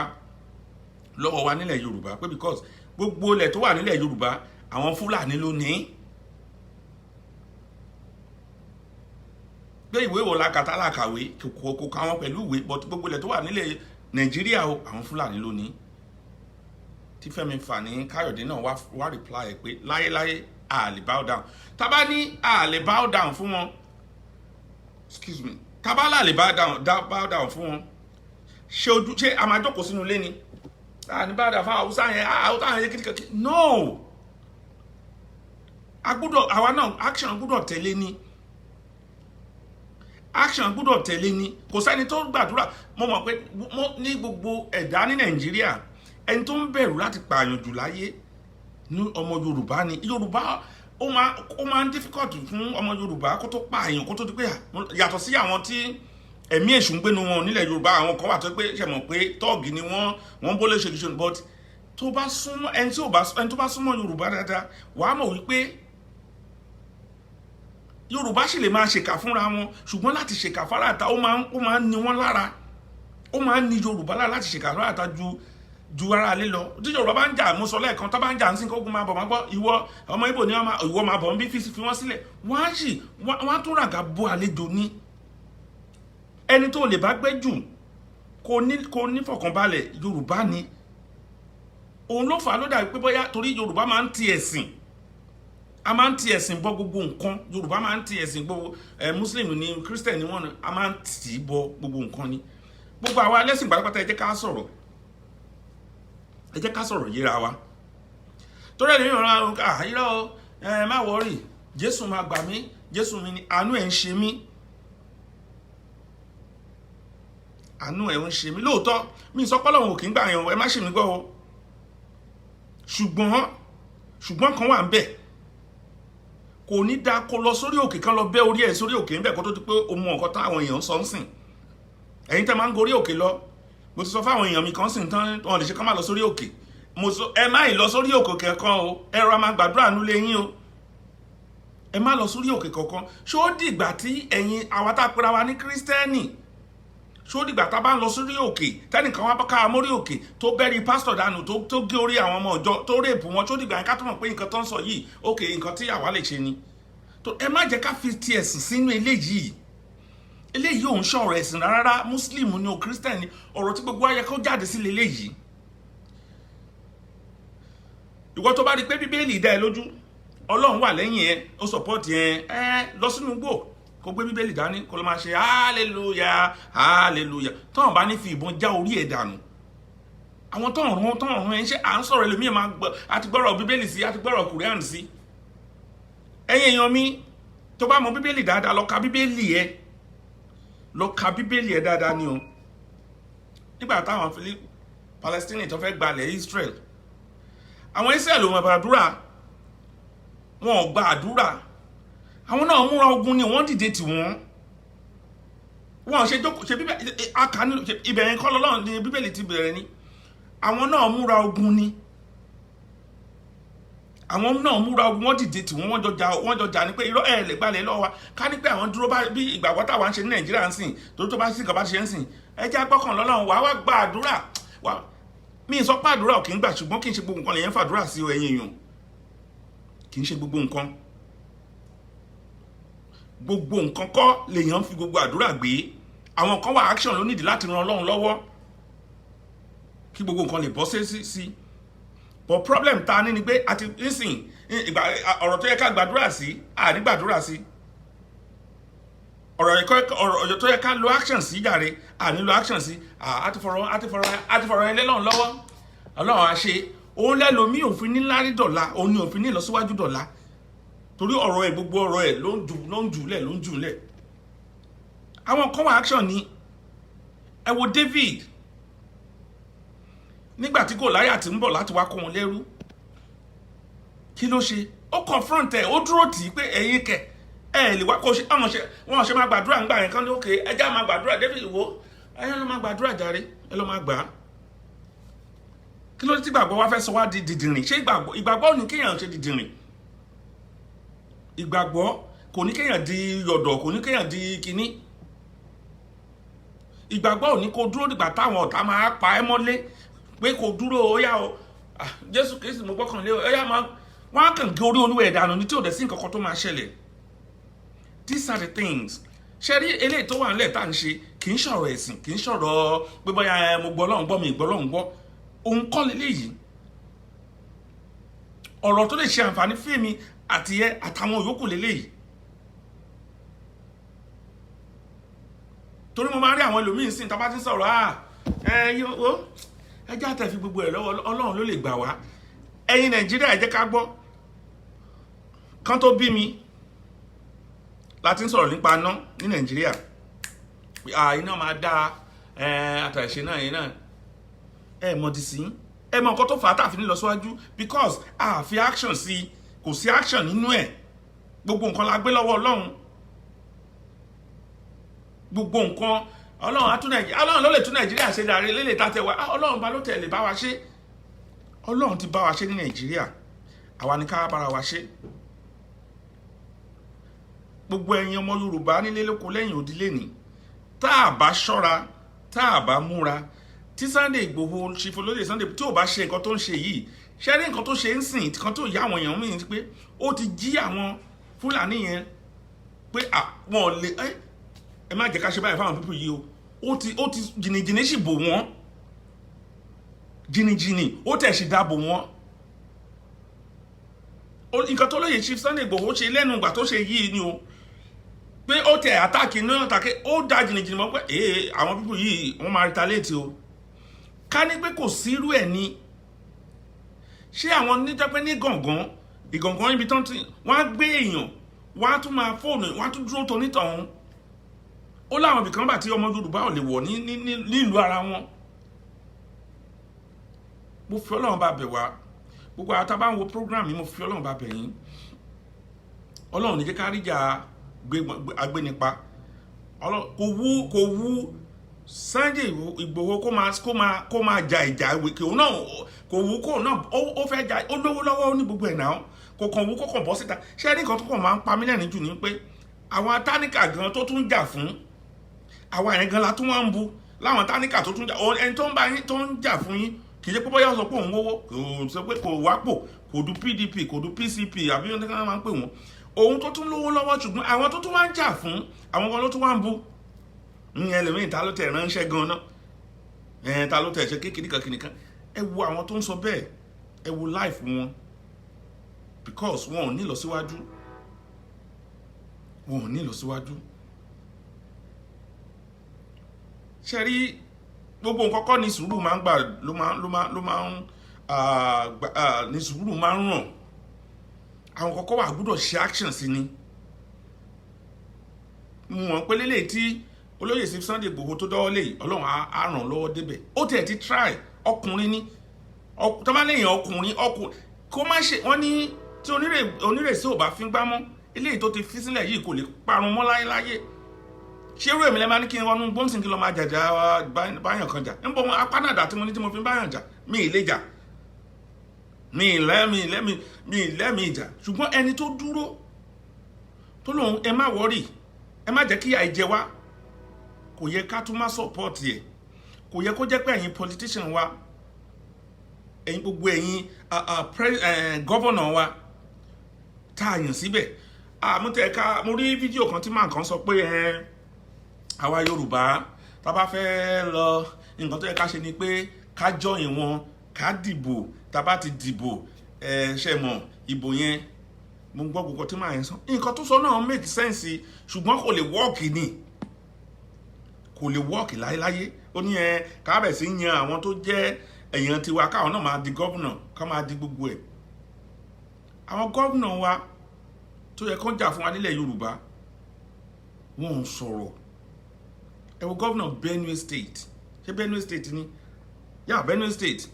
lọ́wọ́ wa nílẹ̀ Yorùbá, pé because gbogbo ilẹ̀ tó wà nílẹ̀ Yorùbá, àwọn Fúlàní ló ní. Pé ìwé wo la kàtà la kàwé, kò ká wọn pẹ̀lú ìwé, but gbogbo ilẹ̀ tó wà nílẹ̀ Nàìjíríà o, àwọn Fúlàní ló ní. Tí Fẹ́mi Fani Káyọ̀dé náà wá reply ẹ̀ pé láyéláyé, a lè bow down. Tábà ní a lè bow down fún wọn, excuse me, tábà là lè bow down fún wọn, ṣé ojú ṣé a máa jókòó sínú ilé ni? A ní bow down fún Haúsá yẹn, Haúsá yẹn kìtìkìtì. No, a gbọ́dọ̀, àwa náà, action gbọ́dọ̀ tẹ̀lé ni, action gbọ́dọ̀ tẹ̀lé ni. Kò sẹ́ni tó gbàdúrà. Mo mọ̀ pé ní gbogbo ẹ̀dá ní Nàìjíríà, ẹni tó ń bẹ̀rù láti pààyàn jù láyé Ní ọmọ Yorùbá ni Yorùbá, ó máa ń difficult fún ọmọ Yorùbá kó tó pààyàn, kó tó di pé yàtọ̀ sí àwọn tí ẹ̀mí èṣù ń gbénu wọn nílẹ̀ Yorùbá. Àwọn kan wà tó pé ṣe mọ̀ pé tọ́ọ̀gì ni wọ́n, wọ́n bó lè ṣe kìí ṣe, but tó bá súnmọ́ ẹni tí ò bá, ẹni tó bá súnmọ́ Yorùbá dáadáa, wàá mọ̀ wípé Yorùbá sì lè máa ṣèkà fúnra wọn, ṣùgbọ́n láti ṣèkà fáráàta, ó máa ń ní wọ́n lára, ó máa ń ní Yorùbá lára láti ṣèkà fáráàta ju ara lé lọ. Tí Yorùbá bá ń jà, mo sọ lẹ́ẹ̀kan, tó bá ń jà ń sìn kógun máa bọ̀, máa gbọ́, ìwọ ọmọ Ìgbò ni ìwọ máa bọ̀ ń bí, fi wọ́n sílẹ̀, wọ́n á sì wọ́n á tún ràgà bo àlejò ní. Ẹni tó lè bá gbé jù kò ní fọkànbalẹ̀, Yorùbá ni. Òun ló fà á ló dàbí pé bóyá torí Yorùbá máa ń ti ẹ̀sìn, a máa ń ti ẹ̀sìn bọ gbogbo nǹkan. Yorùbá máa ń ti ẹ̀sìn gbogbo ẹ̀, Muslim ni, Christian ni wọ́n, a máa ń tì í bọ gbogbo nǹkan ni. Gbogbo àwa ẹlẹ́sìn pátápátá, ẹ jẹ́ ká sọ̀rọ̀, ẹ jẹ́ ká sọ̀rọ̀ yíra wa, torí ẹni mìíràn, àyírọ́ ẹ má worry, Jésù máa gbà mí, Jésù mi ni, àánú ẹ̀ ń ṣe mí, àánú ẹ̀ ń ṣe mí. Lóòótọ́, mi sọ pé Ọlọ́run ò kí ń gbà yàn, ẹ má ṣe mí gbọ́ o, ṣùgbọ́n kan wà ń bẹ̀, kò ní da kó lọ sórí òkè kan, lọ bẹ́ orí ẹ̀ sórí òkè ń bẹ̀, kó tó di pé o mọ nǹkan táwọn èèyàn ń sọ ń sìn. Ẹ̀yin tẹ́ máa ń gorí òkè lọ, mo ti sọ fáwọn èèyàn mi kan sì ń tán, wọn lè ṣe kán má lọ sórí òkè. Mo sọ, ẹ má ì lọ sórí òkè kankan o, ẹ rọra máa gbàdúrà nílé yín o, ẹ má lọ sórí òkè kankan. Ṣó dìgbà tí ẹ̀yin àwa tá a pera wa ní Kírísítẹ́nì, ṣó dìgbà tá a bá ń lọ sórí òkè, tẹnìkan wá ká mórí òkè, tó bẹ́rí pásítọ̀ dànù, tó gé orí àwọn ọmọ ọjọ́, tó rape wọn, ṣó dìgbà yẹn ká tó mọ̀ pé nǹkan tó ń sọ yìí, òkè, nǹkan tí àwa lè ṣe ni? Tó ẹ má jẹ́ ká fi ti ẹ̀sìn sínú eléyìí. Eléyìí ò ń ṣọ̀rọ̀ ẹ̀sìn rárá. Muslim ni o, Christian ni, ọ̀rọ̀ tí gbogbo ayẹ kó jáde sí leléyìí. Ìwọ tó bá rí i pé Bíbélì dá ẹ lójú, Ọlọ́run wà lẹ́yìn ẹ, ó support ẹ, ẹ lọ sínú igbó, kó gbé Bíbélì dání, kó lọ máa ṣe hallelujah, hallelujah. Tọ́wọ́n bá ní fi ìbọn já orí ẹ̀ dànù, àwọn tọ́ọ̀run ẹ̀ ń ṣe à ń sọ̀rọ̀, ẹlòmíì máa gbọ́ àti gbọ́rọ̀ Bíbélì sí, àti gbọ́rọ̀ Kùránì sí. Ẹ̀yin èèyàn mi, tó bá mọ Bíbélì dáadáa, lọ ka Bíbélì ẹ, lọ ka Bíbélì ẹ dáadáa ni o. Nígbà táwọn Palestine tó fẹ́ gbalẹ̀ Israel, àwọn Israel ò mọ̀ àdúrà, wọn ò gba àdúrà, àwọn náà múra ogun ni, wọ́n dìde tì wọ́n. Wọ́n ṣe jókòó ṣe bíbẹ̀ akànnì ibẹ̀ yẹn kọ́ lọ́lọ́run ni Bíbélì ti bẹ̀rẹ̀ ni. Àwọn náà múra ogun ni, àwọn náà múra ogun, wọ́n dìde tì wọ́n, wọ́n jọ jà, wọ́n jọ jà ní pé irọ́, ẹ̀ lè gbalẹ̀ lọ́wọ́ wa. Ká ní pé àwọn dúró bá bí ìgbàgbọ́ táwa ń ṣe ní Nàìjíríà ń sìn, torí tó bá sí nǹkan bá ṣe ń sìn, ẹ jẹ́ agbọ́kàn lọ́lọ́run, wàá wá gba àdúrà. Wà mí sọ pé àdúrà ò kì í gbà, ṣùgbọ́n kì í ṣe gbogbo nǹkan lèyẹn fàdúrà sí o. Ẹ̀yin èèyàn, kì í ṣe gbogbo nǹkan, gbogbo nǹkan kọ́ lèèyàn fi gbogbo àdúrà gbé. Àwọn kan wà, action ló nídìí láti ran Ọlọ́run lọ́wọ́ kí gbogbo nǹkan lè bọ́ sí. But problem ta ní ni pé àti nísìn ìgbà ọ̀rọ̀ tó yẹ ká gbàdúrà sí, àní gbàdúrà sí ọ̀rọ̀ ẹ̀kọ́, ọ̀rọ̀ tó yẹ ká lo action sí jàre, àní lo action sí. Àti fọ̀rọ̀ ẹ lẹ́lọ́run lọ́wọ́, Ọlọ́run á ṣe. Òun lẹ́lòmíì òfin ní lárí dọ̀la, òun ni òfin ní ìlọsíwájú dọ̀la, torí ọ̀rọ̀ ẹ̀, gbogbo ọ̀rọ̀ ẹ̀ ló ń jù lẹ̀, ló ń jù lẹ̀. Àwọn kan wà, action ni. Ẹ wo David nígbà tí Gòláyà ti ń bọ̀ láti wá kó wọn lẹ́rú, kí ló ṣe? Ó confront ẹ̀, ó dúró tì í pé ẹ̀yin kẹ̀ ẹ lè wá kó ṣe. Àwọn ṣe wọn ṣe máa gbàdúrà ńgbà yẹn kan ní òkè, ẹ já máa gbàdúrà. David wo, ẹ lọ máa gbàdúrà jàre, ẹ lọ máa gbà á. Kí ló dé tí ìgbàgbọ́ wa fẹ́ sọ wá di dìdìrìn? Ṣé ìgbàgbọ́ ò ní kéèyàn ṣe dìdìrìn? Ìgbàgbọ́ kò ní kéèyàn di yọ̀dọ̀, kò ní kéèyàn di kinní. Ìgbàgbọ́ ò ní kó dúró dìgbà táwọn ọ̀tá máa pa ẹ́ mọ́lé pé kò dúró, ó yá o, Jésù Kristi mo gbọ́kànlé o, ó yá máa wọ́n á kàn gé orí olúwa ẹ̀ dànù ní, tí ò dẹ̀ sí nǹkan kan tó máa ṣẹlẹ̀. These are the things. Ṣe rí eléyìí tó wà nílẹ̀ tá à ń ṣe, kì í ṣọ̀rọ̀ ẹ̀sìn, kì í ṣọ̀rọ̀ pé bóyá mo gbọ́ Ọlọ́run gbọ́, mi gbọ́ Ọlọ́run gbọ́, òun kọ́ leléyìí. Ọ̀rọ̀ tó lè ṣe àǹfààní fún àti ẹ àtàwọn yòókù leléyìí, torí mo máa ń rí àwọn ẹlòmíín sìn tá a bá ti ń sọ̀rọ̀, ẹ yóò ẹ jẹ́ àtẹ̀fi gbogbo ẹ̀ lọ́wọ́ Ọlọ́run ló lè gbà wá. Ẹ̀yin Nàìjíríà, ẹ jẹ́ ká gbọ́. Kán tó bí mi láti ń sọ̀rọ̀ nípa iná ní Nàìjíríà. Iná máa dá àtàìṣe náà yẹn náà ẹ mọ̀ di sí. Ẹ mọ nǹkan tó fà á tàfi ní lọ síwájú, because a fi action sí, kò sí action nínú ẹ̀. Gbogbo nǹkan la gbé lọ́wọ́ Ọlọ́run. Gbogbo nǹkan, Ọlọ́run á tún Nàìjíríà, Ọlọ́run ló lè tún Nàìjíríà ṣe dàrí lélẹ̀ tá tẹ wá. Ọlọ́run bá ló tẹ̀lé bá wa ṣe. Ọlọ́run ti bá wa ṣe ní Nàìjíríà, àwa ni ká bára wa ṣe. Gbogbo ẹ̀yin ọmọ Yorùbá nílé lóko lẹ́yìn odi lẹ́nìí, tá a bá ṣọ́ra, tá a bá múra, tí Sunday Igboho, Chief Olóyè Sunday, tí ò bá ṣe nǹkan tó ń ṣe yìí, ṣe rí nǹkan tó ṣe ń sìn kan tó yá àwọn èèyàn míì pé ó ti jí àwọn Fúlàní yẹn pé àwọn ò lè ẹ má jẹ́ ká ṣe báyìí fáwọn people yìí o. Ó ti jìnnìjìnnì sì bò wọ́n jìnnìjìnnì, ó tẹ̀ sì dáàbò wọ́n. Nǹkan tó lóye Chief Sunday Igboho ṣe lẹ́nu ìgbà tó ṣe yìí ni o, pé ó tẹ̀ attack ní attack, ó da jìnnìjìnnì mọ́ pé ee, àwọn people yìí, wọ́n máa retaliate o. Ká ní pé kò sírú ẹ̀ ni, ṣé àwọn níjọ́ pé ní gàngán ìgàngán ibi tán tí wọ́n á gbé èèyàn, wọ́n á tún máa fóònù, wọ́n á tún dúró tonítọ̀hún. Ó láwọn ibìkan bá tí ọmọ Yorùbá ò lè wọ̀ ní nílùú ara wọn. Mo fi Ọlọ́run bá bẹ̀ wá, gbogbo àwọn tá a bá ń wo program yìí, mo fi Ọlọ́run bá bẹ̀ yín. Ọlọ́run ní jẹ́ ká ríjà agbénipa. Kò wú Sunday Ìgbòho kó máa ja ìjà kò náà, kò wú kó náà. Ó fẹ́ ja, ó lówó lọ́wọ́, ó ní gbogbo ẹ̀ náà, kò kàn wú kó kàn bọ́ síta. Ṣé ní nǹkan tó kàn máa ń pa mí lẹ́rìn jù ni pé àwọn táníkà gan tó tún jà fún àwọn yẹn gan la tún wá ń bu láwọn táníkà tó tún jà. Ẹni tó ń bá yín, tó ń jà fún yín, kì í ṣe pé bóyá ó sọ pé òun wówó, kò sọ pé kò wápò, kò du PDP, kò du PCP, àbí ohun tí wọ́n máa ń pè wọ́n, òun tó tún lówó lọ́wọ́, ṣùgbọ́n àwọn tó tún wá ń jà fún àwọn kan ló tún wá ń bu ìyẹn. Ẹlòmíì, ta ló tẹ̀ ránṣẹ́ gan náà ẹ̀, ta ló tẹ̀ ṣe kékeré kan kìnìkan? Ẹ wo àwọn tó ń sọ bẹ́ẹ̀, ẹ wo life wọn, because wọn ò ní ìlọsíwájú, wọn ò ní ìlọsíwájú. Ṣe rí, gbogbo nǹkan kọ́ ni sùúrù máa ń gbà, ló máa ń ní sùúrù máa ń ràn. Àwọn kọ́kọ́ wà gbọ́dọ̀ ṣe action sí ni. Mo mọ̀ pé lélẹ́yìí tí olóyè sí Sunday Igboho tó dọ́wọ́ lé, Ọlọ́run á ràn lọ́wọ́ débẹ̀. Ó tẹ̀ ti try. Ọkùnrin ni tó bá léèyàn ọkùnrin, ọkùnrin kó má ṣe. Wọ́n ní tí onírèsí ò bá fi gbá mọ́, eléyìí tó ti fi sílẹ̀ yìí kò lè parun mọ́ láyéláyé. Ṣé irú èmi lẹ́ máa ní kí n wọnú gbóǹsìn kí n lọ máa jàjà báyàn kan jà ń bọ̀ wọn apánàdà tí mo ní tí mo fi ń báyàn jà? Mi ì lè jà, mi ì lẹ́mi ìjà. Ṣùgbọ́n ẹni tó dúró tó lóun, ẹ má worry, ẹ má jẹ́ kí ìyà jẹ wá, kò yẹ ká tún má support ẹ̀. Kò yẹ kó jẹ́ pé ẹ̀yin politician wa, ẹ̀yin gbogbo ẹ̀yin governor wa tá a yàn síbẹ̀. Àmútẹ̀ka mo rí fídíò kan tí màá kan sọ pé ẹ àwa Yorùbá, tá a bá fẹ́ lọ, nǹkan tó yẹ ká ṣe ni pé ká join wọn, ká dìbò. Tá a bá ti dìbò, ẹ ṣe mọ̀ ìbò yẹn. Mo gbọ́ gbogbo tí màá yẹn sọ. Nǹkan tó sọ náà make sense, ṣùgbọ́n kò lè work ni, kò lè work láyéláyé. Ó ní ẹ kábẹ̀ sí yan àwọn tó jẹ́ èèyàn tiwa, káwọn náà máa di governor, ká máa di gbogbo ẹ̀. Àwọn governor wa tó yẹ kó jà fún wa nílẹ̀ Yorùbá, wọn ò sọ̀rọ̀. Ẹ wo governor Benue State. Ṣé Benue State ni? Yà, Benue State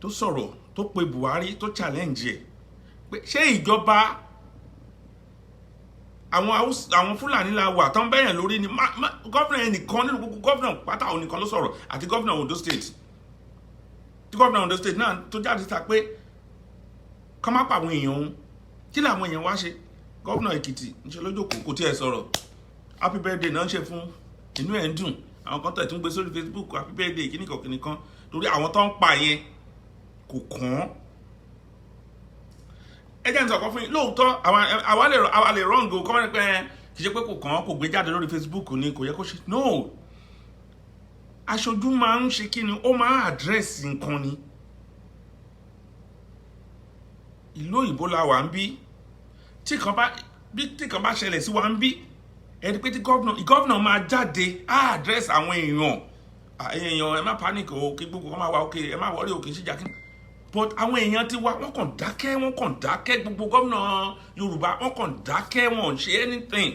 tó sọ̀rọ̀, tó pe Buhari, tó challenge ẹ̀ pé ṣé ìjọba àwọn Fúlàní la wà tán bẹ́yàn lórí ni. Governor yẹn nìkan nínú gbogbo governor pátá, òun nìkan ló sọ̀rọ̀, àti governor Ondo State, tí governor Ondo State náà tó jáde síta pé kọ́ má pa àwọn èèyàn òun. Kí làwọn èèyàn wá ṣe? Governor Èkìtì níṣẹ́ lójókòó, kò tiẹ̀ sọ̀rọ̀. Happy birthday náà ń ṣe fún, inú ẹ̀ ń dùn. Àwọn kan tẹ̀ tún gbé sórí Facebook, happy birthday kíníkan kíníkan, torí àwọn tó ń pa yẹn kò kàn án. Ẹ jẹ́ n sọ̀kan fún yín. Lóòótọ́, àwa lè wrong o, kọ́ wọ́n pẹ́ kì í ṣe pé kò kàn án, kò gbé jáde lórí Facebook ni, kò yẹ kó ṣe. No, aṣojú máa ń ṣe kí ni, ó máa ń address nǹkan ni. Ìlú òyìnbó la wà ń bí. Tí kan bá ṣẹlẹ̀ sí wa ń bí, ẹni pé tí governor máa jáde, á address àwọn èèyàn. Èèyàn, ẹ má panic o, kí gbogbo kan máa wà ok, ẹ má worry o, kì í ṣèjà kí. But àwọn èèyàn ti wá, wọ́n kàn dákẹ́, wọ́n kàn dákẹ́. Gbogbo gómìnà Yorùbá, wọ́n kàn dákẹ́, wọ́n ò ṣe anything.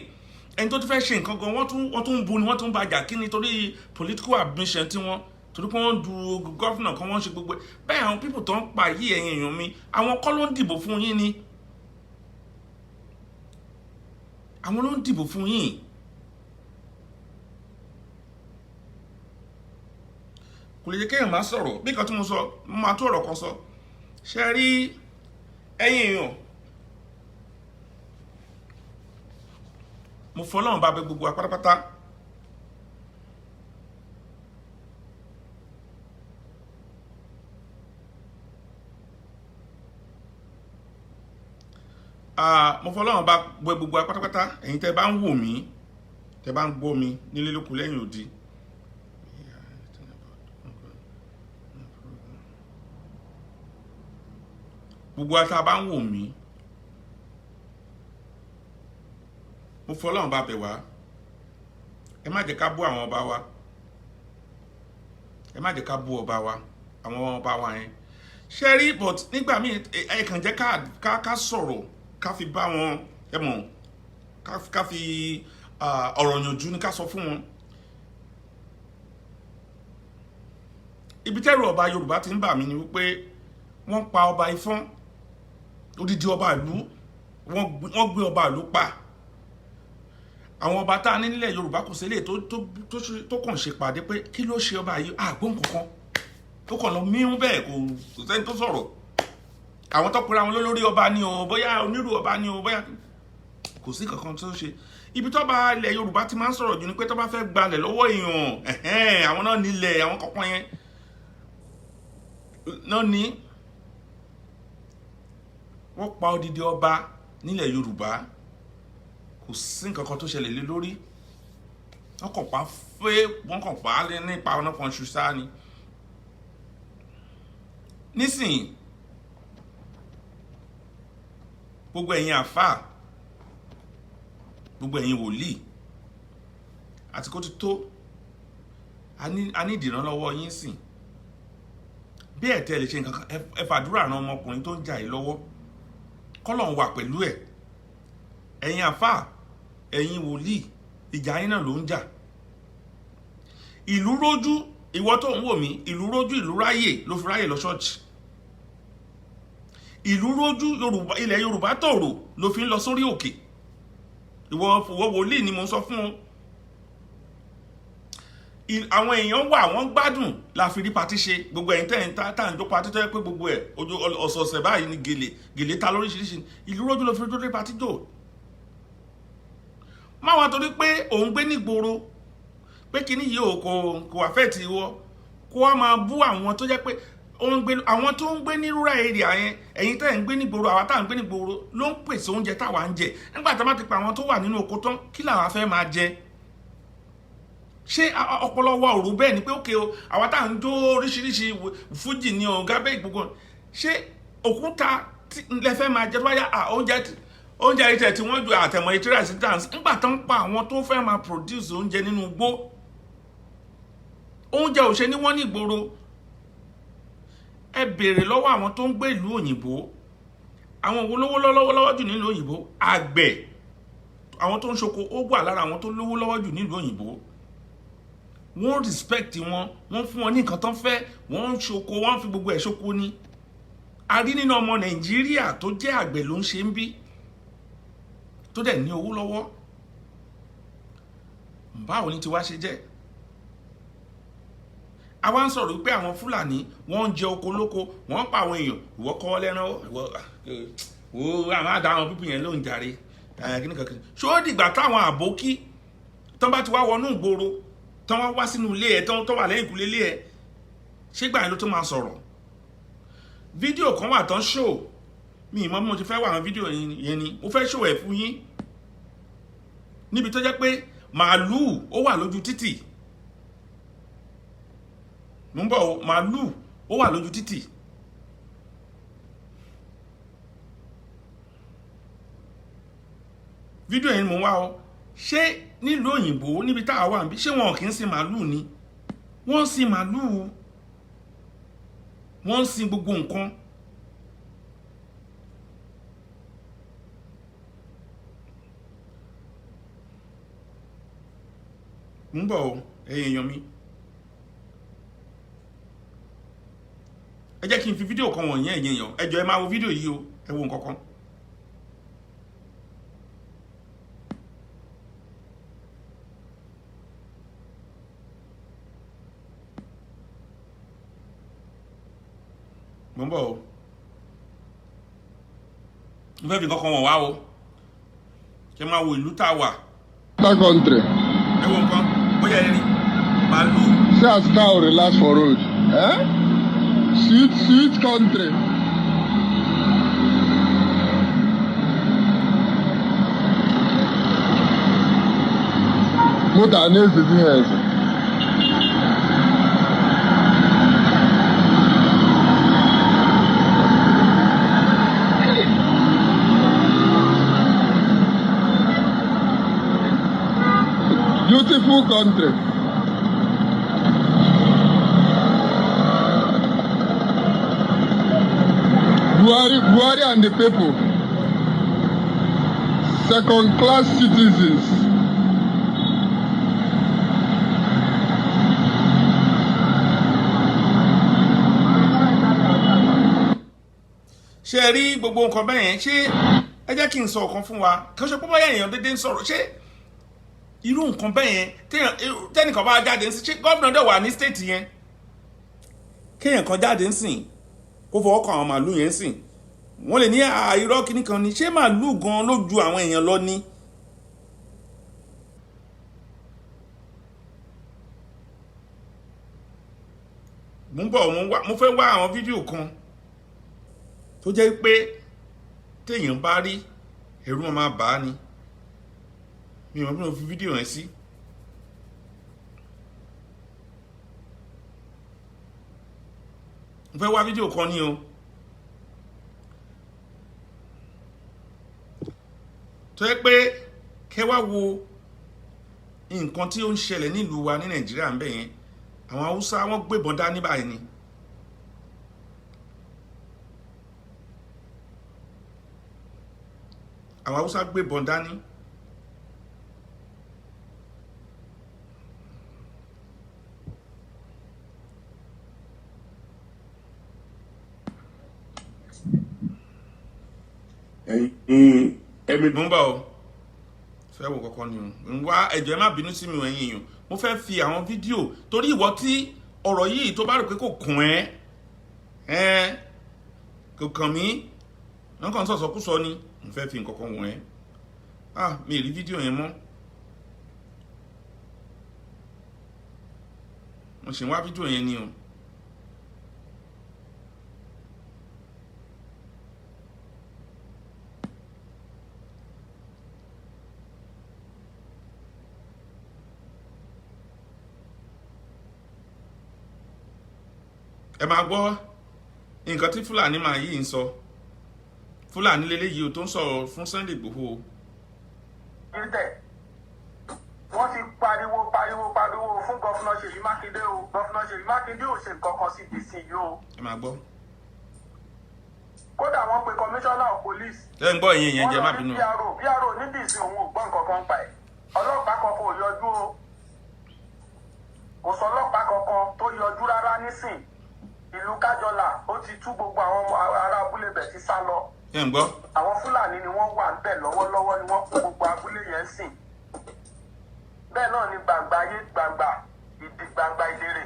Ẹni tó ti fẹ́ ṣe nǹkan gan, wọ́n tún bu ni, wọ́n tún bàjà kí ni, torí political ambition tí wọ́n. Torí pé wọ́n du governor kan, wọ́n ṣe gbogbo ẹ̀ bẹ́ẹ̀. Àwọn people tó ń pa yí, ẹ̀yin èèyàn mi, àwọn kọ́ ló ń dìbò fún yín ni? Àwọn ló ń dìbò fún yín. Kò lè jẹ́ kéèyàn má sọ̀rọ̀ bí nǹkan tí mo sọ. Mo máa tó ọ̀rọ̀ kan sọ. Ṣe rí, ẹ̀yin èèyàn, mo fọlọ́run bá bẹ gbogbo wa pátápátá. Ah, mo fọlọ́run bá bẹ gbogbo wa pátápátá. Ẹ̀yin tẹ́ bá ń wò mí, tẹ́ bá ń gbọ́ mi nílé lóko lẹ́yìn odi, gbogbo wa tá a bá ń wò mí, mo fọlọ́run bá bẹ̀ wá, ẹ má jẹ́ ká bú àwọn ọba wa. Ẹ má jẹ́ ká bú ọba wa, àwọn ọba wa yẹn. Ṣe rí, but nígbà míì, ẹ kàn jẹ́ ká sọ̀rọ̀, ká fi bá wọn, ẹ mọ̀, ká fi ọ̀rọ̀ yànjú ni ká sọ fún wọn. Ibi tẹ́rù ọba Yorùbá ti ń bà mí ni wípé wọ́n pa ọba Ifọ̀n, odidi ọba ìlú. Wọ́n gbé ọba ìlú pa. Àwọn ọba tá a ní nílẹ̀ Yorùbá, kò sí eléyìí tó kàn ṣe pàdé pé kí ló ṣe ọba yìí. Àgbọn kankan tó kàn lọ mímú bẹ́ẹ̀, kò sẹ́ni tó sọ̀rọ̀. Àwọn tó pera wọn lólórí ọba ni o, bóyá onírú ọba ni o, bóyá kò sí kankan tó ṣe. Ibi tó bá ilẹ̀ Yorùbá ti máa ń sọ̀rọ̀ jù ni pé tó bá fẹ́ gbalẹ̀ lọ́wọ́ èèyàn, ẹ̀hẹ́n, àwọn náà nílẹ̀, àwọn kọ̀ọ̀kan yẹn náà ní. Wọ́n pa odidi ọba nílẹ̀ Yorùbá, kò sí nǹkan kan tó ṣẹlẹ̀ lé lórí. Wọ́n kàn pa fẹ́, wọ́n kàn pa á nípa ọ̀nà kan ṣuṣá ni. Nísìnyí, gbogbo ẹ̀yin àfáà, gbogbo ẹ̀yin wòlíì, àti kó ti tó, a ní ìdìrànlọ́wọ́ yín sìn. Bí ẹ̀ tẹ́ lè ṣe nǹkan kan, ẹ fàdúrà ran ọmọkùnrin tó ń jà yìí lọ́wọ́, kọ́lọ́run wà pẹ̀lú ẹ̀. Ẹ̀yin àfáà, ẹ̀yin wòlíì, ìjà yín náà ló ń jà. Ìlú rójú. Ìwọ tó ń wò mí, ìlú rójú, ìlú ráyè ló fi ráyè lọ ṣọ́ọ̀ṣì. Ìlú rójú, Yorùbá, ilẹ̀ Yorùbá tòrò ló fi ń lọ sórí òkè. Ìwọ wòlíì ni mo ń sọ fún ọ. Àwọn èèyàn wà, wọ́n gbádùn la fi rí party ṣe. Gbogbo ẹ̀yin tẹ́yìn tá à ń jó party, tó yẹ pé gbogbo ẹ̀ ojú ọ̀sọ̀ọ̀sẹ̀ báyìí ni gèlè gèlè ta lóríṣiríṣi, ìlú rójú ló fi rí party jò. Má wá torí pé òun gbé nígboro, pé kíní yìí ò kò affect ìwọ, kó wá máa bú àwọn tó jẹ́ pé ó ń gbé, àwọn tó ń gbé ní rural area yẹn. Ẹ̀yin tẹ́ ń gbé nígboro, àwa tá à ń gbé nígboro ló ń pèsè oúnjẹ táwa ń jẹ. Nígbà tá a bá ti pa àwọn tó wà nínú oko tán, kí làwa fẹ́ máa jẹ? Ṣé ọpọlọ wa ò rò bẹ́ẹ̀ ni pé ókè o, àwa tá à ń jó oríṣiríṣi fújì ní o, gábẹ́ gbogbo, ṣé òkúta lẹ fẹ́ máa jẹ tó bá yá? Oúnjẹ ìtẹ̀ tí wọ́n ju àtẹ̀mọ̀ ìtura sí dance nígbà tó ń pa àwọn tó fẹ́ máa produce oúnjẹ nínú igbó, oúnjẹ ò ṣe ní wọ́n ní ìgboro. Ẹ béèrè lọ́wọ́ àwọn tó ń gbé ìlú òyìnbó, àwọn wo lówó lọ́wọ́lọ́wọ́ jù nílùú òyìnbó? Àgbẹ̀, àwọn tó ń ṣoko, ó wà lára àwọn tó lówó lọ́wọ́ jù nílùú òyìnbó. Wọ́n respect wọn, wọ́n fún wọn ní nǹkan tó ń fẹ́. Wọ́n ń ṣoko, wọ́n fi gbogbo ẹ̀ ṣoko ni. A rí nínú ọmọ Nàìjíríà tó jẹ́ àgbẹ̀ ló ń ṣe ń bí, tó dẹ̀ ní owó lọ́wọ́. Báwo ni tiwa ṣe jẹ́? Àwa ń sọ̀rọ̀ pé àwọn Fúlàní, wọ́n ń jẹ oko lóko, wọ́n ń pa àwọn èèyàn. Ìwọ kọ́ lẹ́rán, ìwọ wo àwọn àdá àwọn pípì yẹn ló ń jàre kíní kankan. Ṣó dìgbà táwọn àbókí tán bá ti wá wọnú ìgboro, tán wá wá sínú ilé ẹ, tán wà lẹ́yìn ìkúlé ilé ẹ, ṣé gbà yẹn ló tó máa sọ̀rọ̀? Fídíò kan wà tán ṣò mi ìmọ̀ bí mo ti fẹ́ wà. Àwọn fídíò yẹn ni mo fẹ́ ṣò ẹ̀ fún yín, níbi tó jẹ́ pé màálùú ó wà lójú títì. Mo ń bọ̀ o. Màálùú ó wà lójú títì. Fídíò yẹn ni mo ń wá o. Ṣé nílùú òyìnbó níbi tá a wà níbí, ṣé wọn kì í sin màálùú ni? Wọ́n ń sin màálùú, wọ́n ń sin gbogbo nǹkan. Ń bọ̀ o, ẹ̀yin èèyàn mi. Jẹ́ kí n fi fídíò kan wọ̀nyí. Ẹ̀yin èèyàn, ẹ jọ̀ọ́, ẹ máa wo fídíò yìí o. Ẹ wo nǹkan kan. Mo ń bọ̀ o. Mo fẹ́ fi nǹkan kan wọ̀n wá o, kí ẹ máa wo ìlú tá a wà. That country. Ẹ wo nǹkan bóyá ẹ rí màálù. See as cow relax for road. Eh? Sweet, sweet country. Moto a na-ezezi ha eze. Beautiful country. Buhari, Buhari and the people. Second class citizens. Ṣé ẹ rí gbogbo nǹkan bẹ́ẹ̀ yẹn? Ṣé ẹ jẹ́ kí n sọ ọ̀kan fún wa? Kí wọ́n ṣe pé bóyá èèyàn dédé ń sọ̀rọ̀. Ṣé irú nǹkan bẹ́ẹ̀ yẹn, tẹ́nìkan bá jáde ń sìn, ṣé gómìnà dẹ̀ wà ní state yẹn, kéèyàn kan jáde ń sìn, kó fọwọ́ kan àwọn màálù yẹn sìn, wọ́n lè ní àìrọ́ kínní kan ni. Ṣé màálù gan ló ju àwọn èèyàn lọ ni? Mo ń bọ̀, mo fẹ́ wá àwọn fídíò kan tó jẹ́ pé téèyàn bá rí, ẹ̀rù wọn máa bà á ni. Mi ò mọ̀ bí mo fi fídíò yẹn sí. Mo fẹ́ wá fídíò kan ní o tó yẹ pé kẹ́ wá wo nǹkan tí ó ń ṣẹlẹ̀ nílùú wa ní Nàìjíríà ń bẹ̀ yẹn. Àwọn Haúsá, wọ́n gbébọn dání báyìí ni. Àwọn Haúsá gbébọn dání. Ẹ̀yin ẹ̀mí. Mo ń bọ̀ o. Fẹ́ wo kọ́kọ́ ni o ń wá. Ẹjọ́, ẹ má bínú sí mi o, ẹ̀yin èèyàn. Mo fẹ́ fi àwọn fídíò, torí ìwọ tí ọ̀rọ̀ yìí tó bá rò pé kò kàn ẹ́, ẹ́ kò kàn mí, wọ́n kàn ń sọ̀sọ́kúsọ ni. Mo fẹ́ fi nǹkan kan wọ̀n ẹ́. Ah, mi ì rí fídíò yẹn mọ́. Mo sì ń wá fídíò yẹn ni o. Ẹ máa gbọ́ nǹkan tí Fúlàní máa yìí ń sọ. Fúlàní lélẹ́yìí o tó ń sọ̀rọ̀ fún Sunday Igboho o. Tẹ̀ wọ́n ti pariwo, pariwo, pariwo fún Governor Ṣèyí Mákindé o. Governor Ṣèyí Mákindé ò ṣe nǹkan kan sí ìdí yìí o. Ẹ máa gbọ́. Kódà wọ́n pe commissioner of police. Ẹ ń gbọ́ ìyẹn yẹn jẹ́, má bínú. Wọ́n lọ ní PRO. PRO níbi ìsìn, òun ò gbọ́ nǹkan kan pa ẹ̀. Ọlọ́pàá kankan ò yọjú o. Kò sọ ọlọ́pàá kankan tó yọjú rárá nísìn. Ìlú Kájọlà, ó ti tú, gbogbo àwọn ọmọ ará abúlé bẹ̀ ti sá lọ. Ẹ ń gbọ́. Àwọn Fúlàní ni wọ́n wà níbẹ̀ lọ́wọ́lọ́wọ́, ni wọ́n kó gbogbo abúlé yẹn sìn. Bẹ́ẹ̀ náà ni gbàngbà ayé, gbàngbà ìdí, gbàngbà ìlérè,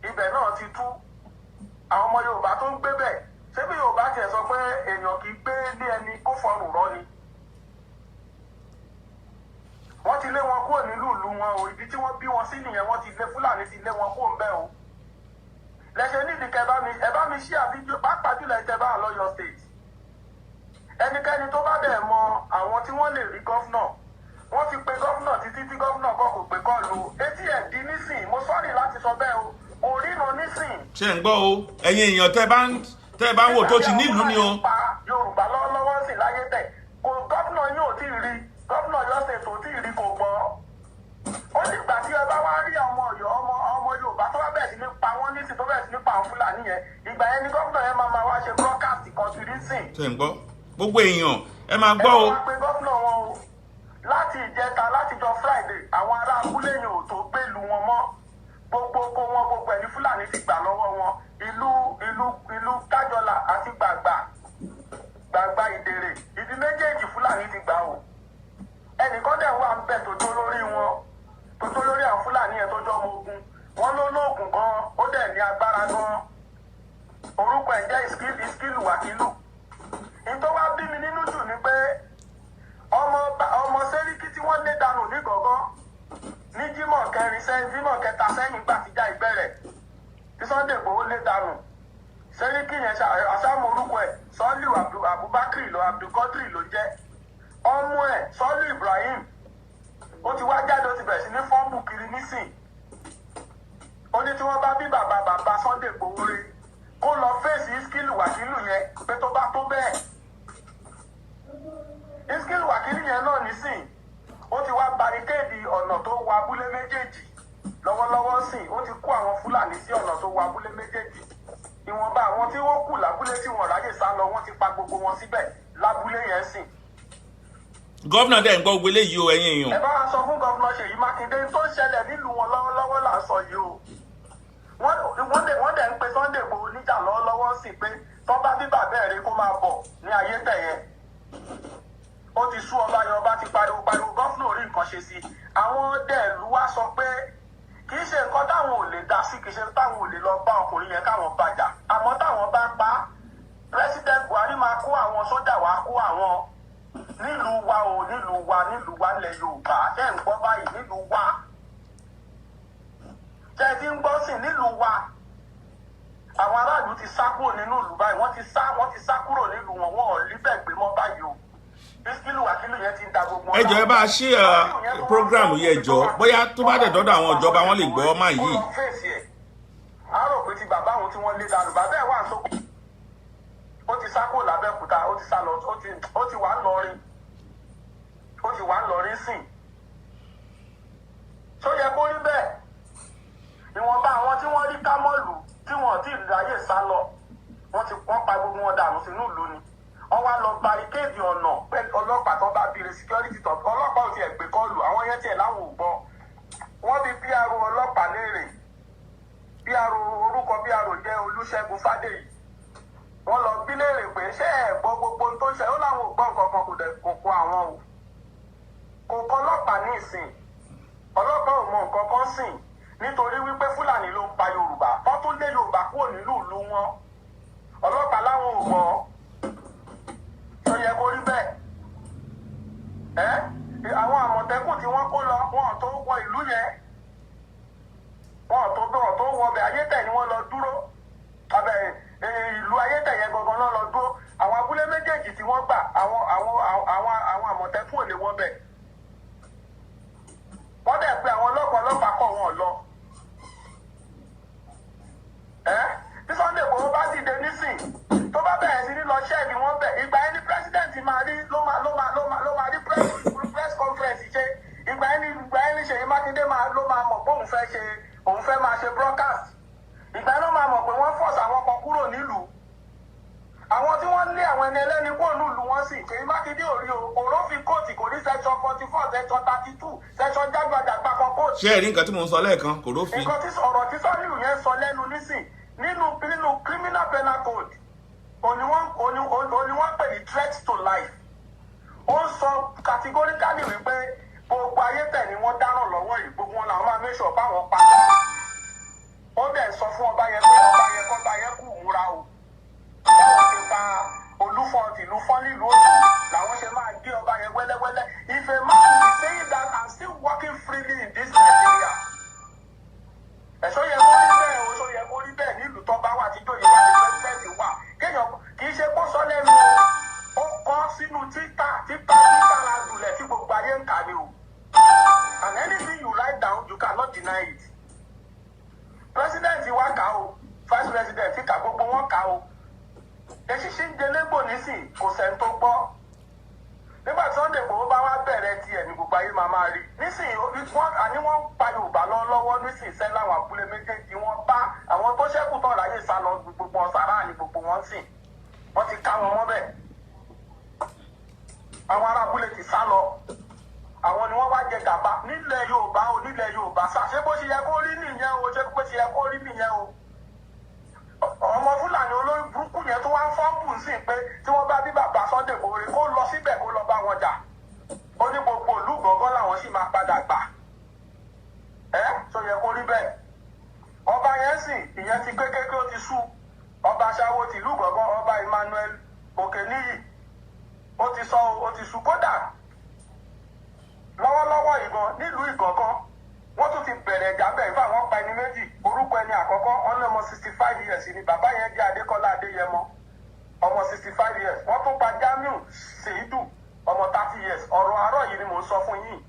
ibẹ̀ náà ti tú. Àwọn ọmọ Yorùbá tó ń gbé bẹ̀, ṣé bí Yorùbá tiẹ̀ sọ pé èèyàn kì í gbé ní ẹni kó fọrùn rọ́ ni. Wọ́n ti lé wọn kúrò nílùú ìlú wọn o. Ibi tí wọ́n bí wọn sí nìyẹn. Wọ́n ti lé, Fúlàní ti lé wọn kúrò ńbẹ̀ o. Lẹ́sẹ̀ nídìí kẹ́ ẹ bá mi ṣí àfíjọ, pàápàá jùlọ ẹ tẹ́ bá lọ́yọ̀ State. Ẹnikẹ́ni tó bá dẹ̀ mọ àwọn tí wọ́n lè rí governor, wọ́n ti pe governor títí tí governor kọ́ kò gbé call. Etí ẹ̀ di nísìn. Mo sorry láti sọ bẹ́ẹ̀ o, kò ríran nísìn. Ṣé ń gbọ́ o, ẹ̀yin èèyàn tẹ́ bá ń wò tó ti nílùú ni o. Pa Yorùbá lọ́wọ́lọ́wọ́ sí láyé tẹ̀ kò, governor yóò tí ì rí, governor Ọ̀yọ́ State ò tí ì rí, kò gbọ́. Ó sì gbà tí ẹ bá wá rí ọmọ Ọ̀yọ́, ọmọ Yorùbá tó bá bẹ̀rẹ̀ sí ní pa wọ́n nísìn, tó bẹ̀rẹ̀ sí ní pa àwọn Fúlàní yẹn, ìgbà yẹn ni governor yẹn máa wá ṣe broadcast kan sí rí sìn. Ṣé ń gbọ́, gbogbo èèyàn, ẹ máa gbọ́ o. Ẹ máa pe governor wọn o. Láti ìjẹta, láti jọ Friday, àwọn ará abúlé yẹn ò tó gbèlú wọn mọ́. Gbogbo oko wọn, gbogbo ẹ̀ ní Fúlàní ti gbà lọ́wọ́ wọn. Ìlú ìlú ìlú Kájọlà àti Gbàgbà, Gbàgbà Ìdèrè, ibi méjèèjì Fúlàní ti gbà o. Ẹnìkan dẹ̀ wà ń bẹ̀ tó jó lórí wọn, tó jó lórí àwọn Fúlàní yẹn, tó jọ ọmọ ogun wọn, ló lóògùn gan, ó dẹ̀ ní agbára gan. Orúkọ ẹ̀ jẹ́ Iskilu Wàkílù. Nítorí wá bí mi nínú jù ni pé ọmọ ọmọ sẹ́ríkì tí wọ́n lé dànù ní gọ̀gán ní Jímọ̀ kẹrin sẹ́yìn, Jímọ̀ kẹta sẹ́yìn, gbà tíjà ìbẹ̀rẹ̀ tí Sunday Igboho lé dànù sẹ́ríkì yẹn, àsámù orúkọ ẹ̀ Sọ́líù Abubakar ló, Abdulkadri ló jẹ́. Ọmọ ẹ̀ Sọ́líù Ibrahim, ó ti wá jáde, ó ti bẹ̀rẹ̀ sí ní fọ́ọ̀mù kiri nísìn. Ó ní tí wọ́n bá bí bàbá bàbá Sunday Igboho rí, kó lọ fèsì Iskilu Wàkílù yẹn, pé tó bá tó bẹ́ẹ̀. Iskilu Wàkílù yẹn náà nísìn, ó ti wá barricade ọ̀nà tó wọ abúlé méjèèjì lọ́wọ́lọ́wọ́ sìn. Ó ti kó àwọn Fúlàní sí ọ̀nà tó wọ abúlé méjèèjì. Ìwọ̀nba àwọn tí wọ́n kù lábúlé tí wọ́n ráyè sá lọ, wọ́n ti pa gbogbo wọn síbẹ̀ lábúlé yẹn sìn. Governor dẹ̀ ń gbọ́ gbogbo eléyìí o, ẹ̀yin èèyàn. Ẹ bá wa sọ fún Governor Ṣèyí Mákindé tó ń ṣẹlẹ̀ nílùú wọn lọ́wọ́lọ́wọ́ là ń sọ yìí o. Wọ́n dẹ̀ ń pe Sunday Igboho níjà lọ́wọ́lọ́wọ́ sí pé tọ́ bá bí bàbá ẹ̀ rí, kó máa bọ̀ ní ayé tẹ̀yẹn. Ó ti sú ọba yẹn, ọba ti pariwo pariwo, governor rí nǹkan ṣe sí. Àwọn ọdẹ ìlú wa sọ pé kì í ṣe nǹkan táwọn ò lè dá sí, kì í ṣe táwọn ò lè lọ bá ọkùnrin yẹn káwọn bàjà, àmọ́ táwọn bá pa á, President Buhari máa kó àwọn sójà wá kó àwọn nílùú wa o, nílùú wa, nílùú wa ilẹ̀ Yorùbá. Ṣé ń gbọ́ báyìí? Nílùú wa, ṣé ti ń gbọ́ sí? Nílùú wa, àwọn aráàlú ti sá kúrò nínú ìlú báyìí. Wọ́n ti sá, wọ́n ti sá kúrò nílùú wọn. Wọn ò rí bẹ́ẹ̀ gbé mọ́ báyìí o. Iskilu Wàkílù yẹn ti ń da gbogbo Ẹ jọ̀ọ́, ẹ bá ṣe program yìí. Ẹ jọ̀ọ́, bóyá tó bá dẹ̀ dọ́dọ̀ àwọn ìjọba, wọn lè gbọ́ máa yìí. Ó lọ fèsì ẹ̀, á rò pé ti bàbá òun tí wọ́n lé dànù, bàbá ẹ̀ wà sóko, ó ti sá kúrò lábẹ́òkúta, ó ti sá lọ, ó ti wà ń lọrin, ó ti wà ń lọrin sìn. Tó yẹ kó rí bẹ́ẹ̀? Ìwọ̀nba àwọn tí wọ́n rí kámọ́lù tí wọ́n ti ráyè sá lọ, wọ́n ti wọ́n pa gbogbo wọn dànù sínú ìlú ni. Wọ́n wá lọ barricade ọ̀nà pẹ̀lú ọlọ́pàá tó bá bire security tó ọlọ́pàá ò tiẹ̀ gbé call. Àwọn yẹn tiẹ̀ láwọn ò gbọ́. Wọ́n bí PRO ọlọ́pàá léèrè. PRO, orúkọ PRO jẹ́ Olúṣẹ́gun Fádèyí. Wọ́n lọ bí léèrè pé ṣé ẹ̀ gbọ́ gbogbo ohun tó ń ṣe? Ó láwọn ò gbọ́ nǹkan kan, kò dẹ̀ kò kó àwọn o, kò kọ́ ọlọ́pàá ní ìsìn. Ọlọ́pàá ò mọ nǹkan kan sìn, nítorí wípé Fúlàní ló ń pa Yorùbá, wọ́n tún lé Yorùbá kúrò nílùú ìlú wọn. Ọlọ́pàá láwọn ò gbọ́. Tó yẹ kó rí bẹ́ẹ̀? Ẹ́ àwọn Àmọ̀tẹ́kùn tí wọ́n kó lọ, wọn ò tó wọ ìlú yẹn, wọn ò tó wọn ò tó wọ ọbẹ̀. Ayétẹ̀ ni wọ́n lọ dúró abẹ ìlú Ayétẹ̀ yẹn gangan náà lọ dúró. Àwọn abúlé méjèèjì tí wọ́n gbà, àwọn Àmọ̀tẹ́kùn ò lè wọ bẹ̀. Wọ́n dẹ̀ pé àwọn ọlọ́pàá, ọlọ́pàá kọ̀, wọ́n lọ. Ẹ́ tí Sunday Igboho bá dìde nísìn, tó bá bẹ̀rẹ̀ sí ní lọ ṣẹ́ẹ̀lì wọn bẹ̀, ìgbà yẹn ni president máa rí ló máa rí press conference ṣe. Ìgbà yẹn ni Ṣèyí Mákindé máa ló máa mọ̀ pé òun fẹ́ ṣe, òun fẹ́ máa ṣe broadcast. Ìgbà yẹn ló máa mọ̀ pé wọ́n force àwọn kan kúrò nílùú, àwọn tí wọ́n lé àwọn ẹni ẹlẹ́ni kúrò nílùú wọn sì. Ṣèyí Mákindé ò rí o, òrófin kóòtù kò ní section 44, section 32, section jágbàjàgbà kan kóòtù. Ṣé ẹ rí nǹkan tí mò ń sọ lẹ́ẹ̀kan? Kò rófin. Nǹkan tí ọ̀rọ̀ tí Sọ́líù yẹn sọ lẹ́nu nísìn, nínú criminal penal code, òní wọ́n pè ní threat to life. Ó ń sọ categorically wípé gbogbo ayé tẹ̀ ni wọ́n dáràn lọ́wọ́ yìí, gbogbo wọn làwọn máa make sure báwọn pa. Ó dẹ̀ sọ fún ọba yẹn pé ọba yẹn kọ́ba yẹn kù múra o. Báwọn ti pa Olúfọ̀n tìlú fọ́n nílùú Òṣù làwọn ṣe máa gé ọba yẹn wẹ́lẹ́wẹ́lẹ́. If a man is saying that and still working freely in this Nigeria, ẹ̀ṣọ́ yẹ kó rí bẹ́ẹ̀ o? Ṣó yẹ kó rí bẹ́ẹ̀ nílùú tó bá wà, tíjọ́ yìí wà ní president wà? Kéèyàn kì í ṣe kó sọ lẹ́nu o, ó kọ́ sínú títà títà títà la dùlẹ̀ tí gbogbo ayé ń kà ní o. And anything you write down, you cannot deny it. President wa kà o, vice president kà, gbogbo wọn kà o. Eṣinṣin ń jẹlégbò nísìn, kò sẹ́ni tó gbọ́. Nígbà tí Sunday Igboho bá wá bẹ̀rẹ̀ tiẹ̀ ní gbogbo ayé máa máa rí nísìnyí. Wọ́n àní wọ́n ń pa Yorùbá lọ́wọ́lọ́wọ́ nísìnyí sẹ́ láwọn abúlé méjèèjì. Wọ́n bá àwọn tó ṣẹ́kù tán ráyè sá lọ, gbogbo wọn sàrà ní gbogbo wọn sìn. Wọ́n ti ká wọn mọ́bẹ̀. Àwọn ará abúlé ti sá lọ, àwọn ni wọ́n wá. jẹ gàba nílẹ̀ Yorùbá o, nílẹ̀ Yorùbá sà. Ṣé bó ṣe yẹ kó rí nìyẹn o? Ṣé bó ṣe yẹ kó rí nìyẹn o? Ọmọ Fúlàní olórí burúkú yẹn tó wá ń fọ́nbù sí pé tí wọ́n bá bí bàbá Sunday Igboho kó lọ síbẹ̀, kó lọ bá wọn jà. Ó ní gbogbo ìlú gángan làwọn sì máa padà gbà. Ẹ́ tó yẹ kó rí bẹ́ẹ̀? Ọba yẹn sì, ìyẹn ti kékeré, ó ti sú. Ọba aṣáwó tìlú gángan, Ọba Emmanuel Òkèníyì, ó ti sọ, ó ti sú. Kódà lọ́wọ́lọ́wọ́ ìgan nílùú Ìgàngán, wọ́n tún ti bẹ̀rẹ̀ ìjà bẹ́ẹ̀. Fún àwọn pa ẹni méjì. Orúkọ ẹni àkọ́kọ́, wọ́n ní ọmọ 65 years ni bàbá yẹn jẹ́, Adékọ́lá Adéyẹmọ, ọmọ 65 years. Wọ́n tún pa Jamiu Seidu, ọmọ 30 years. Ọ̀rọ̀ àárọ̀ yìí ni mò ń sọ fún yín.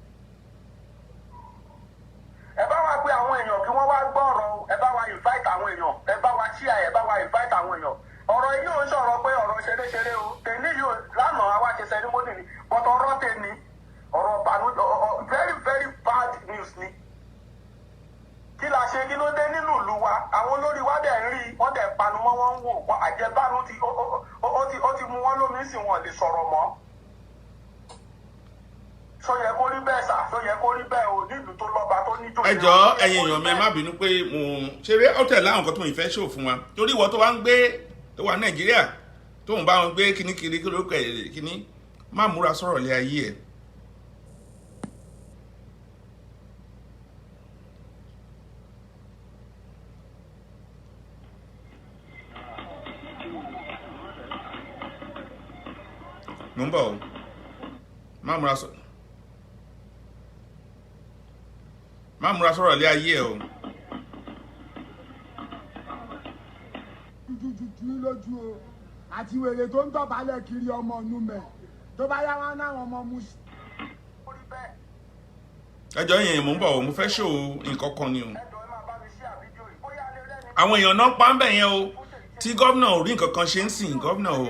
Ẹ bá wa pé àwọn èèyàn kí wọ́n wá gbọ́ ọ̀rọ̀ o. Ẹ bá wa invite àwọn èèyàn, ẹ bá wa share, ẹ bá wa invite àwọn èèyàn. Ọ̀rọ̀ yìí ò ń sọ̀rọ̀ pé ọ̀rọ̀ ṣeréṣeré o. Tèmi yìí ò lánàá àwa ṣe ceremony ni, but ọ̀rọ̀ tèmi, ọ̀rọ̀ ìbànújẹ́, very very bad news ni. Kí la ṣe? Kí ló dé nínú ìlú wa? Àwọn olórí wa dẹ̀ ń rí, wọ́n dẹ̀ panu mọ́, wọ́n ń wò wọ́n. Àjẹbánu ti ó ti mú wọn lómi sí, wọn lè sọ̀rọ̀ mọ́. Ṣó yẹ kó rí bẹ́ẹ̀ sà? Ṣó yẹ kó rí bẹ́ẹ̀ o, nílùú tó lọ́ba, tó níjòyè? Ẹ jọ̀ọ́, ẹ̀yin èèyàn mi, ẹ má bínú pé mo ṣeré. Ó tẹ̀lé àwọn nǹkan tó ń fẹ́ ṣò fún wa, torí ìwọ tó wá ń gbé, tó wà Nàìjíríà, tó ń bá wọn gbé kíní kiri, kí lórúkọ ẹ̀ kíní, má múra sọ̀rọ̀ lé ayé ẹ̀. Mo ń bọ̀ o. Má múra sọ̀rọ̀ lé ayé ẹ̀ o. Jújújú lójú o, àti wèrè tó ń dọ̀bálẹ̀ kiri, ọmọ ọ̀nù mẹ́ tó bá yá wọn náà, ọmọ mu. Kó rí bẹ́ẹ̀? Ẹ jọ̀ọ́ yẹn, mo ń bọ̀ o. Mo fẹ́ ṣò nǹkan kan ni o. Ẹ jọ̀ọ́, ẹ máa bá mi share fídíò yìí, bóyá lè rẹ́ni. Àwọn èèyàn náà pa ń bẹ̀ yẹn o, tí gómìnà ò rí nǹkan kan ṣe ń sìn. Gómìnà o,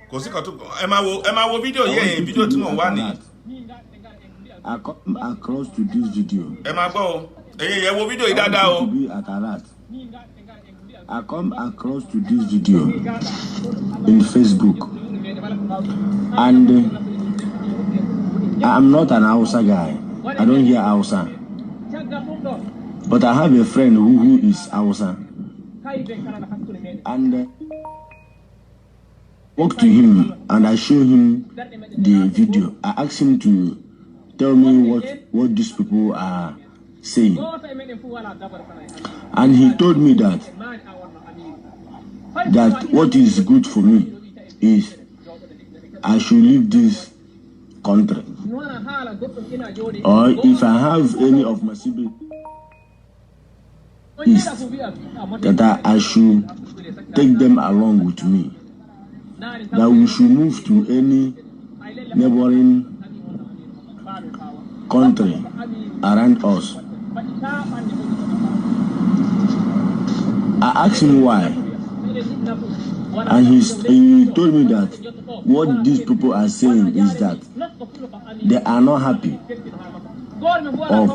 kò sí kan tó. Ẹ máa wo fídíò yẹn, fídíò tí mò ń wá ní. I come across to this video. Ẹ máa gbọ́ o, ẹ̀yin yẹn, wo fídíò yìí dáadáa o. I want you to be at alert. I come across to this video in Facebook, and I am not an Hausa guy. I don't hear Hausa, but I have a friend who is Hausa, and spoke to him and I show him the video. I asked him to tell me what these people are saying, and he told me that what is good for me is I should leave this country, or if I have any of my siblings east, that I should take them along with me, that we should move to any neighboring country around us. I asked him why, and he told me that what these people are saying is that they are not happy of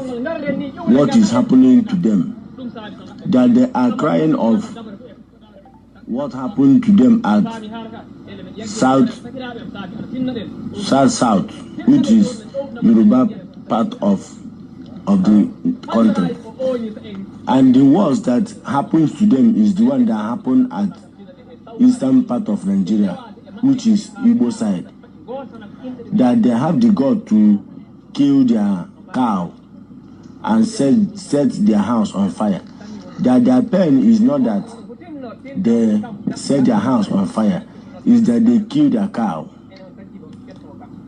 what is happening to them, that they are crying of what happened to them at South South South, which is Yoruba part of the country. And the worst that happens to them is the one that happened at eastern part of Nigeria, which is Igbo side. That they have the God to kill their cow and set their house on fire. That their pain is not that they set their house on fire, is that they kill their cow.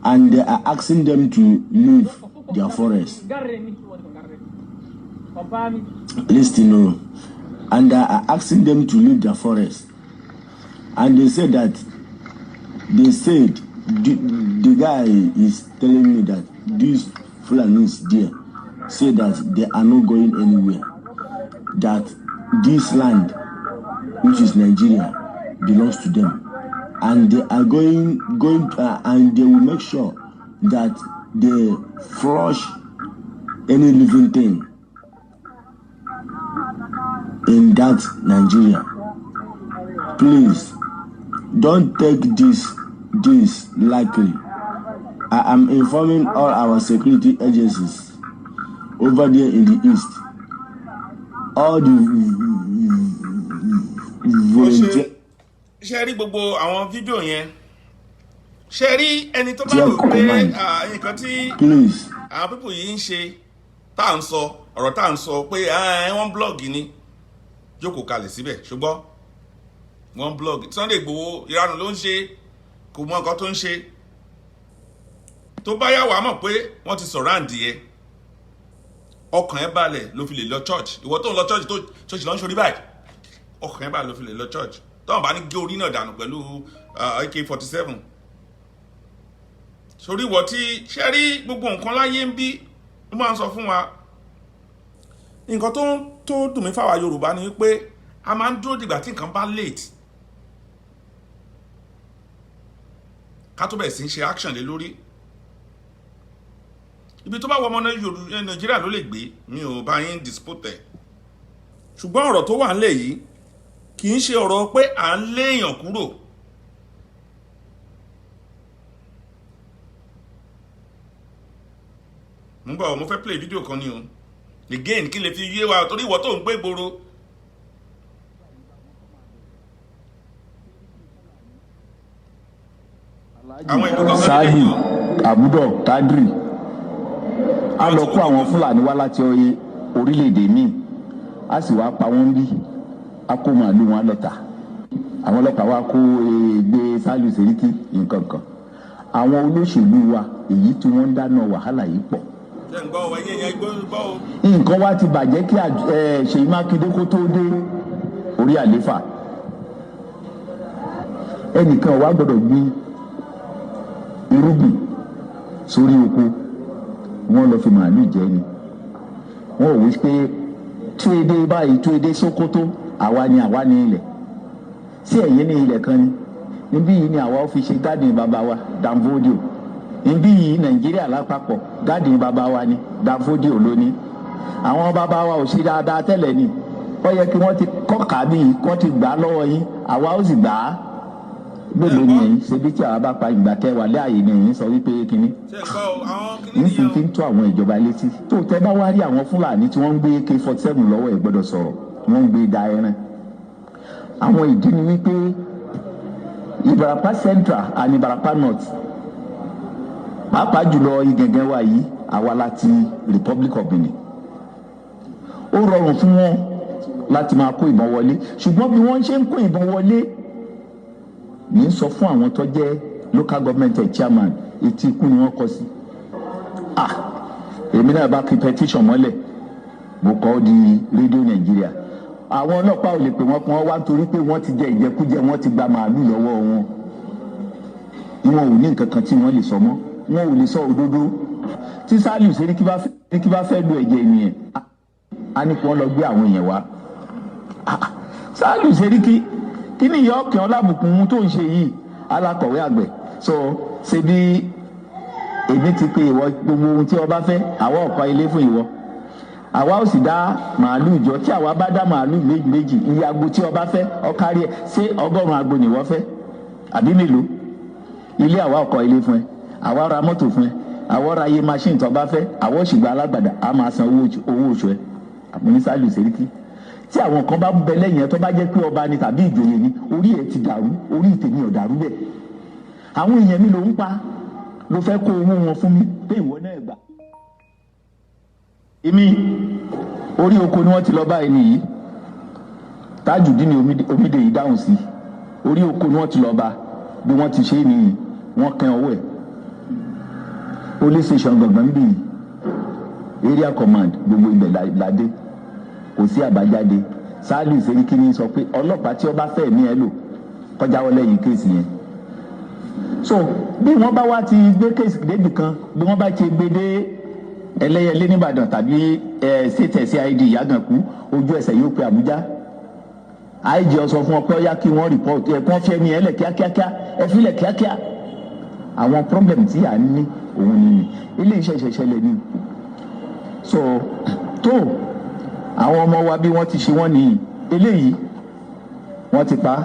And they are asking them to leave their forest. Listen, oh, and they are asking them to leave their forest. And they said that they said the guy is telling me that these Fulanis there say that they are not going anywhere. That this land, which is Nigeria, belongs to them, and they are going and they will make sure that they flush any living thing in that Nigeria. Please don't take this lightly. I am informing all our security agencies over there in the east, all the Ó ṣe volunteer ṣe rí gbogbo àwọn fídíò yẹn? Ṣe rí ẹni tó bá rò pé command, nǹkan tí please. àwọn people yìí ń ṣe, tá à ń sọ ọ̀rọ̀ tá à ń sọ pé wọ́n blog ni, jókòó kalẹ̀ síbẹ̀. Ṣùgbọ́n wọ́n blog Sunday Igboho, ìranù ló ń ṣe, kò mọ nǹkan tó ń ṣe. Tó bá yà wá mọ̀ pé wọ́n ti sọ̀rọ̀ àǹdí ẹ, ọkàn ẹ balẹ̀ ló fi lè lọ church. Ìwọ tó ń lọ church, tó church lọ ń ṣorí báyìí, ọkàn ẹ balẹ̀ ló fi lè lọ church. Tọ́wọ́n bá ní gé orí náà dànù pẹ̀lú AK-47 sórí. Ìwọ tí ṣe rí gbogbo nǹkan láyé ń bí, ó máa ń sọ fún wa. Nǹkan tó dùn mí fáwa Yorùbá ni pé a máa ń dúró dìgbà tí nǹkan bá late ká tó bẹ̀rẹ̀ sí ń ṣe action lé lórí. Ibi tó bá wọ ọmọ Nàìjíríà ló lè gbé, mi ò bá yín dispute ẹ̀. Ṣùgbọ́n ọ̀rọ̀ tó wà ńlẹ̀ yìí kì í ṣe ọ̀rọ̀ pé à ń léèyàn kúrò. Mo ń bọ̀, mo fẹ́ play video kan ni o again, kí lè fi yé wa, torí ìwọ tó ń gbé gbòòrò. Àwọn ìlú kan Sali Abudo Kadri, a lọ kó àwọn Fúlàní wá láti orílẹ̀-èdè míì, a sì wá pa wọ́n bí a kó màálù wọn lọ tà. Àwọn ọlọ́pàá wa kó gbé Saliu Seriki nǹkan kan. Àwọn olóṣèlú wa, èyí tí wọ́n ń dáná wàhálà yìí pọ̀. Ṣe ń gbọ́ ọ? Ẹ̀yìn ẹ̀yìn gbọ́ o. Nǹkan wa ti bàjẹ́ kí Ṣèyí Mákindé kó tó dé orí àléfà. Ẹnìkan wa gbọ́dọ̀ gbin irúgbìn sórí oko, wọ́n lọ fi màálù jẹ ni. Wọ́n ò wí pé túwédé báyìí, túwédé Sókótó, àwa ni, àwa ní ilẹ̀ sí ẹ̀yìn ní ilẹ̀ kan ni. Níbí yìí ni àwa ó fi ṣe garden bàbá wa Danfodio. Níbí yìí, Nàìjíríà lápapọ̀, garden bàbá wa ni Danfodio lónìí. Àwọn bàbá wa ò ṣe dáadáa tẹ́lẹ̀ ni. Ó yẹ kí wọ́n ti kọ́ka bí wọ́n ti gbà á lọ́wọ́ yín, àwa ó sì gbà á. Gbọ́dọ̀ ni ẹ̀yin ṣebí tí àwa bá pa ìgbà tẹ́ wà láàyè ni ẹ̀yin sọ wípé kínní Ṣe ń gbọ́ o? Àwọn kìnìún nísìnyí fi ń tó àwọn ìjọba létí. Tó tẹ́ bá wá rí àwọn Fúlàní tí wọ́n ń gbé AK-47 lọ́wọ́, ẹ̀ gbọ́dọ̀ sọ̀rọ̀. Wọ́n ń gbé da ẹran. Àwọn ìdí ni wípé Ìbàràpá Central and Ìbàràpá North, pàápàá jùlọ Ìgàngán wa yìí, àwa láti Republic of Benin, ó rọrùn fún wọn láti máa kó ìbọn wọlé. Ṣùgbọ́n bí wọ́n ṣe ń kó ìbọn wọlé ní sọ fún àwọn tó jẹ́ local government chairman, etí ikú ni wọ́n kọ sí. Ah, èmi náà bá kí petition mọ́lẹ̀, mo kọ́ ọ́ di Rédíò Nàìjíríà. Àwọn ọlọ́pàá ò lè pè wọ́n kí wọ́n wá, nítorí pé wọ́n ti jẹ ìjẹkújẹ, wọ́n ti gba màálù lọ́wọ́ wọn. Wọn ò ní nǹkan kan tí wọ́n lè sọ mọ́, wọn ò lè sọ òdodo. Tí Saliu Seriki bá fẹ́ lu ẹ̀jẹ̀ ènìyàn, á ní kí wọ́n lọ gbé àwọn èèyàn wá. Saliu Seriki, kí ni ìyá ọkàn ọlábùkún tó ń ṣe yìí? Alákọ̀wé àgbẹ̀ so ṣe bí èmi ti pe ìwọ, gbogbo ohun tí ọba fẹ́, àwa ọ̀pá ilé fún ìwọ, àwa ó sì dá màálù jọ. Tí àwa bá dá màálù méjì méjì, iye agbo tí ọba fẹ́ ọkárí ẹ̀. Ṣé 100 agbo nìwọ fẹ́ àbí mélòó? Ilé, àwa ọkọ̀ ilé fún ẹ, àwa ra mọ́tò fún ẹ, àwa ra iye machine tó bá fẹ́, àwa ó sì gba alágbàdà, a máa san owó oṣù ẹ. Àmúní Saliu Seriki, tí àwọn kan bá bẹ lẹ́yìn ẹ, tó bá jẹ́ pé ọba ni tàbí ìjòyè ni, orí ẹ ti dàrú, orí tèmi ò dàrú bẹ́ẹ̀. Àwọn èèyàn mi ló ń pa, ló fẹ́ kó owó wọn fún mi pé ìwọ náà gbà. Èmi, orí oko ni wọ́n ti lọ báyìí nìyí. Tajudeen Omide yìí dáhùn sí, orí oko ni wọ́n ti lọ bá. Bí wọ́n ti ṣe é nìyí, wọ́n kẹ́ ọwọ́ ẹ̀. Police station gangan bíi area command, gbogbo ibẹ̀ ládé, kò sí àbájáde. Saliu Seriki ní sọ pé ọlọ́pàá tí ó bá fẹ́ ní ẹ lò kọjá wọlé yìí case yẹn. So bí wọ́n bá wá ti gbé case débì kan, bí wọ́n bá ti gbé dé Ẹlẹ́yẹlé nìbàdàn tàbí state CID Ìyàgànkú, ojú ẹsẹ̀ yóò pe Àbújá. IG sọ fún ọ pé ó yá, kí wọ́n report ẹ, kí wọ́n fi ẹni ẹ lẹ̀ kíákíákíá, ẹ filẹ̀ kíákíá. Àwọn problem tí à ń ní òun ni ilé iṣẹ́ ìṣẹ̀ṣẹ̀lẹ̀ ni. So tó àwọn ọmọ wa, bí wọ́n ti ṣe wọ́n nìyí. Eléyìí wọ́n ti pa,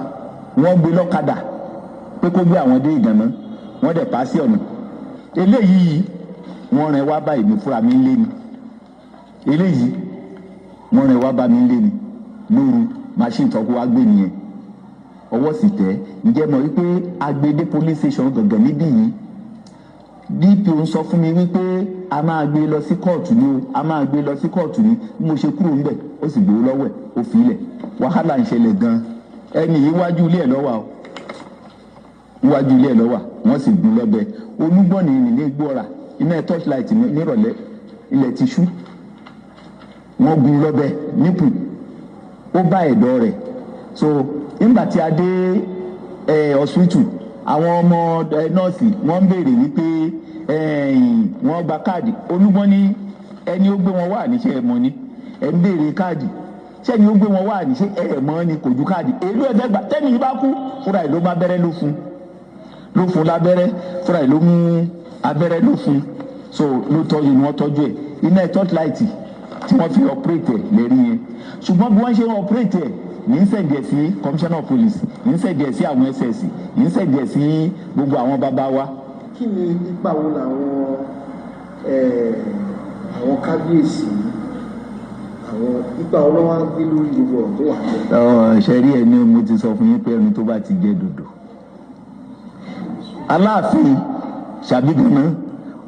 wọ́n gbé lọ́kadà pé kó gbé àwọn dé Ìgànná, wọ́n dẹ̀ pa sí ọ̀nà. Eléyìí, wọ́n rìn wá báyìí mi fúnra mi ń lé ni. Eléyìí, wọ́n rìn wá bá mi ń lé ni lóru. Machine tọ́kú wá gbé nìyẹn, ọwọ́ sì tẹ̀. Ǹjẹ́ mọ̀ wípé agbede police station gangan níbí yìí, DPO ń sọ fún mi wípé a máa gbé lọ sí kóòtù ni o, a máa gbé lọ sí kóòtù ni. Bí mo ṣe kúrò ńbẹ̀, ó sì gbowó lọ́wọ́ ẹ̀, ó fi ilẹ̀. Wàhálà ń ṣẹlẹ̀ gan. Ẹni yìí, wájú ilé ẹ̀ lọ́wọ́ o, wájú ilé ẹ̀ lọ́wọ́, wọ́n sì gún lọ́bẹ. Olúgbọ̀nì ní gbọ́ra iná torchlight nírọ̀lẹ́, ilẹ̀ ti ṣú, wọ́n gún lọ́bẹ nípù, ó bá ẹ̀dọ̀ rẹ̀. So nígbà tí a dé hospital, àwọn ọmọ nọ́ọ̀sì wọ́n ń béèrè wípé wọ́n gba káàdì. Olúgbọ́n ní ẹni ó gbé wọn wá níṣẹ́ ẹ̀ mọ́ ni ẹ̀ ń béèrè káàdì. Sẹ́ni ó gbé wọn wá níṣẹ́ ẹ̀ mọ́ ni? Kò ju káàdì èlú ẹ̀fẹ́ gbà. Tẹ́ni yìí bá kú, fúnra ẹ̀ ló má abẹ́rẹ́ ló fún lábẹ́rẹ́, fúnra ẹ̀ ló mú abẹ́rẹ́ ló fún. So ló tọ́jú ni wọ́n tọ́jú ẹ̀. Iná ẹ̀ torchlight tí wọ́n fi operate ẹ̀ lérí yẹn. Ṣùgbọ́n bí wọ́n ṣe ń operate ẹ̀ ní ń send ẹ̀ sí commissioner of police, ní ń send ẹ̀ sí àwọn SS, ní ń send ẹ̀ sí gbogbo àwọn bàbá wa. Kí ni ipa wo làwọn àwọn kábíyèsí, àwọn ipa wo ló wá ń gbé lórí gbogbo ọ̀rọ̀ tó wà nílẹ̀? Ṣe rí ẹni mo ti sọ fún yín pé ẹni tó bá ti jẹ dòdò, Aláàfin Ṣàbígànná,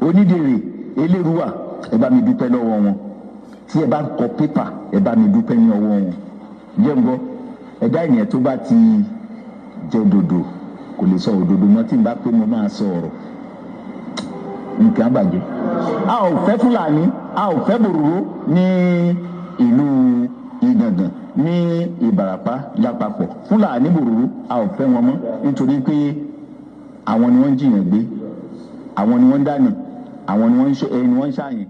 Onídèrè, Eléruwà, ẹ bá mi dúpẹ́ lọ́wọ́ wọn. Tí ẹ bá ń kọ pépà, ẹ bá mi dúpẹ́ ní ọwọ́ wọn. Jẹ́ ń gbọ́, ẹ̀dá ènìyàn tó bá ti jẹ dòdò kò lè sọ òdodo mọ́. Tí n bá pé mo máa sọ ọ̀rọ̀, nǹkan á bàjẹ́. A ò fẹ́ Fúlàní, a ò fẹ́ bòròró ní ìlú Ìgàngàn, ní Ìbàràpá lápapọ̀. Fúlàní, bòròró, a ò fẹ́ wọn mọ́, nítorí pé àwọn ni wọ́n ń jiyàn gbé, àwọn ni wọ́n ń dànù, àwọn ni wọ́n ń ṣe ẹni wọ́n ń ṣàyàn.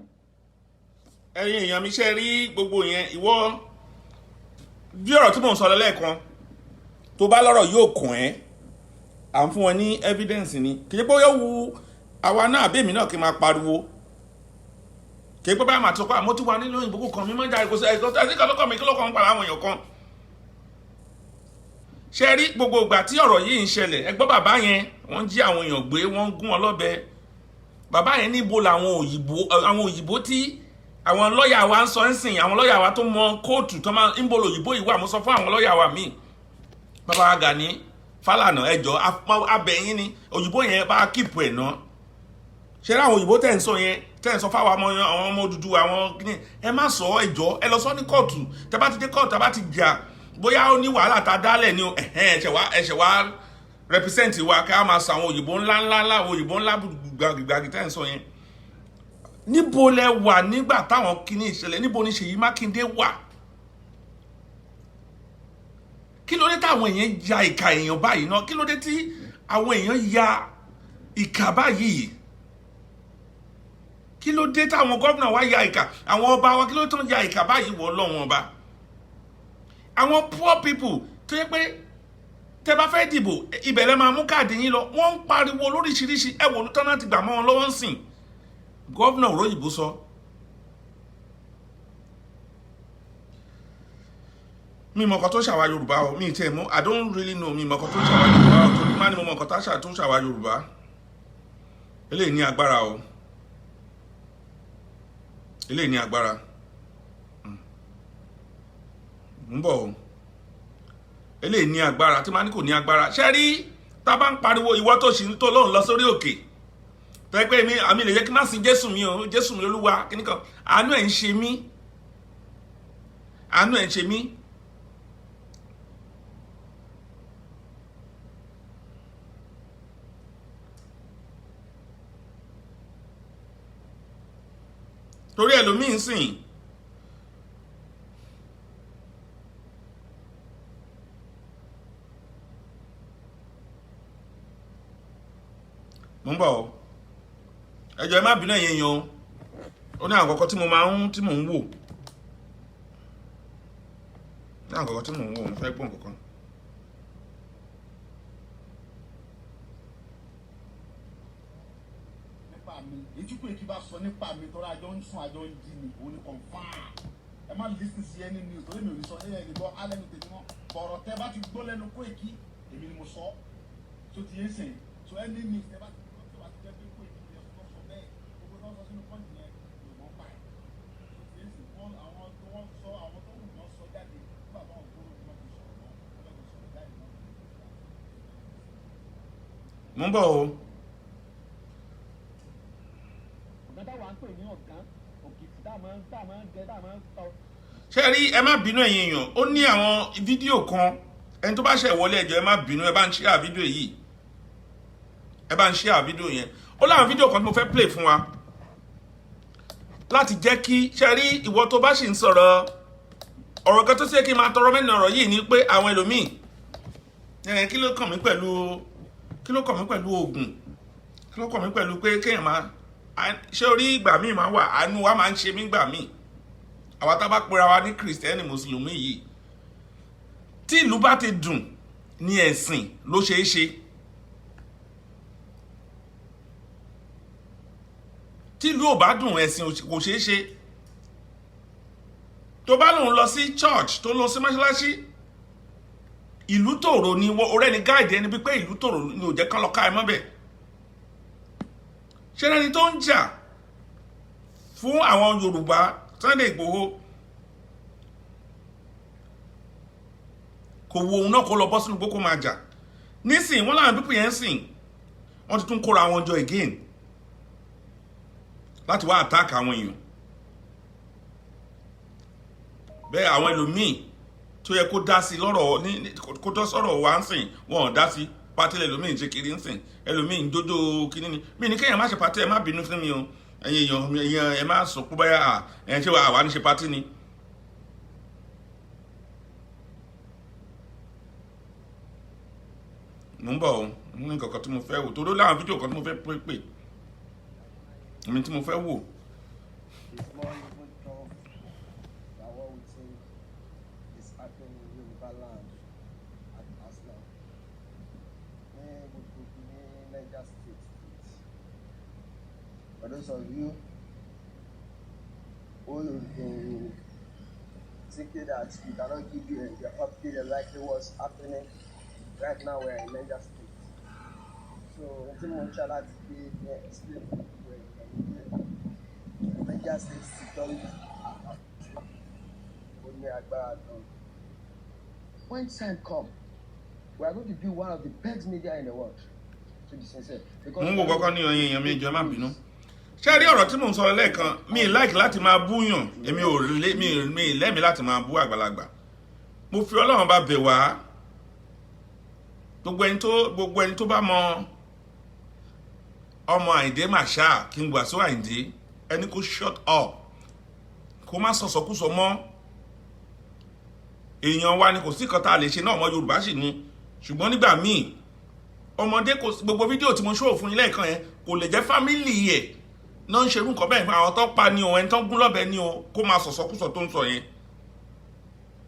Ẹ̀yin èèyàn mi, ṣe rí gbogbo yẹn? Ìwọ bí ọ̀rọ̀ tí mò ń sọ lẹ́ẹ̀kan, tó bá lọ́rọ̀ yóò kàn ẹ́, à ń fún wọn ní evidence ni. Kì í ṣe pé ó yóò wu àwa náà àbí èmi náà kí n máa pariwo. Kì í pé báyìí màá tó kọ́ àmọ́ tí wà nínú òyìnbó kò kàn mí mọ́ jáde. Kò sí ẹ̀sìn kan ló kàn mí. Kí ló kàn ń pa àwọn èèyàn kan? Ṣe rí gbogbo ìgbà tí ọ̀rọ̀ yìí ń ṣẹlẹ̀, ẹ gbọ́ bàbá yẹn, wọ́n jí àwọn èèyàn gbé, wọ́n ń gún wọn lọ́bẹ. Bàbá yẹn, níbo làwọn òyìnbó, àwọn òyìnbó tí àwọn lọ́ọ̀yà wa ń sọ ń sìn, àwọn lọ́ọ̀yà wa tó mọ kóòtù tó máa ń bolo òyìnbó yìí wà? Mo sọ fún àwọn lọ́ọ̀yà wa míì, bàbá Gani Fálànà, ẹjọ́ abẹ́yìn ni òyìnbó yẹn bá keep ẹ̀ náà. Ṣe rí àwọn òyìnbó tẹ̀ ń sọ yẹn, tẹ̀ ń sọ fáwọn ọmọ, àwọn ọmọ Odùduwà, àwọn kíní, ẹ má sọ. Ẹjọ́ ẹ lọ sọ ní kóòtù. Tẹ bá ti dé kóòtù, tẹ bá ti jà, bóyá ó ní wàhálà tá a dálẹ̀ ni o, ẹ̀ṣẹ̀ wá represent wa, ká máa sọ àwọn òyìnbó ńlá ńlá ńlá, àwọn òyìnbó ńlá gbàgbàgbà tẹ̀ ń sọ yẹn. Níbo lẹ wà nígbà táwọn kíní ìṣẹ̀lẹ̀? Níbo ni Ṣèyí Mákindé wà? Kí ló dé táwọn èèyàn ya ìka èèyàn báyìí náà? Kí ló dé tí àwọn èèyàn ya ìka báyìí? Kí ló dé táwọn gómìnà wa ya ìka, àwọn ọba wa, kí ló tán ya ìka báyìí? Wọ Ọlọ́run ọba, àwọn poor people tó yẹ pé tẹ bá fẹ́ dìbò, ibẹ̀ lẹ máa mú káàdì yín lọ. Wọ́n ń pariwo lóríṣiríṣi. Ẹ wò ó tán láti gbà mọ́ wọn lọ́wọ́ ń sìn. Gómìnà òróyìnbó sọ mi mọ̀ nǹkan tó ṣàwà Yorùbá o. Mi tẹ̀ mú, I don't really know. Mi mọ̀ nǹkan tó ṣàwà Yorùbá o, torí má ní mo mọ̀ nǹkan tó ṣàwà Yorùbá. Eléyìí ní agbára o, eléyìí ní agbára. Ń bọ̀ o. Eléyìí ní agbára tí máa ní kò ní agbára. Ṣé rí, tá a bá ń pariwo, ìwọ tó ṣì ń tó lóun lọ sórí òkè tẹ́ pé mi àmì lè jẹ́ kí n má sin Jésù mi o, Jésù mi lolúwa kíní kan. Àánú ẹ̀ ń ṣe mí, àánú ẹ̀ ń ṣe mí. Torí ẹlòmíín sìn mo ń bọ̀ o. Ẹ jọ̀ọ́, ẹ má bínú, ẹ̀yin èèyàn o. Ó ní àwọn kọ̀ọ̀kan tí mo máa ń tí mò ń wò, ní àwọn kọ̀ọ̀kan tí mò ń wò, mo fẹ́ gbọ́n kankan. Nípa mi, èyí tí Koiki bá sọ nípa mi, tọ́ra àjọ ń sùn, àjọ ń jí ni, òun ni confam. Ẹ má listen sí any news, torí mi ò ní sọ ẹ ní gbọ́ alẹ́nu tèmi mọ́. Bọ̀rọ̀ tẹ bá ti gbọ́ lẹ́nu Koiki, èmi ni mo sọ tó ti yé sìn. So any news tẹ bá ti gbọ́ tó bá ti jẹ́ pé Koiki ni ẹ sọ. tó sọ sínú Punch yẹn ló mọ̀ pa ẹ̀ tó ti ń sìn wọ́n. Àwọn tó wọ́n sọ, àwọn tó wù wọ́n sọ jáde nígbà tó wọ́n gbóró tí wọ́n fi sọ̀rọ̀ mọ́, wọ́n fẹ́ sọ̀rọ̀ jáde náà. Mo ń bọ̀ o. Ọ̀gá táwa ń pè ní ọ̀gá òkìtì tá a máa ń jẹ, tá a máa ń tọ́. Ṣé rí, ẹ má bínú, ẹ̀yin èèyàn, ó ní àwọn fídíò kan. Ẹni tó bá ṣẹ̀ wọlé, ẹjọ́, ẹ má bínú, ẹ bá ń share fídíò yìí, ẹ bá ń share fídíò yẹn. Ó láwọn fídíò kan tí mo fẹ́ play fún wa láti jẹ́ kí ṣe rí ìwọ tó bá sì ń sọ̀rọ̀ ọ̀rọ̀ kan tó ṣe kí n máa tọrọ mẹ́rin. Ọ̀rọ̀ yìí ni pé àwọn ẹlòmíì ẹ̀, kí ló kàn mí pẹ̀lú oògùn? Kí ló kàn mí pẹ̀lú pé kéèyàn máa ṣé orí? Ìgbà míì máa wà, àánú wa máa ń ṣe mí gbà míì, àwa tá a bá pera wa ní Kìrìsìtẹ́nì, Mùsùlùmí yìí, tí ìlú bá ti dùn ní ẹ̀sìn ló ṣeé ṣe. Tí ìlú ò bá dùn, ẹ̀sìn kò ṣeé ṣe. Tó bá lòun lọ sí church, tó lọ sí mọ́ṣáláṣí, ìlú tòrò ni ọ̀rẹ́ ni guide ẹni pé ìlú tòrò ni ò jẹ́ kán lọ ká ẹ mọ́bẹ̀. Ṣé ẹni tó ń jà fún àwọn Yorùbá, Sunday Igboho, kò wo òun náà kó lọ bọ́ sínú igbó kó máa jà nísìnyí? Wọ́n láwọn people yẹn ń sìn, wọ́n ti tún kóra wọn jọ again láti wá attack àwọn èèyàn. Bẹ́ẹ̀ àwọn ẹlòmíì tó yẹ kó dá sí lọ́rọ̀ ní kó tó sọ̀rọ̀ wá ń sìn, wọn ò dá sí. Party ẹlòmíì ń ṣe kiri ń sìn, ẹlòmíì ń jójó kíní ni. Mí ní kéèyàn má ṣe party, ẹ má bínú fún mi o, ẹ̀yin èèyàn, ẹ̀yin ẹ má sọ pé báyà ẹ̀ ṣé àwa ní ṣe party ni. Mo ń bọ̀ o, mo ní nǹkan kan tí mo fẹ́ wò torí ó láwọn fídíò kan tí mo fẹ́ pè pè mi tí mo fẹ́ wò. It's more even tough than what we think is happening in Yoruba land at as now. Ní gbogbo ní Niger State. For those of you who been thinking that we cannot give you the update exactly what's happening right now, we're in Niger State. So, ohun tí mo ń ṣe láti gbé ní explain fún gbogbo ènìyàn ni pé Niger State security ó ní agbára gan. When time come, we are going to be one of the best media in the world, to be sincere. Mo ń wo kọ́kọ́ ní ọyìn èèyàn mi, jọ̀ọ́, má bínú. Ṣé rí ọ̀rọ̀ tí mò ń sọ lẹ́ẹ̀kan? Mi like láti máa búyàn, èmi ò lé mi lẹ́mìí láti máa bú àgbàlagbà. Mo fi Ọlọ́run bá bẹ̀ wá, gbogbo ẹni tó bá mọ ọmọ Àyìndé Marshal, kí n Wàsíù Àyìndé, ẹni kó shut up, kó má sọ̀sọ̀kúsọ mọ́. Èèyàn wa ni, kò sí nǹkan tá a lè ṣe náà, ọmọ Yorùbá sì ni. Ṣùgbọ́n nígbà míì, ọmọdé kò gbogbo fídíò tí mo ṣòwò fún yín lẹ́ẹ̀kan yẹn, kò lè jẹ́ family ẹ̀ náà ń ṣerú nǹkan bẹ́ẹ̀ fún àwọn tó pa ni o, ẹni tó ń gún lọ́bẹ ni o, kó máa sọ̀sọ̀kúsọ tó ń sọ yẹn.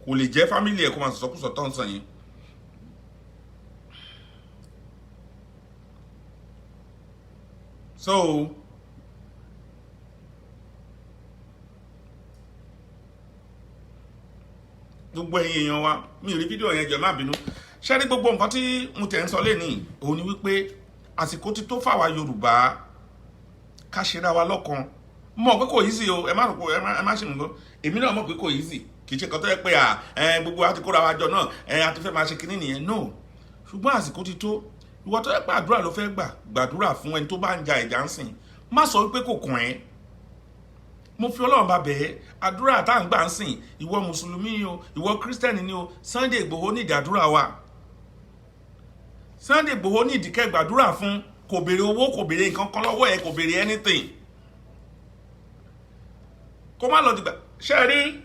Kò lè jẹ́ family ẹ̀ kó máa sọ̀sọ̀kúsọ tó ń sọ yẹn. So gbogbo ẹ̀yin èèyàn wa, mi ò rí fídíò yẹn, jọ̀ọ́, má bínú. Ṣé rí gbogbo nǹkan tí mo tẹ̀ ń sọ lé ní òun ni wípé àsìkò ti tó fáwa Yorùbá ká ṣera wa lọ́kan. Mọ̀ pé kò easy o, ẹ má rò pé ẹ má ṣe nǹkan. Èmi náà mọ̀ pé kò easy, kì í ṣe nǹkan tó yẹ pé à ẹ gbogbo wa ti kóra wa jọ náà, ẹ a ti fẹ́ máa ṣe kinní nìyẹn, no. Ṣùgbọ́n àsìkò ti tó. Ìwọ tó yẹ pé àdúrà ló fẹ́ gbà, gbàdúrà fún ẹni tó bá ń ja ìjà ń sìn. Má sọ wípé kò kàn ẹ́. Mo fi Ọlọ́run bá bẹ̀ẹ́, àdúrà tá à ń gbà ń sìn, ìwọ Mùsùlùmí ni o, ìwọ Kírísítẹ́nì ni o, Sunday Ìgbòho ní ìdádúrà wa. Sunday Ìgbòho ní ìdíkẹ́ gbàdúrà fún. Kò béèrè owó, kò béèrè nǹkan kan lọ́wọ́ ẹ̀, kò béèrè anything. Kó má lọ dìgbà. Ṣe rí,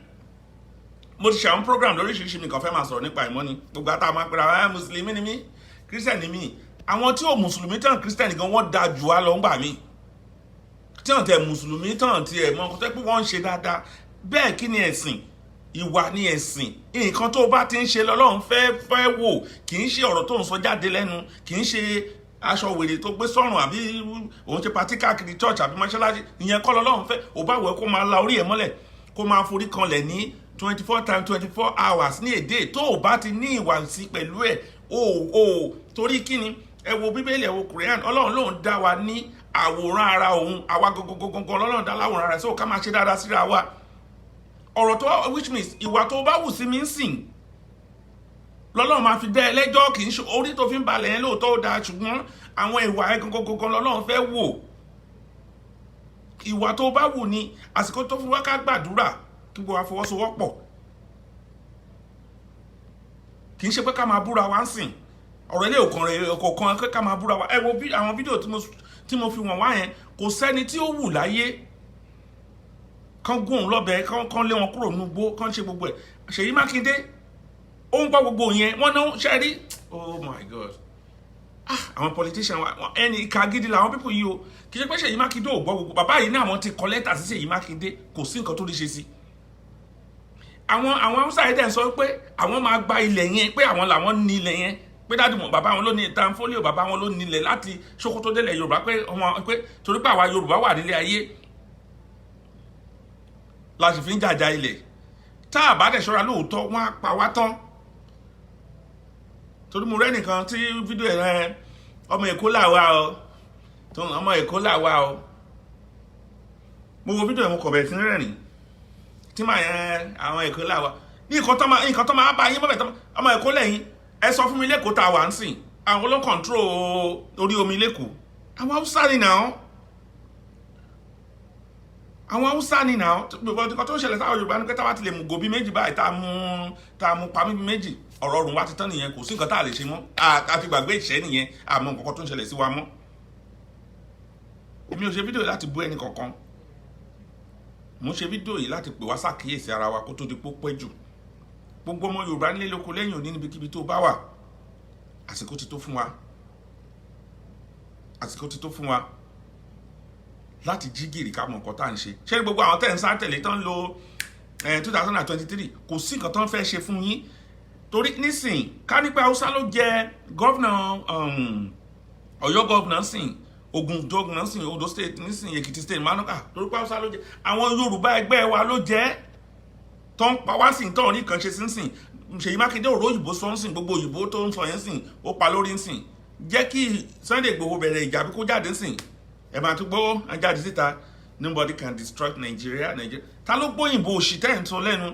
mo ti ṣe àwọn program lóríṣiríṣi, mi kàn fẹ́ máa sọ̀rọ̀ nípa ìmọ̀ ni. Gbogbo àtàwọn máa pera ẹ̀, Mùsùlùmí ni mí, Kírísítẹ́nì ni mí. Àwọn tí ò Mùsùlùmí tán Kírísítẹ́nì gan, wọ́n da jù á lọ ńgbà mí tí wọ́n tẹ Mùsùlùmí tán tiẹ̀ mọ́ nǹkan tó pé wọ́n ń ṣe dáadáa. Bẹ́ẹ̀ kí ni ẹ̀sìn? Ìwà ni ẹ̀sìn. Nǹkan tó bá ti ń ṣe lọ́lọ́run fẹ́ fẹ́ wò, kì í ṣe ọ̀rọ̀ tó ń sọ jáde lẹ́nu, kì í ṣe aṣọ wèrè tó gbé sọ́rùn, àbí òun ṣe party káàkiri church àbí mọ́ṣáláṣí. Ìyẹn kọ́ lọ́lọ́run fẹ́. Ò bá wẹ̀ kó máa la orí ẹ̀ mọ́lẹ̀, kó máa forí kanlẹ̀ ní 24 times, 24 hours ní èdè, tó o bá ti ní ìwà sí pẹ̀lú ẹ̀ o torí kí ni? Ẹ wo Bíbélì, ẹ wo Quran. Ọlọ́run lòun dá wa ní Àwòrán ara òun, àwa gangan lọ́lọ́run dá láwòrán ara ẹ̀, so ká máa ṣe dáadáa síra wa. Ọ̀rọ̀ tó, which means ìwà tó bá wù sí mi ń sìn lọ́lọ́run máa fi dá ẹ lẹ́jọ́. Kì í ṣe orí tó fi ń balẹ̀ yẹn. Lóòótọ́ ó dáa, ṣùgbọ́n àwọn ìwà ẹ gangan lọ́lọ́run fẹ́ wò. Ìwà tó bá wù ní. Àsìkò tó fún wa ká gbàdúrà kí gbogbo wa fọwọ́sowọ́pọ̀, kì í ṣe pé ká máa búra wa ń sìn. Ọ̀rọ̀ ilé òkan rẹ̀ kọ̀ọ̀kan ká máa búra wa. Ẹ wo bí àwọn fídíò tí mo fi wọ̀n wá yẹn, kò sẹ́ni tí ó wù láyé kán gún òun lọ́bẹ, kán lé wọn kúrò nígbó, kán ṣe gbogbo ẹ̀. Ṣèyí Mákindé, ó ń gbọ́ gbogbo yẹn. Wọ́n náà ṣe rí. Oh my God, ah, àwọn politician wa, ẹni ìka gidi làwọn people yìí o. Kì í ṣe pé Ṣèyí Mákindé ò gbọ́ gbogbo. Bàbá yìí ní àwọn ti kọ lẹ́tà sí Ṣèyí Mákindé, kò sí nǹkan tó lè ṣe sí. Àwọn Haúsá yìí dẹ̀ sọ pé àwọn máa gba ilẹ̀ yẹn, pé àwọn làwọn ní ilẹ̀ yẹn, pé dáàdì mọ̀ bàbá wọn ló ní Danfodio, bàbá wọn ló ní ilẹ̀ láti Sókótó délẹ̀ Yorùbá, pé wọn pé torí pé àwa Yorùbá wà nílé ayé la sì fi ń jàjà ilẹ̀. Tá a bá dẹ̀ ṣọ́ra, lóòótọ́, wọ́n á pa wá tán. Torí mo rẹ́ nìkan tí fídíò ẹ̀, ọmọ Èkó làwa o, tó ọmọ Èkó làwa o. Mo wo fídíò ẹ̀, mo kọ̀ bẹ̀rẹ̀ sí ní rẹ́rìn tí màá yẹn. Àwọn Èkó làwa ní nǹkan tó máa bá yín mọ́bẹ̀. Ọmọ Èkó lẹ́yìn, ẹ sọ fún mi, lẹ́kọ̀ọ́ tá a wà ń sìn, àwọn ló control orí omi lẹ́kọ̀ọ́? Àwọn Haúsá ni náà, àwọn Haúsá ni náà. Gbogbo nǹkan tó ń ṣẹlẹ̀ sáwọn Yorùbá ní pé táwa ti lè mú gòbí méjì báyìí, tá a mú pamí bí méjì, ọ̀rọ̀ ọ̀run wa ti tán nìyẹn. Kò sí nǹkan tá a lè ṣe mọ́, a ti gbàgbé ìṣẹ́ nìyẹn, àmọ́ nǹkan tó ń ṣẹlẹ̀ sí wa mọ́. Èmi ò ṣe fídíò láti bú ẹnì kankan. Mo ń ṣe fídíò yìí láti pè wá ṣàkíyèsí ara wa kó tó di pó pẹ́ jù. Gbogbo ọmọ Yorùbá nílé lóko lẹ́yìn òní, níbikíbi tó bá wà, àsìkò ti tó fún wa, àsìkò ti tó fún wa láti jí gìrì, ká mọ nǹkan tá à ń ṣe. Ṣé gbogbo àwọn tẹ̀ ń sá tẹ̀lé tán lo 2023, kò sí nǹkan tó ń fẹ́ ṣe fún yín. Torí nísìn, ká ní pé Haúsá ló jẹ governor Ọ̀yọ́, governor sìn, Ògùn governor sìn, Ondo State nísìn, Èkìtì State manuka, torí pé Haúsá ló jẹ, àwọn Yorùbá ẹgbẹ́ wa ló jẹ́ tó ń pa wá sìn, tó ń rí kan ṣe sínsìn. Ṣèyí Mákindé òró òyìnbó sọ ń sìn, gbogbo òyìnbó tó ń sọ yẹn sìn, ó pa lórí ń sìn. Jẹ́ kí Sunday Igboho bẹ̀rẹ̀ ìjà bí kó jáde sìn, ẹ máa tún gbọ́ jáde síta, "Nobody can destroy Nigeria, Nigeria." Ta ló gbóyìnbó òṣì tẹ́ ń sọ lẹ́nu?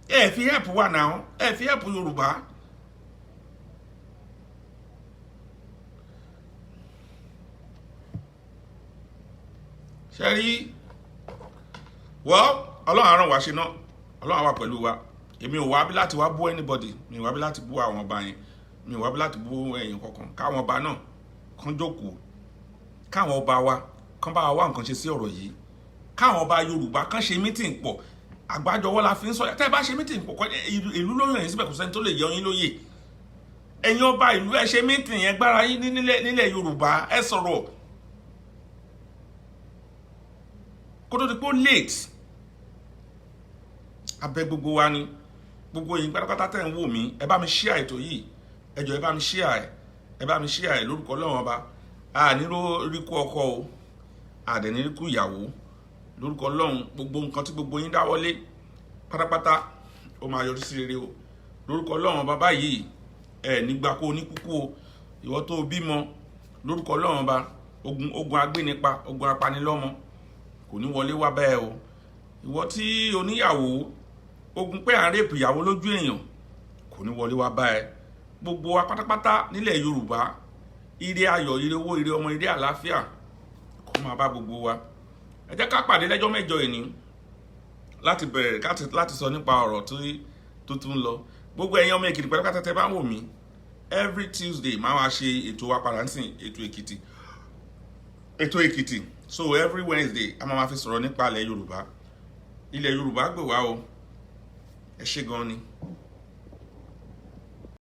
Ẹ fi help wà náà, ẹ fi help Yorùbá. Ṣe rí? Well, Ọlọ́run á ràn wá ṣe náà, Ọlọ́run á wà pẹ̀lú wa. Èmi ò wá bí láti wá bú anybody, mi ò wá bí láti bú àwọn ọba yẹn, mi ò wá bí láti bú ẹ̀yìn kankan. Káwọn ọba náà kán jókòó, káwọn ọba wa kán bá wa wá nǹkan ṣe sí ọ̀rọ̀ yìí, káwọn ọba Yorùbá kán ṣe meeting pọ̀. Àgbájọwọ́ la fi ń sọ̀yà. Tẹ́ ẹ bá ṣe meeting pọ̀, ìlú ló yàn yín síbẹ̀, kò sẹ́ni tó lè yọ yín lóyè. Ẹ̀yin ọba ìlú, ẹ ṣe meeting yẹn, gbára yín nílẹ̀ Yorùbá, ẹ sọ̀rọ̀ kó tó di pé ó late. Abẹ gbogbo wa ni, gbogbo yín pátápátá tẹ̀ ń wò mí, ẹ bá mi share ètò yìí. Ẹ jọ̀ọ́, ẹ bá mi share ẹ, ẹ bá mi share ẹ. Lórúkọ Ọlọ́run Ọba, a nílò ríkú ọkọ o, àdẹ̀ ríkú ìyàwó. Lórúkọ Ọlọ́run, gbogbo nǹkan tí gbogbo yín dáwọ́lé pátápátá, ó máa yọrí sí rere o. Lórúkọ Ọlọ́run Ọba báyìí, ẹ nígbà kó oníkúkú o. Ìwọ tó bímọ, lórúkọ Ọlọ́run Ọba, ogun agbénipa, ogun apanilọ́mọ kò ní wọlé wá bẹ́ẹ̀ o. Ìwọ tí oníyàwó, ogun pé à ń rape ìyàwó lójú èèyàn kò ní wọlé wá bá ẹ. Gbogbo wa pátápátá nílẹ̀ Yorùbá, ire ayọ̀, ire owó, ire ọmọ, ire àlàáfíà kó máa bá gbogbo wa. Ẹ jẹ́ ká pàdé lẹ́jọ́ mẹ́jọ ìní láti bẹ̀rẹ̀ láti sọ nípa ọ̀rọ̀ tó tún ń lọ. Gbogbo ẹ̀yin ọmọ Èkìtì pátápátá tẹ́ bá ń wò mí, every Tuesday máa wá ṣe ètò wa padà ń sìn, ètò Èkìtì, ètò Èkìtì. So every Wednesday, a máa ma fi sọ̀rọ̀ nípa ilẹ̀ Yorùbá. Ilẹ̀ Yorùbá gbè wá o. Ẹ ṣé gan ni.